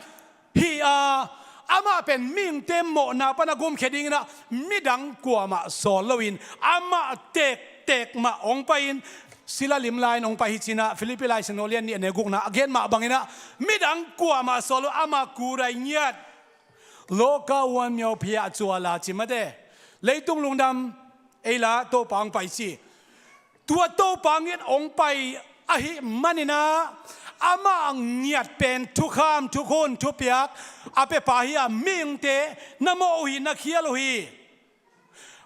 hi a, amah pen mihingte mawhna pan a gumkhia dinginah midang kuamah sawl loin amah tektek mah hong pai-in, sila lim lai-in hong pai hi cinah, Filipi lai singno lian nih a neu gukna a gen mah banginah midang kuamah sawl lo, amah kurai ngiat. Loka wan myo phia cuala ci mate. Leitung lungdam ei la Topa hong pai ci. Tua Topa ngiat hong pai ahih maninah amah ngiat pen thukham, thukhun, thupiak a pepa hi a, mihingte na mawh uh hi, na khial uh hi.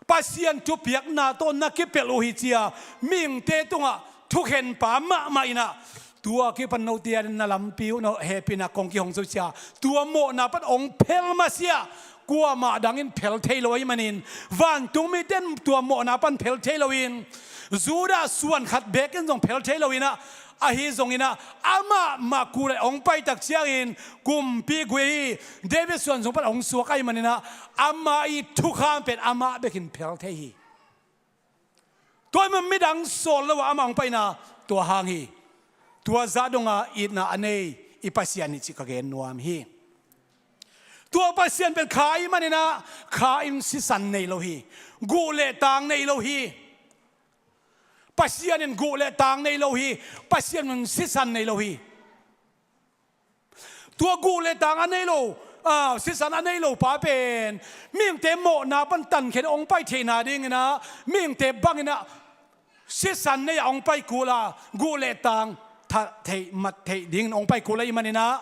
Pasian thupiakna tawh na kipelh uh hi cia, mihingte tungah thukhenpa mahmah inah, tua kipan note a na lampi uh, na hehpihna kong kihong zo cia, tua mawhna pan hong phel masiah kuamah dangin phel thei lo ahih manin, vantungmite in tua mawhna pan phel thei loin, Judah suan khat bekin zong phel thei loinah, ahi zonginah amah mah kulai hong paitak ciangin kumpi gui ahi David suan sung pan hong suak ahih maninah, amah ih thukham pen amah bekin phel thei hi. Tua ahih man midang sawl lo a amah hong paina tua hang hi. Tua zah donga itna a nei i Pasian hi cih ka gen nuam hi. Tua Pasian pen kha ahih maninah kha in sisan nei lo hi. Guh le tang nei lo hi. Pasian in guh le tang nei lo hi. Pasian in sisan nei lo hi. Tua guh le tang a nei lo, a, sisan a nei lo pa pen mihingte mawhna pan tankhia hong pai theihna dinginah, mihingte banginah sisan nei-ah hong pai kul a, guh le tang that theih mat theih dingin hong pai kul ahih maninah,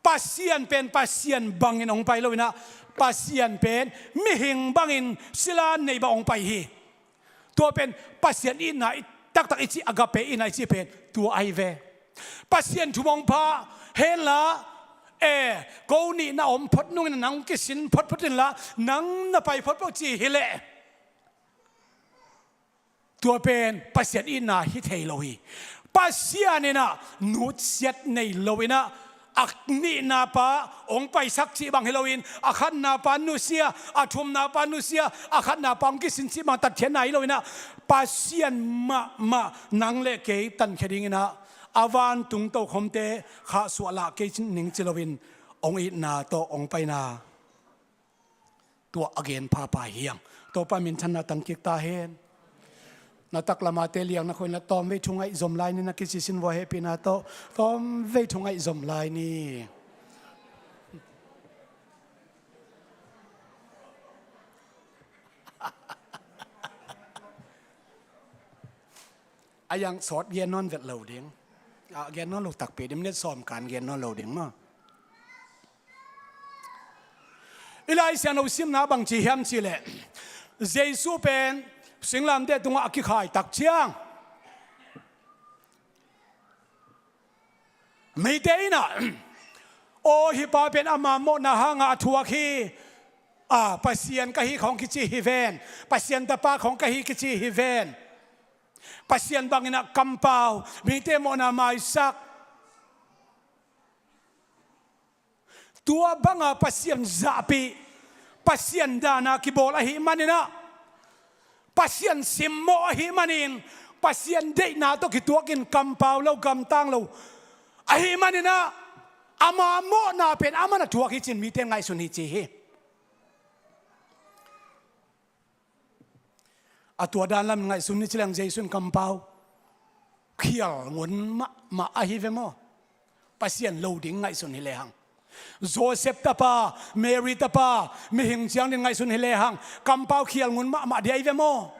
Pasian pen Pasian bangin hong pai loinah, Pasian pen mihing bangin sila nei bang hong pai hi. Tua pen Pasian itna i taktak i cih, agape itna i cih pen tua ahi ve. Pasian thu hong pha henla, e, ko nih na om phot nungin nang kisin photphot inla, nang na pai photphot ci hileh, tua pen Pasian itna hi thei lo hi. Pasian inah nutsiat nei loinah, a nihna pa hong paisak cih bang hi loin, a khatna pa nusia, a thumna pa nusia, a khatna pa hong kisin cih bang tatkhiatna hi loinah, Pasian mahmah nang le kei tankhia dinginah, a vantung tokhomte khahsuah lah kei ning ci loin hong itna tawh hong paina tua a gen phapha hiang. Topa minthanna tangkik ta hen. Na taklamate liang na khoina tawmvei thu ngaih zom lai ni, na kicisin vua hehpihna tawh tawmvei thu ngaih zom lai ni. A yang sawt gen nawn vet lo ding. A gen nawn lo takpi ding, minit sawm kan gen nawn lo ding maw. I Lai Siangtho simna bang ci hiam cihleh, Jesu pen singlamteh tungah a kikhai tak ciang, mite inah, aw, hih pa pen ama mawhna hangah a thuak hi. A, Pasian ka hi khawng kici hi ven. Pasian tapa khawng ka hi kici hi ven. Pasian banginah kampau, mite mawhna maisak. Tua banga Pasian zahpih, Pasian dana kibawl ahih maninah, Pasian simmawh ahih manin, Pasian deihna tawh kituakin kampau lo, gamtang lo ahih maninah, ama mawhna pen aman a thuak hi cin mite ngaihsun hi ci hi. A tua dan lam ngaihsun ni ci leng, Jesu in kampau khial ngun mahmah ahi ve maw? Pasian lo ding ngaihsun hi lehang, Joseph tapa, Mary tapa, mihing ciang ding ngaihsun hi lehang, kampau khial ngun mahmah ding ahi ve maw?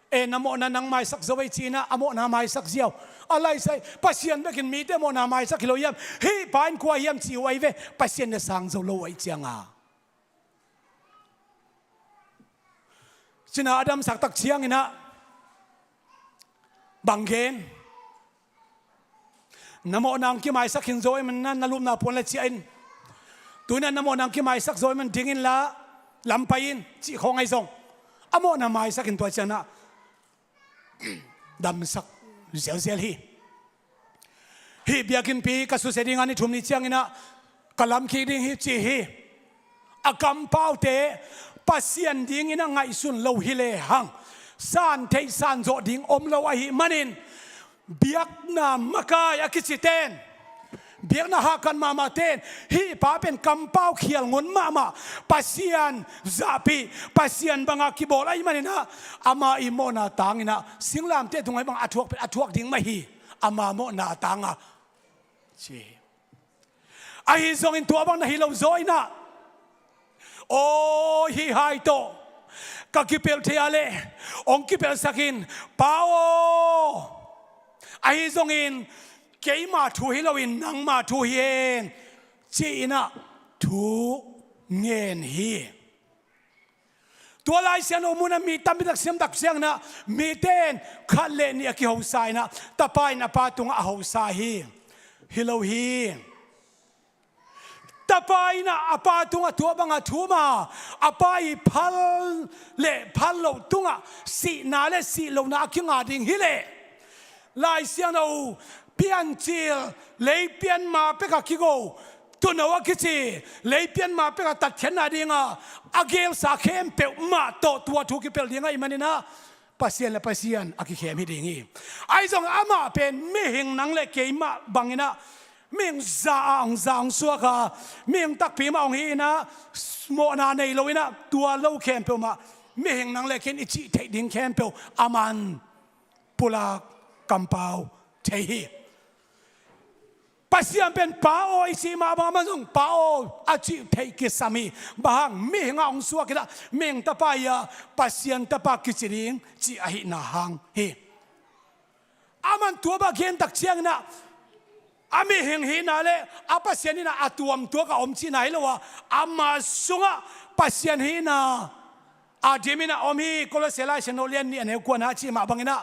E, na mawhna nang maisak zo ei cinah, a mawhna maisak ziau. A laisai, Pasian bekin mite mawhna maisak hi lo hiam? Hih pa in kua hiam ci uh ahi ve, Pasian na sang zo lo uh ahi cianga. Cina a damsak tak cianginah bang gen? Na mawhna hong kimaisak khin zo ahih manin na lupna puan la ciah in. Tuinah na mawhna hong kimaisak zo ahih manin ding inla lam pai in cih khawng ahi zong, a mawhna maisak in tua cianah damsak zelzel hi. Hih biakinnpi ka susia dinga ni thum ni cianginah ka lamkik ding hi ci hi. A kampaute Pasian dingin a ngaihsun lo hi lehang, san theih san zawh ding om lo ahih manin, Biakna makai a kici ten, biakna hahkat mahmah ten, hih pa pen kampau khial ngun mahmah, Pasian zahpih, Pasian banga kibawl ahih maninah, ama i mawhna tanginah singlamteh tungah bang a thuak pen a thuak ding mah hi, ama mawhna tanga ci hi. Ahi zongin tua bang na hi lo zaw inah, aw, hih hai tawh ka kipelh thei a leh hong kipelhsak in, Pa aw. Ahi zongin keima thu hi loin nangma thu hi hen, ci-inah thu ngen hi. Tua Lai Siangtho munah mi tampi tak siam tak cianginah, mite in khat le nih a kihosa inah, tapa in a pa tungah a hosa hi. Hi lo hi. Tapa inah a pa tungah tua banga thum a, a pa i phal le phal loh tungah sihna le sih lohna a kinga ding hi leh, Lai Siangtho Piancil, lei pianma peka kigo, tuuno a kici lei pianma peka tatkhiatna dinga a gelsa khempeuh mah tawh tua thu kipelh ding ahih maninah, Pasian le Pasian a kikhem hi ding hi. Ahi zong amah pen mihing nang le keimah banginah, mihing za a hong za hong suak a, mihing takpi mah hong hi inah, mawhna nei lo inah, tua lo khempeuh mah mihing nang le kei in i cih theih ding khempeuh aman pulak kampau thei hi. Pasian pen Pa aw i cih mah bang aman zong Pa aw a cih theih kisam hi. Bang hang, mihing a hong suak inah, mihing tapa hi a, Pasian tapa kici ding cih ahihna hang hi. Aman tua bang a gen tak cianginah, a mihing hihna le a Pasian hihna a tuamtuak a om cihna hi lo a, ama sungah Pasian hihna a dimin a om hi. Kolose Lai Siangtho lian nih a neu kuana a cih mah banginah,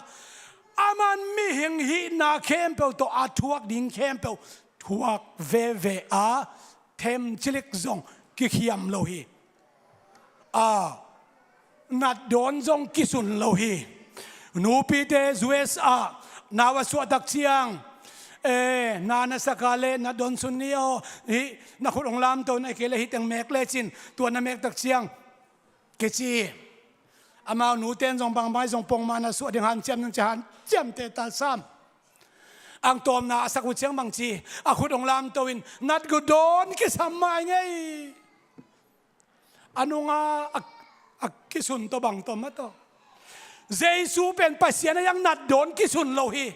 aman mihing hihna khempeuh tawh a thuak ding khempeuh thuak veve a, themcilik zong kikhiam lo hi. A natdawn zong kisun lo hi. Nupite U S ah nau a suah tak ciang, e, na na sak a leh natdawn sun ni aw, hih na khut hong lamto na, kei le hih teng mek lecin, tua na mek tak ciang kici. Amau nute in zong bangmah zong pongmah na suah ding hanciam ding ci, hanciamte ta sam. Ang tawmna a sak uh ciang bangci, a khut hong lamto in, natdawn kisam mah ing ei. A nunga a, a kisun tawh bang tawh mah tawh. Jesu pen Pasian a, a natdawn kisun lo hi.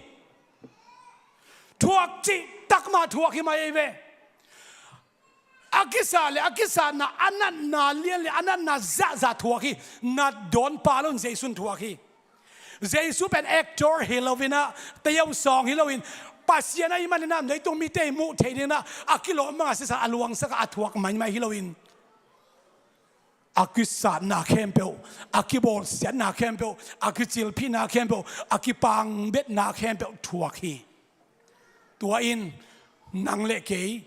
Thuak cih tak mah thuak hi mah ei ve. A kisa le a kisatna, a natna lian le a natna zahzah thuak hi. Natdawn pah lo in Jesu in thuak hi. Jesu pen actor hi lo inah, tayau sawng hi lo in, Pasian ahih maninah leitung mite i muh theih dinginah a kilawm banga sisan a luangsak a, a thuak maimai hi lo in, a kisatna khempeuh, a kibawlsiatna khempeuh, a kicilphihna khempeuh, a kipangbetna khempeuh thuak hi. Tua in nang le kei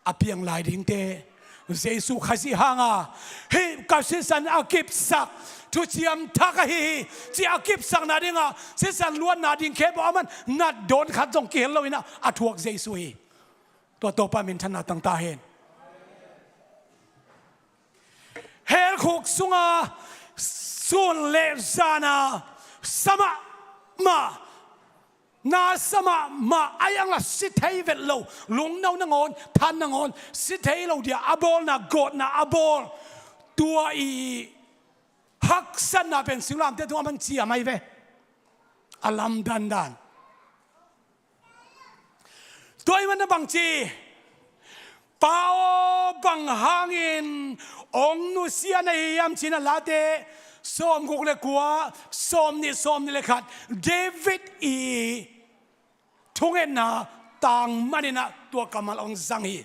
a piang lai dingte, Jesu Khazih hanga, hih ka sisan a kipsak thuciam thak ahi hi, ci a kipsakna dinga sisan luatna ding khempeuh aman natdawn khat zong kihel lo inah a thuak Jesu hi. Tua Topa minthanna tang ta hen. Hell khuk sunga sun le zana sa mahmah, na sa mahmah, a iang a si thei vet lo, lungno nangawn, than nangawn, si thei lo dia a bawlna, gawtna a bawl. Tua i haksatna pen singlamteh tungah man ciam ahi ve. A lamdandan. Tua ahih manin bangci, Pa aw, bang hangin hong nusia na hi hiam ci-in a Late sawmguk le kua, sawmnih, sawmnih le khat, David i thungetna tang maninah tua kammal hong zang hi.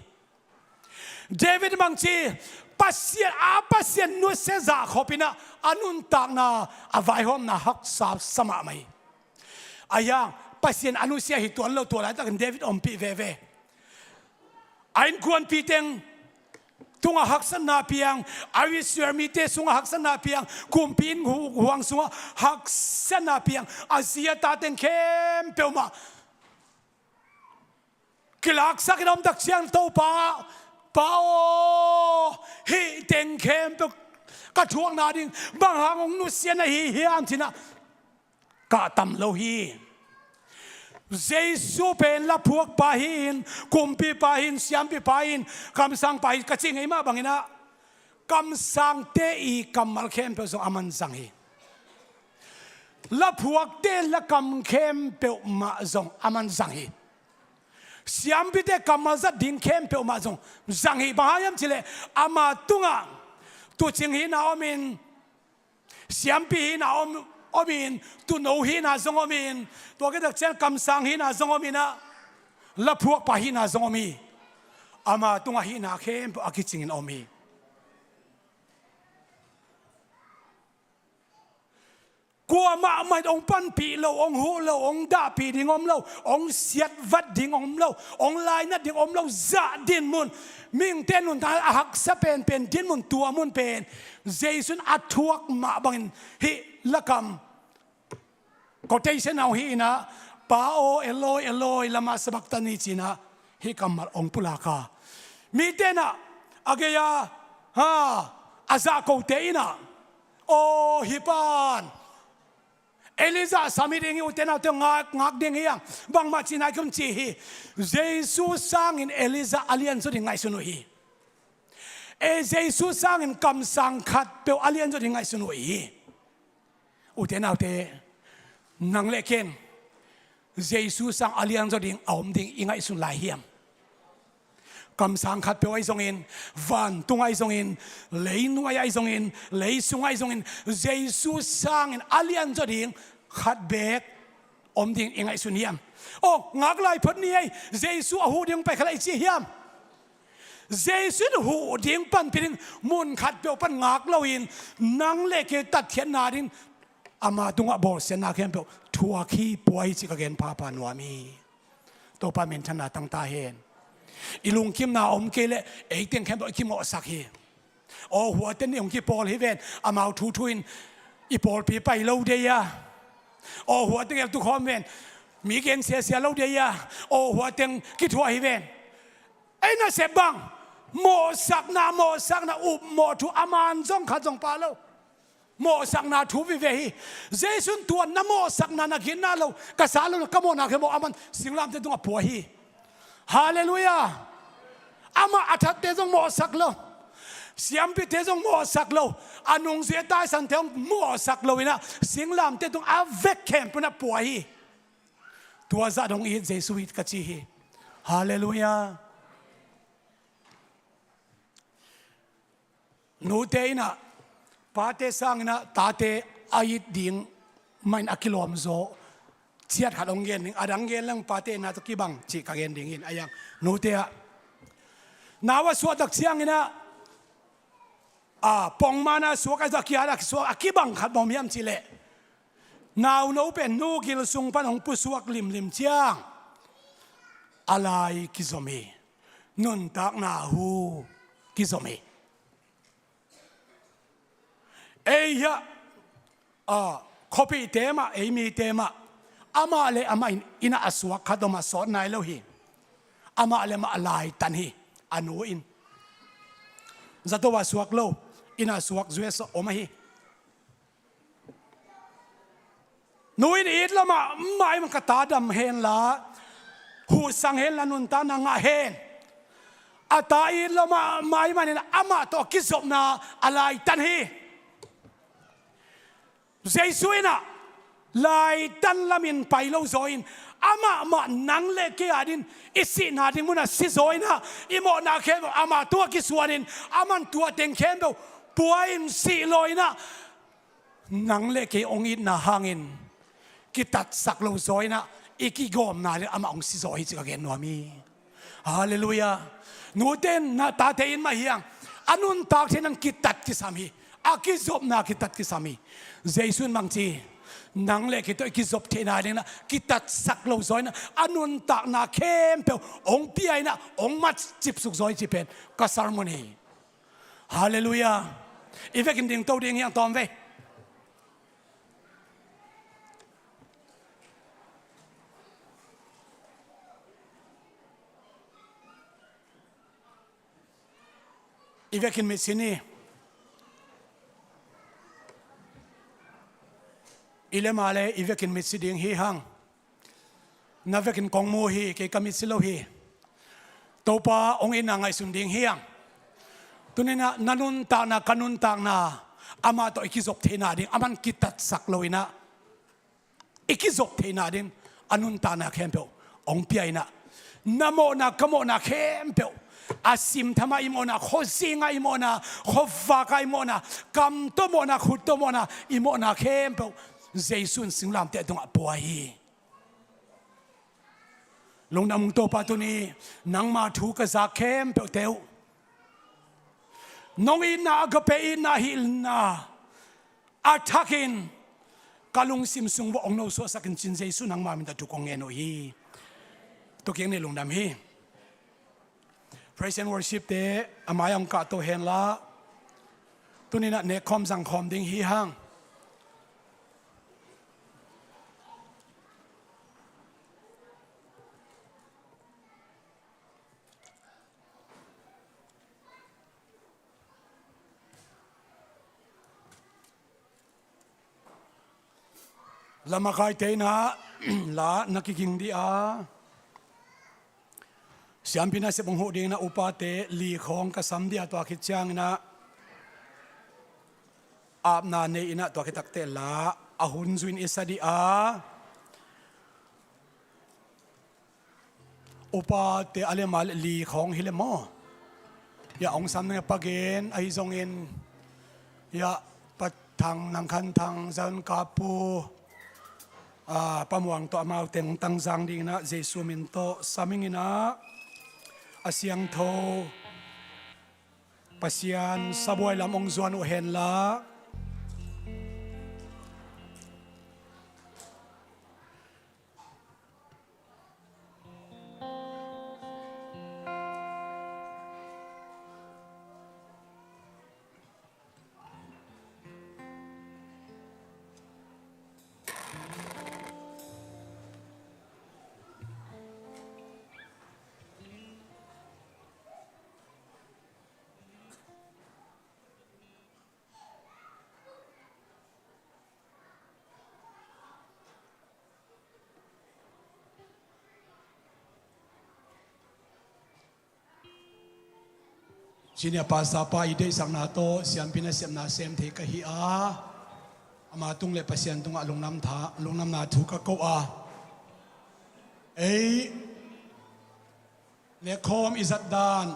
David bangci, Pasian, a Pasian nusia zah khop inah a nuntakna, a vaihawmna haksa sa mahmah hi. A iang, Pasian a nusia hi tuan lo, tua laitakin David ompih veve. A innkuanpih teng tungah haksatna piang, a Israel mite sungah haksatna piang, kumpi innkuan sungah haksatna piang, a zi a ta teng khempeuh mah kilaksak in a om tak ciang, Topa, Pa aw, hih teng khempeuh ka thuakna ding bang hang hong nusia na hi hiam ci-inah kahtam lo hi. Jesu pen laphuakpa hi-in, kumpipa hi-in, siampipa hi-in, kamsangpa hi-in ka cih ngei mah bangin ah, kamsangte i kammal khempeuh zong aman zang hi. Laphuakte lakam khempeuh mah zong aman zang hi. Siampite kammal zat ding khempeuh mah zong zang hi. Bang hang hiam cih leh ama tungah tuucing hihna om in, siampi hihna om, om in, tuuno hihna zong om in, tua khit tak ciang kamsang hihna zong om in ah, laphuakpa hihna zong om hi. Ama tungah hihna khempeuh a kicingin om hi. Kuamah mah in hong panpih lo, hong huh lo, hong dahpih ding om lo, hong siatvat ding om lo, hong lainat ding om lo, zah dinmun, mihingte nuntakna a haksa penpen dinmun, tua mun pen Jesu in a thuak mah bangin hih lakam quotation ah hih in ah, "Pa aw, Eloi, Eloi, lama sabakthani," ci-in ah hih kammal hong pulak a. Mite in ah a gei-a, ha, a zahkote in ah, "Aw, hih pan Elijah sam hi ding hi, ute naute, ngak, ngak ding hi hang, bangmah cihna hi kei un," ci hi. Jesu sangin Elijah a lianzaw ding ngaihsun uh hi. E, Jesu sangin kamsang khatpeuh a lianzaw ding ngaihsun uh hi. Ute naute, nang le ken Jesu sang a lianzaw ding a om ding i ngaihsun lai hiam? Kamsang khatpeuh ahi zongin, vantung ahi zongin, leinuai ahi zongin, leisung ahi zongin, Jesu sangin a lianzaw ding khat beek om ding i ngaihsun hiam? Aw, ngak lai phot ni ei, Jesu a huh ding pai kha lai i ci hiam? Jesu in huh ding, panpih ding mun khatpeuh pan ngak loin, nang le kei tatkhiatna ding ama tungah bawlsiatna khempeuh thuak hi, pua hi cih ka gen phapha nuam hi. Topa minthanna tang ta hen. I lungkimna om kei leh ei teng khempeuh i kimawhsak hi. Aw, huate nih hong kipawl hi ven, amau thuthu in i pawlpi pai lo dei a. Aw, huate geltu khawm ven, mi gen siasia lo dei a. Aw, huate kithuah hi ven. Ei nasep bang, mawhsakna, mawhsakna, upmawh thu a man zong khat zong pha lo. Mawhsakna thu vive hi. Jesu in tua na mawhsakna, na gitna lo, ka sa lo, na ka mawhna khempeuh aman singlamteh tungah pua hi. Halleluiah. Amah a thatte zong mawhsak lo, siampite zong mawhsak lo, a nungzui a taisante zong mawhsak lo in ah, singlamteh tung a vek khempeuh in ah pua hi. Tua zah dong it, Jesu it ka ci hi. Halleluiah. Nute in ah pate sangin ah tate a it ding mah in a kilawm zaw ciat khat hong gen ning. A dang gen leng pate itna tawh kibang cih ka gen ding in. A yang, nute ah nau a suah tak ciangin ah, a, pongman a suak, a, a kiat a suak, a kibang khat bawm hiam cih leh, nauno pen nu gil sung pan hong pusuak limlim ciang a lai kizom hi. Nuntakna hu kizom hi. Ei hiah, a, khuapihte mah, ei mite mah, amah le amah in inn ah a suak khat om a, sawt nai lo hi. Amah le amah a laitan hi. A nu in zato a suak lo, inn ah a suak, U S a om ahi. Nu in it lo mahmah ahih man, ka ta dam hen la, huhsang hen la, nuntakna ngah hen. A ta it lo mahmah ahih manin amah tawh a kizopna a laitan hi. Jesu in ah laitan lamin pai lo zaw in, amah mah nang le kei adingin i sihna ding munah si zaw in ah, i mawhna khempeuh amah tungah kisuanin, aman tua teng khempeuh pua in sih law in ah, nang le kei hong itna hangin kitatsak lo zaw in ah, i kigawmna ding amah hong si zaw hi cih ka gen nuam hi. Halleluiah. Nute in ah, tate in mah hi hang, a nuntak theih nading kitat kisam hi. A kizopna kitat kisam hi. Jesu in bang ci? Nang le kei tawh i kizop theihna ding in ah kitatsak lo zaw in ah, a nuntakna khempeuh hong pia in ah, hong matcipsuk zaw hi cih pen ka sermon hi. Halleluiah. I vekin dingto ding hi hang, tawm vei. I vekin mitsi ni. I le ma le i vekin mitsi ding hi hang. Na vekin kong mu hi, kei ka mit si lo hi. Topa hong itna ngaihsun ding hi hang. Tuni-in ah na nuntakna, ka nuntakna, amah tawh i kizop theihna ding, aman kitatsak lo-in ah i kizop theihna ding a nuntakna khempeuh hong pia-in ah, na mawhna, ka mawhna khempeuh, a simtham ah i mawhna, khuazing ah i mawhna, khuavak ah i mawhna, kam tawh mawhna, khut tawh mawhna, i mawhna khempeuh Jesu in singlamteh tungah pua hi. Lungdam ung Topa, tuni nangma thu ka zak khempeuhte uh, nong itna, agape itna, hilhna a thakin ka lungsim sung vawh hong nosuahsak in, ci-in Jesu nangma min tawh thu kong ngen uh hi. Tua kiang ni, lungdam hi. Praise and worship te a mai-ah hong kahto hen la, tuni-in ah nekkhawm zangkhawm ding hi hang. Lamakaite in ah la na kiging dih a, siampi nasep hong huh dingin ah upate li khawng ka sam dih a, tua khit ciangin ah apna nei-in ah tua khit takteh la a hun zui-in i sa dih a. Upate a lem a leh li khawng hi leh maw? Hiah hong sam ding a, Pa Gen ahi zongin, hiah Pa Thang, Nang Khan Thang, Zan Kapu, a, Pa Muang tawh amau teng tangzang dingin ah Jesu min tawh sam ing in ah, a siangtho Pasian sabuai lam hong zuan uh hen la. Senior Pastor pa i deihsakna tawh siampi nasepna sem thei ka hi a, ama tung le Pasian tungah lungdam tha, lungdamna thu ka ko a. Ei, nekkhawm i zat dan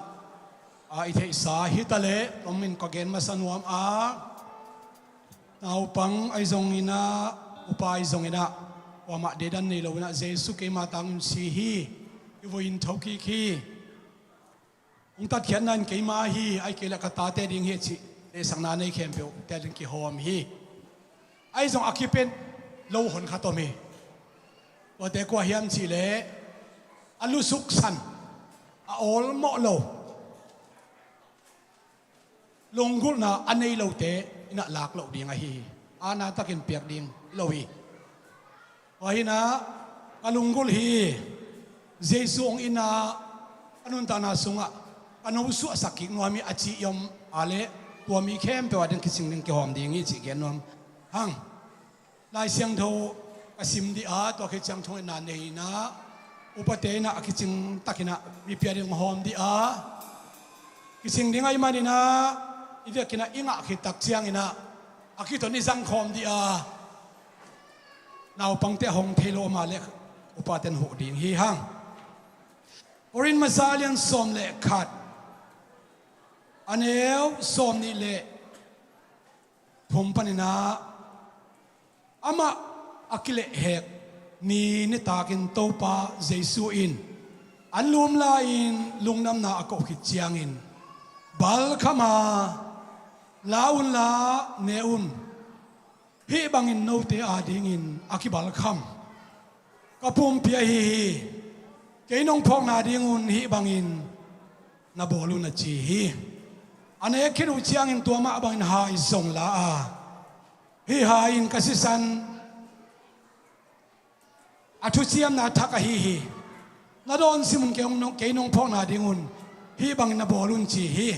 a i theihsa hi ta leh, tua min ka gen masa nuam a, naupang ahi zongin ah, upa ahi zongin ah, kuamah deihdan nei lo-in ah, Jesu keima tang un ci hi. I vui in thokik hi. Hong tatkhiatna in keima hi, ahih kei leh ka tate ding hi cih deihsakna nei khempeuh tel in kihawm hi. Ahi zong a kipet lo hon khat om hi. Tuate kua hiam cih leh, a lusuk san, a awlmawh lo, lunggulhna a nei lote in ah lak loh ding ahi hi. Aana takin piak ding lo hi. Tua hi-in ah ka lunggulh hi. Jesu hong itna ka nuntakna sungah ka nosuahsak kik nuam hi a ci i om a leh, tua mi khempeuh a ding kicing ding, kihawm ding hi cih gen nuam hang. Lai Siangtho ka sim dih a, tua khit ciang thungetna nei-in ah, upate in ah a kicing takin ah mipi a ding hong hawm dih a. Kicing ding ahih manin ah, i vekin ah i ngah khit tak ciangin ah a kiton i zangkhawm dih a. Naupangte a hong thei lo om a leh, upaten huh ding hi hang. Korin masa a lian sawm le khat, a neu sawmnih le thum panin ah, amah a kilehhek ni nitakin Topa Jesu in an lumla-in lungdamna a koh khit ciangin, balkham a, "La unla, ne un. Hih bangin note adingin a kibalkham ka pumpi ahi hi. Kei nong phawkna dingun hih bangin na bawl un," a ci hi. A nek khit uh ciangin tua mah bangin hai zong la a, "Hih hai in ka sisan a thuciamna thak ahi hi. Na dawn sim un, kei nong, kei nong phawkna dingun hih bangin na bawl un," ci hi.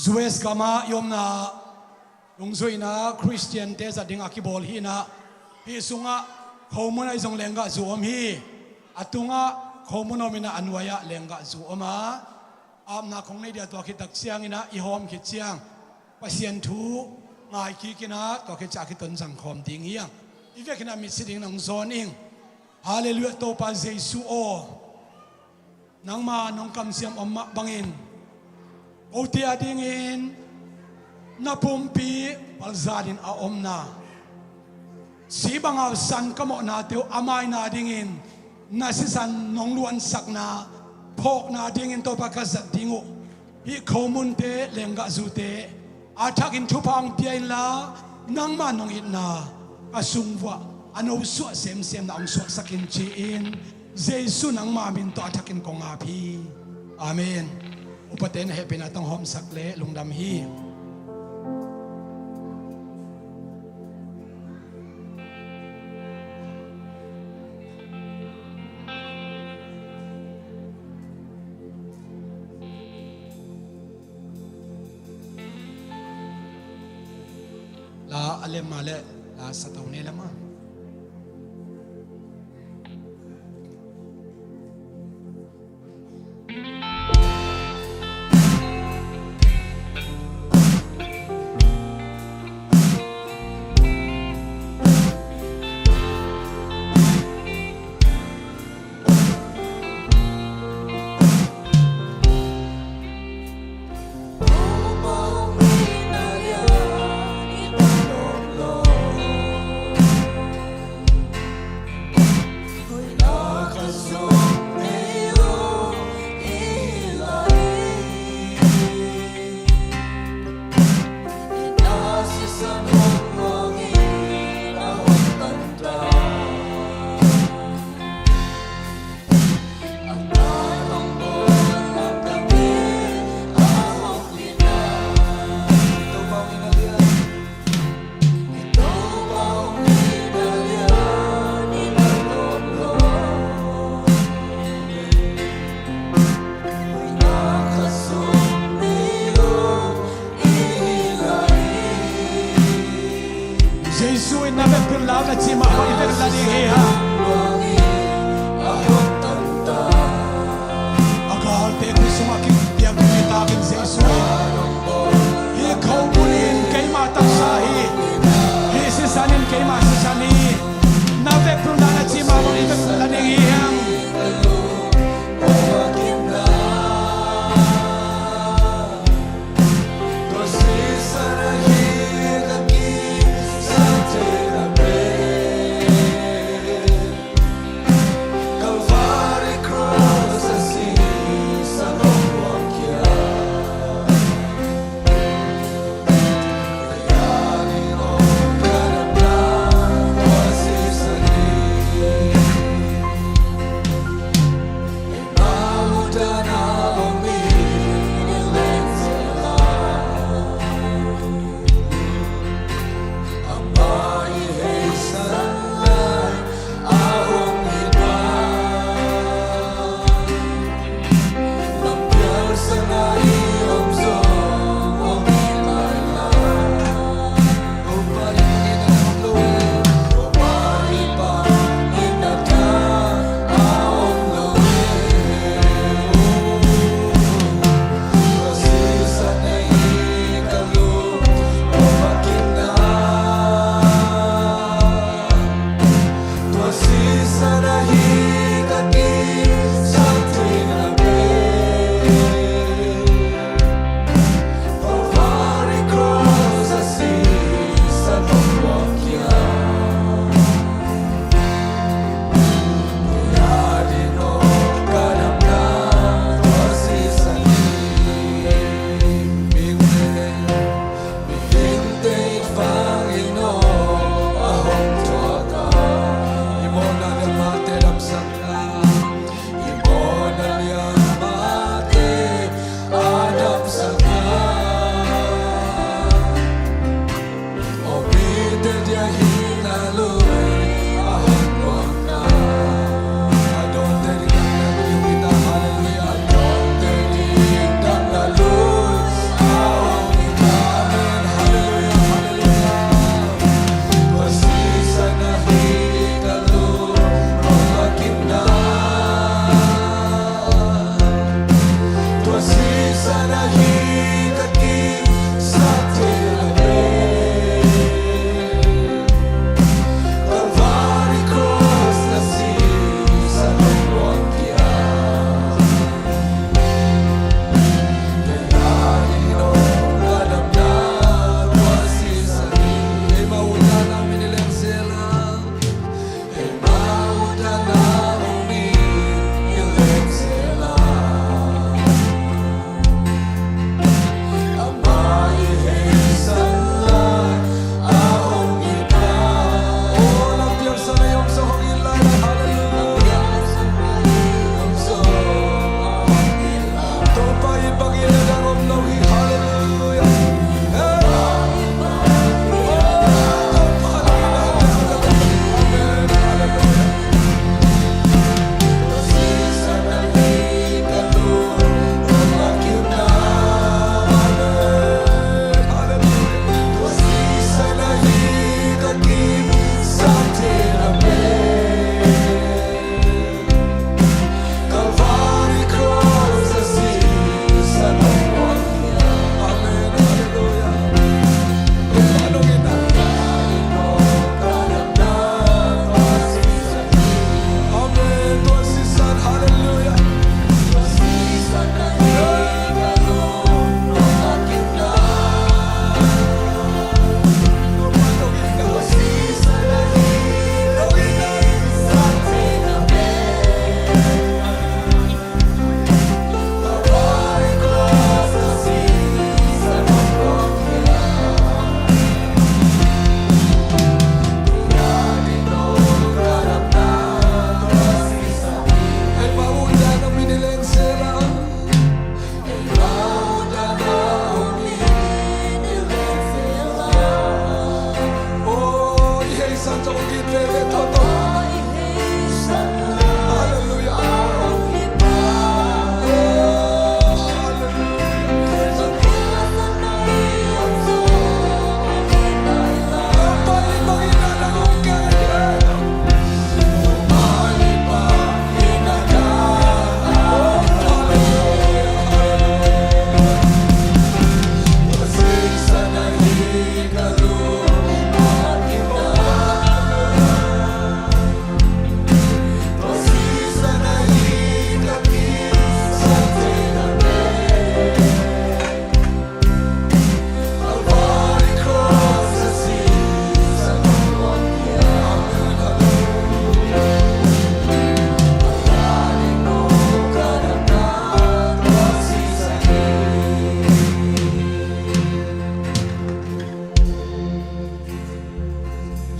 U S gamah i omna lungzuihna Khristiante zat dingah kibawl hi inah, hih sungah khomun ah i zong lenggah zu om hi. A tungah khomun om inah a nuai-ah lenggah zu om a, apna khong nei dia tua khit tak cianginah i hawm khit ciang Pasian thu ngai kik inah tua khit ciah a kiton zangkhawm ding hi hang. I vekinah mitsi ding nang zawn ing. Halleluiah, Topa Jesu aw. Nangma nong kamsiam om mah bangin kote adingin na pumpi palzanin a omna, si banga san ka mawhnate uh a maina dingin na sisan nong luansakna phawkna dingin Topa ka zat ding uh. Hih khomunte lenggahzute a thakin thupha hong pia inla, nangma nong itna ka sung vuah a nosuah semsemna hong suahsak in ci-in Jesu nangma min tawh a thakin kong ap hi. Amen. Upate na hehpihna tawh hong hawmsak leh lungdam hi. La a lem mah leh la sato ne lamah. Jesu in na vekpi un la na cih mah bang i vek la ding hi hang. A galte khutsungah kipiak ding hi takin Jesu in, hih khomun in keima taksa hi, hih sisan in keima sisan hi. Na vekpi un la na cih mah bang i vek la ding hi hang.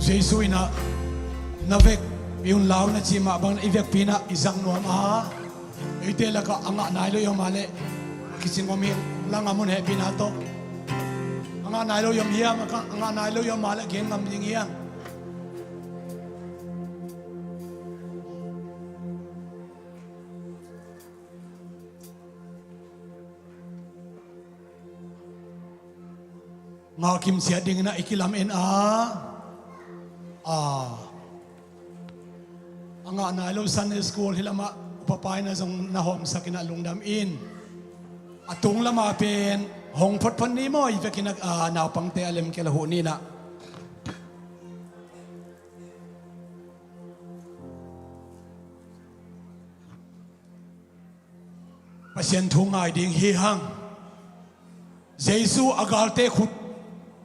Jesu in ah, "Na vekpi un la un," a cih mah bangin i vekpi in ah i zang nuam a, eite lakah a ngah nai lo i om a leh a kicing om hi. Langah mun hehpihna tawh, a ngah nai lo i om hiam? A ngah nai lo i om a leh gen ngam ding hiam? Ngah kim ciat dingin ah i kilam en a, a, a ngah nai lo Sunday school hih lamah upa pa in ah zong na hawmsak in ah lungdam in. A tung lamah pen hong photphot ni maw, i vekin ah, a, naupangte a lemkel a huh ni in ah. Pasian thu ngai ding hi hang. Jesu a galte khut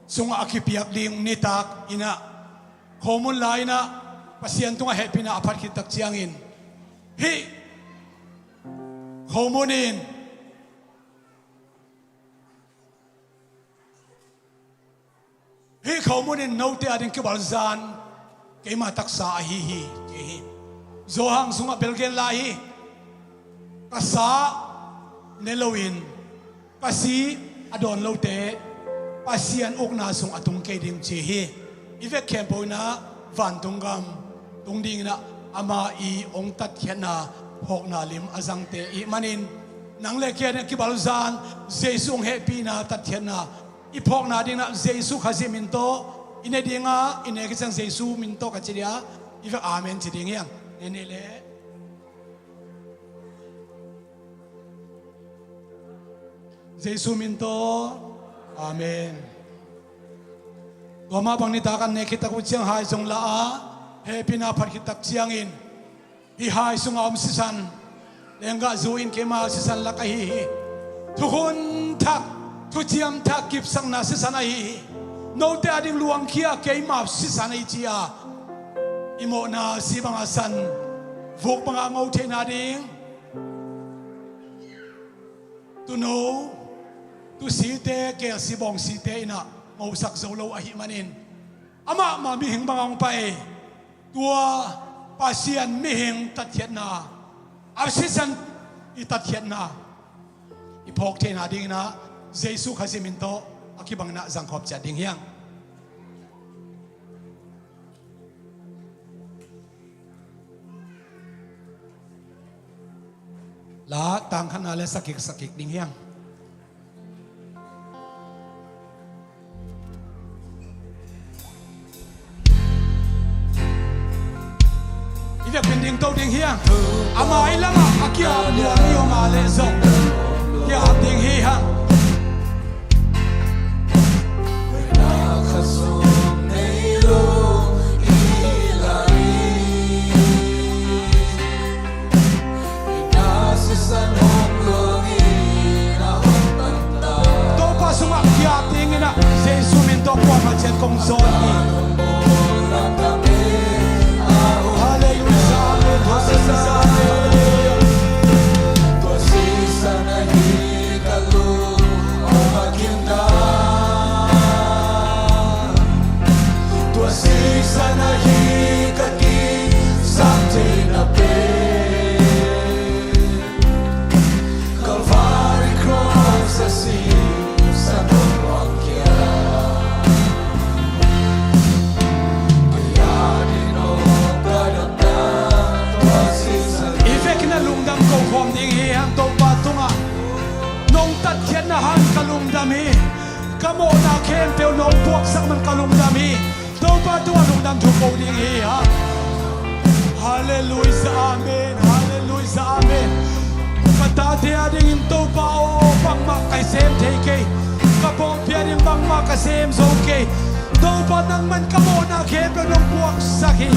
sungah a kipiak ding nitak in ah, khomun la in ah Pasian tungah hehpihna a phat khit tak ciangin, hih khomun in Hih khomun in note ading kibalzan keima taksa ahi hi, ci hi. Johan sungah bel gen lai hi. Ka sa ne loin ka si a dawn lote Pasian ukna sung a tung kei ding, ci hi. I vek khempeuh in ah vantung gam tung dingin ah ama i hong tatkhiatna phawkna lim a zangte i hih manin, nang le kei ading kibalzan Jesu hong hehpihna tatkhiatna i phawkna dingin ah Jesu Khazih min tawh i ne ding a, i nek hi ciang Jesu min tawh ka ci ding a, i vek amen ci ding hi hang. Ne ni le. Jesu min tawh. Amen. Tua mah bang nitak an nek khit tak uh ciang hai zong la a, hehpihna phat khit tak ciangin, hih hai sungah om sisan lenggah zu in keima sisan lak ahi hi. Thukhun thak, thuciam thak kipsakna sisan ahi hi. Note ading luangkhia keima sisan ahi, ci a, i mawhna si banga san, vuk banga ngo theihna ding tuuno, tuusite, keelsi bawngsite in ah ngosak zo lo ahih manin, amah mah mihing banga hong pai, tua Pasian mihing tatkhiatna, a sisan i tatkhiatna i phawk theihna dingin ah Jesu Khazih min tawh a kibangin ah zangkhawm ciat ding hi hang. La tangkhatna le sakik sakik ding hi hang. I vekpi in ding to ding hi hang. A mai lamah a ki-ap nuam i om a leh zong ki-ap ding hi hang. Topa sungah ki-ap dingin ah Jesu min tawh kuamah ciat kong zawn hi. Halleluiah, amen, halleluiah, amen. khempeuh nong puaksak man ka lungdam hi. Topa tungah lungdam thu ko ding hi hang. Halleluiah, amen. Halleluiah, amen. Ka tate a dingin Topa aw, bangmah ka sem thei kei. Ka pawlpi a ding bangmah ka sem zo kei. Topa nangman ka mawhna khempeuh nong puaksak hi.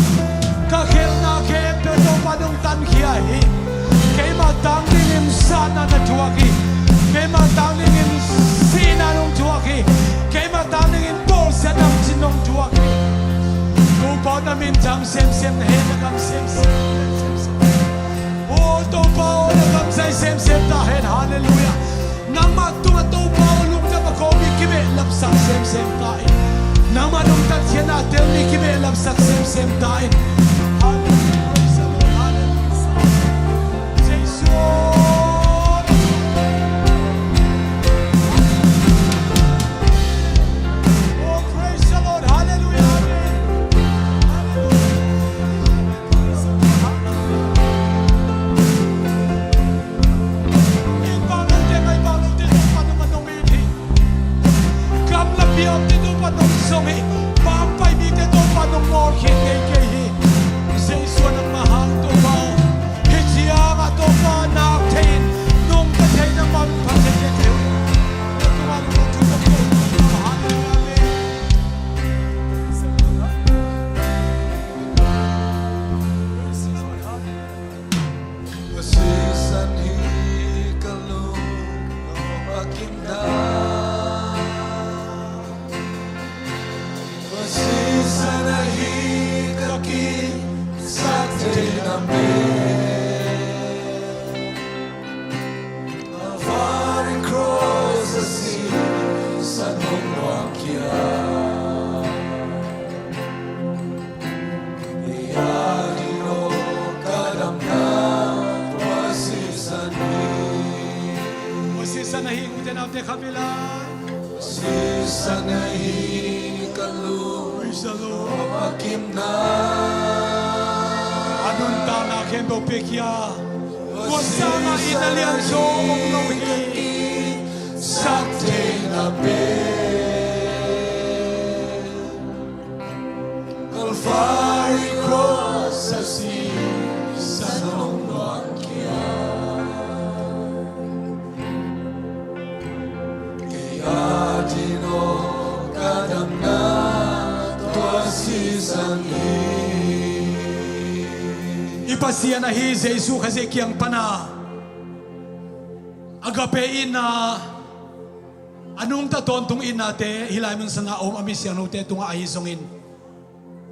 Ka khelhna khempeuh Topa nong tankhia hi. Keimah tang dingin satna na thuak hi. Keimah tang dingin sihna nong thuak hi. Keimah tang dingin bawlsiatna cin nong thuak hi. Topa na min thang semsem, na hehna gam semsem. O Topa aw, na kamsai semsem ta hen. Halleluiah. Nangmah tungah Topa aw, lungdam a ko mi kibehlapsak semsem ta in. Nangmah nong tatkhiatna tel mi kibehlapsak semsem ta in. Halleluiah. Praise the Lord. Halleluiah. Jesu. Oh, praise the Lord. Halleluiah. Amen. Halleluiah. Gamla piaute Topa nong zong hi. Pampai mite Topa nong mawlkhiat ngei kei hi. Jesu nangmah hang Topa aw, hih ciangah Topa nak thei in, nungta thei in, nangmah min phat thei in. Amen. Sisan hi ka lung a kim na. Sisan ahi ka kisak theihna pen. Calvary cross a sisan hong luang khia. Sisan ahi, ute naute khat vei la. Sisan ahi ka lung. Praise the Lord. A kimna. A nuntakna khempeuh pia khia. Tua sangin a lian zaw om lo hi. Sak theihna pen. Calvary cross a sisan hong luang khia. Kei a ding aw ka damna tua sisan hi. I Pasian ahi Jesu Khazih kiang pana agape itna, a nungta tawntung itnate hih lai mun sanga a om a mi siangthote tungah ahi zongin,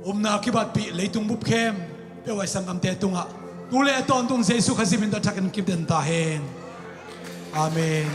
upna kibatpih leitung bup khempeuh a i sanggamte tungah tu le a tawntung Jesu Khazih min tawh thakin kipden ta hen. Amen.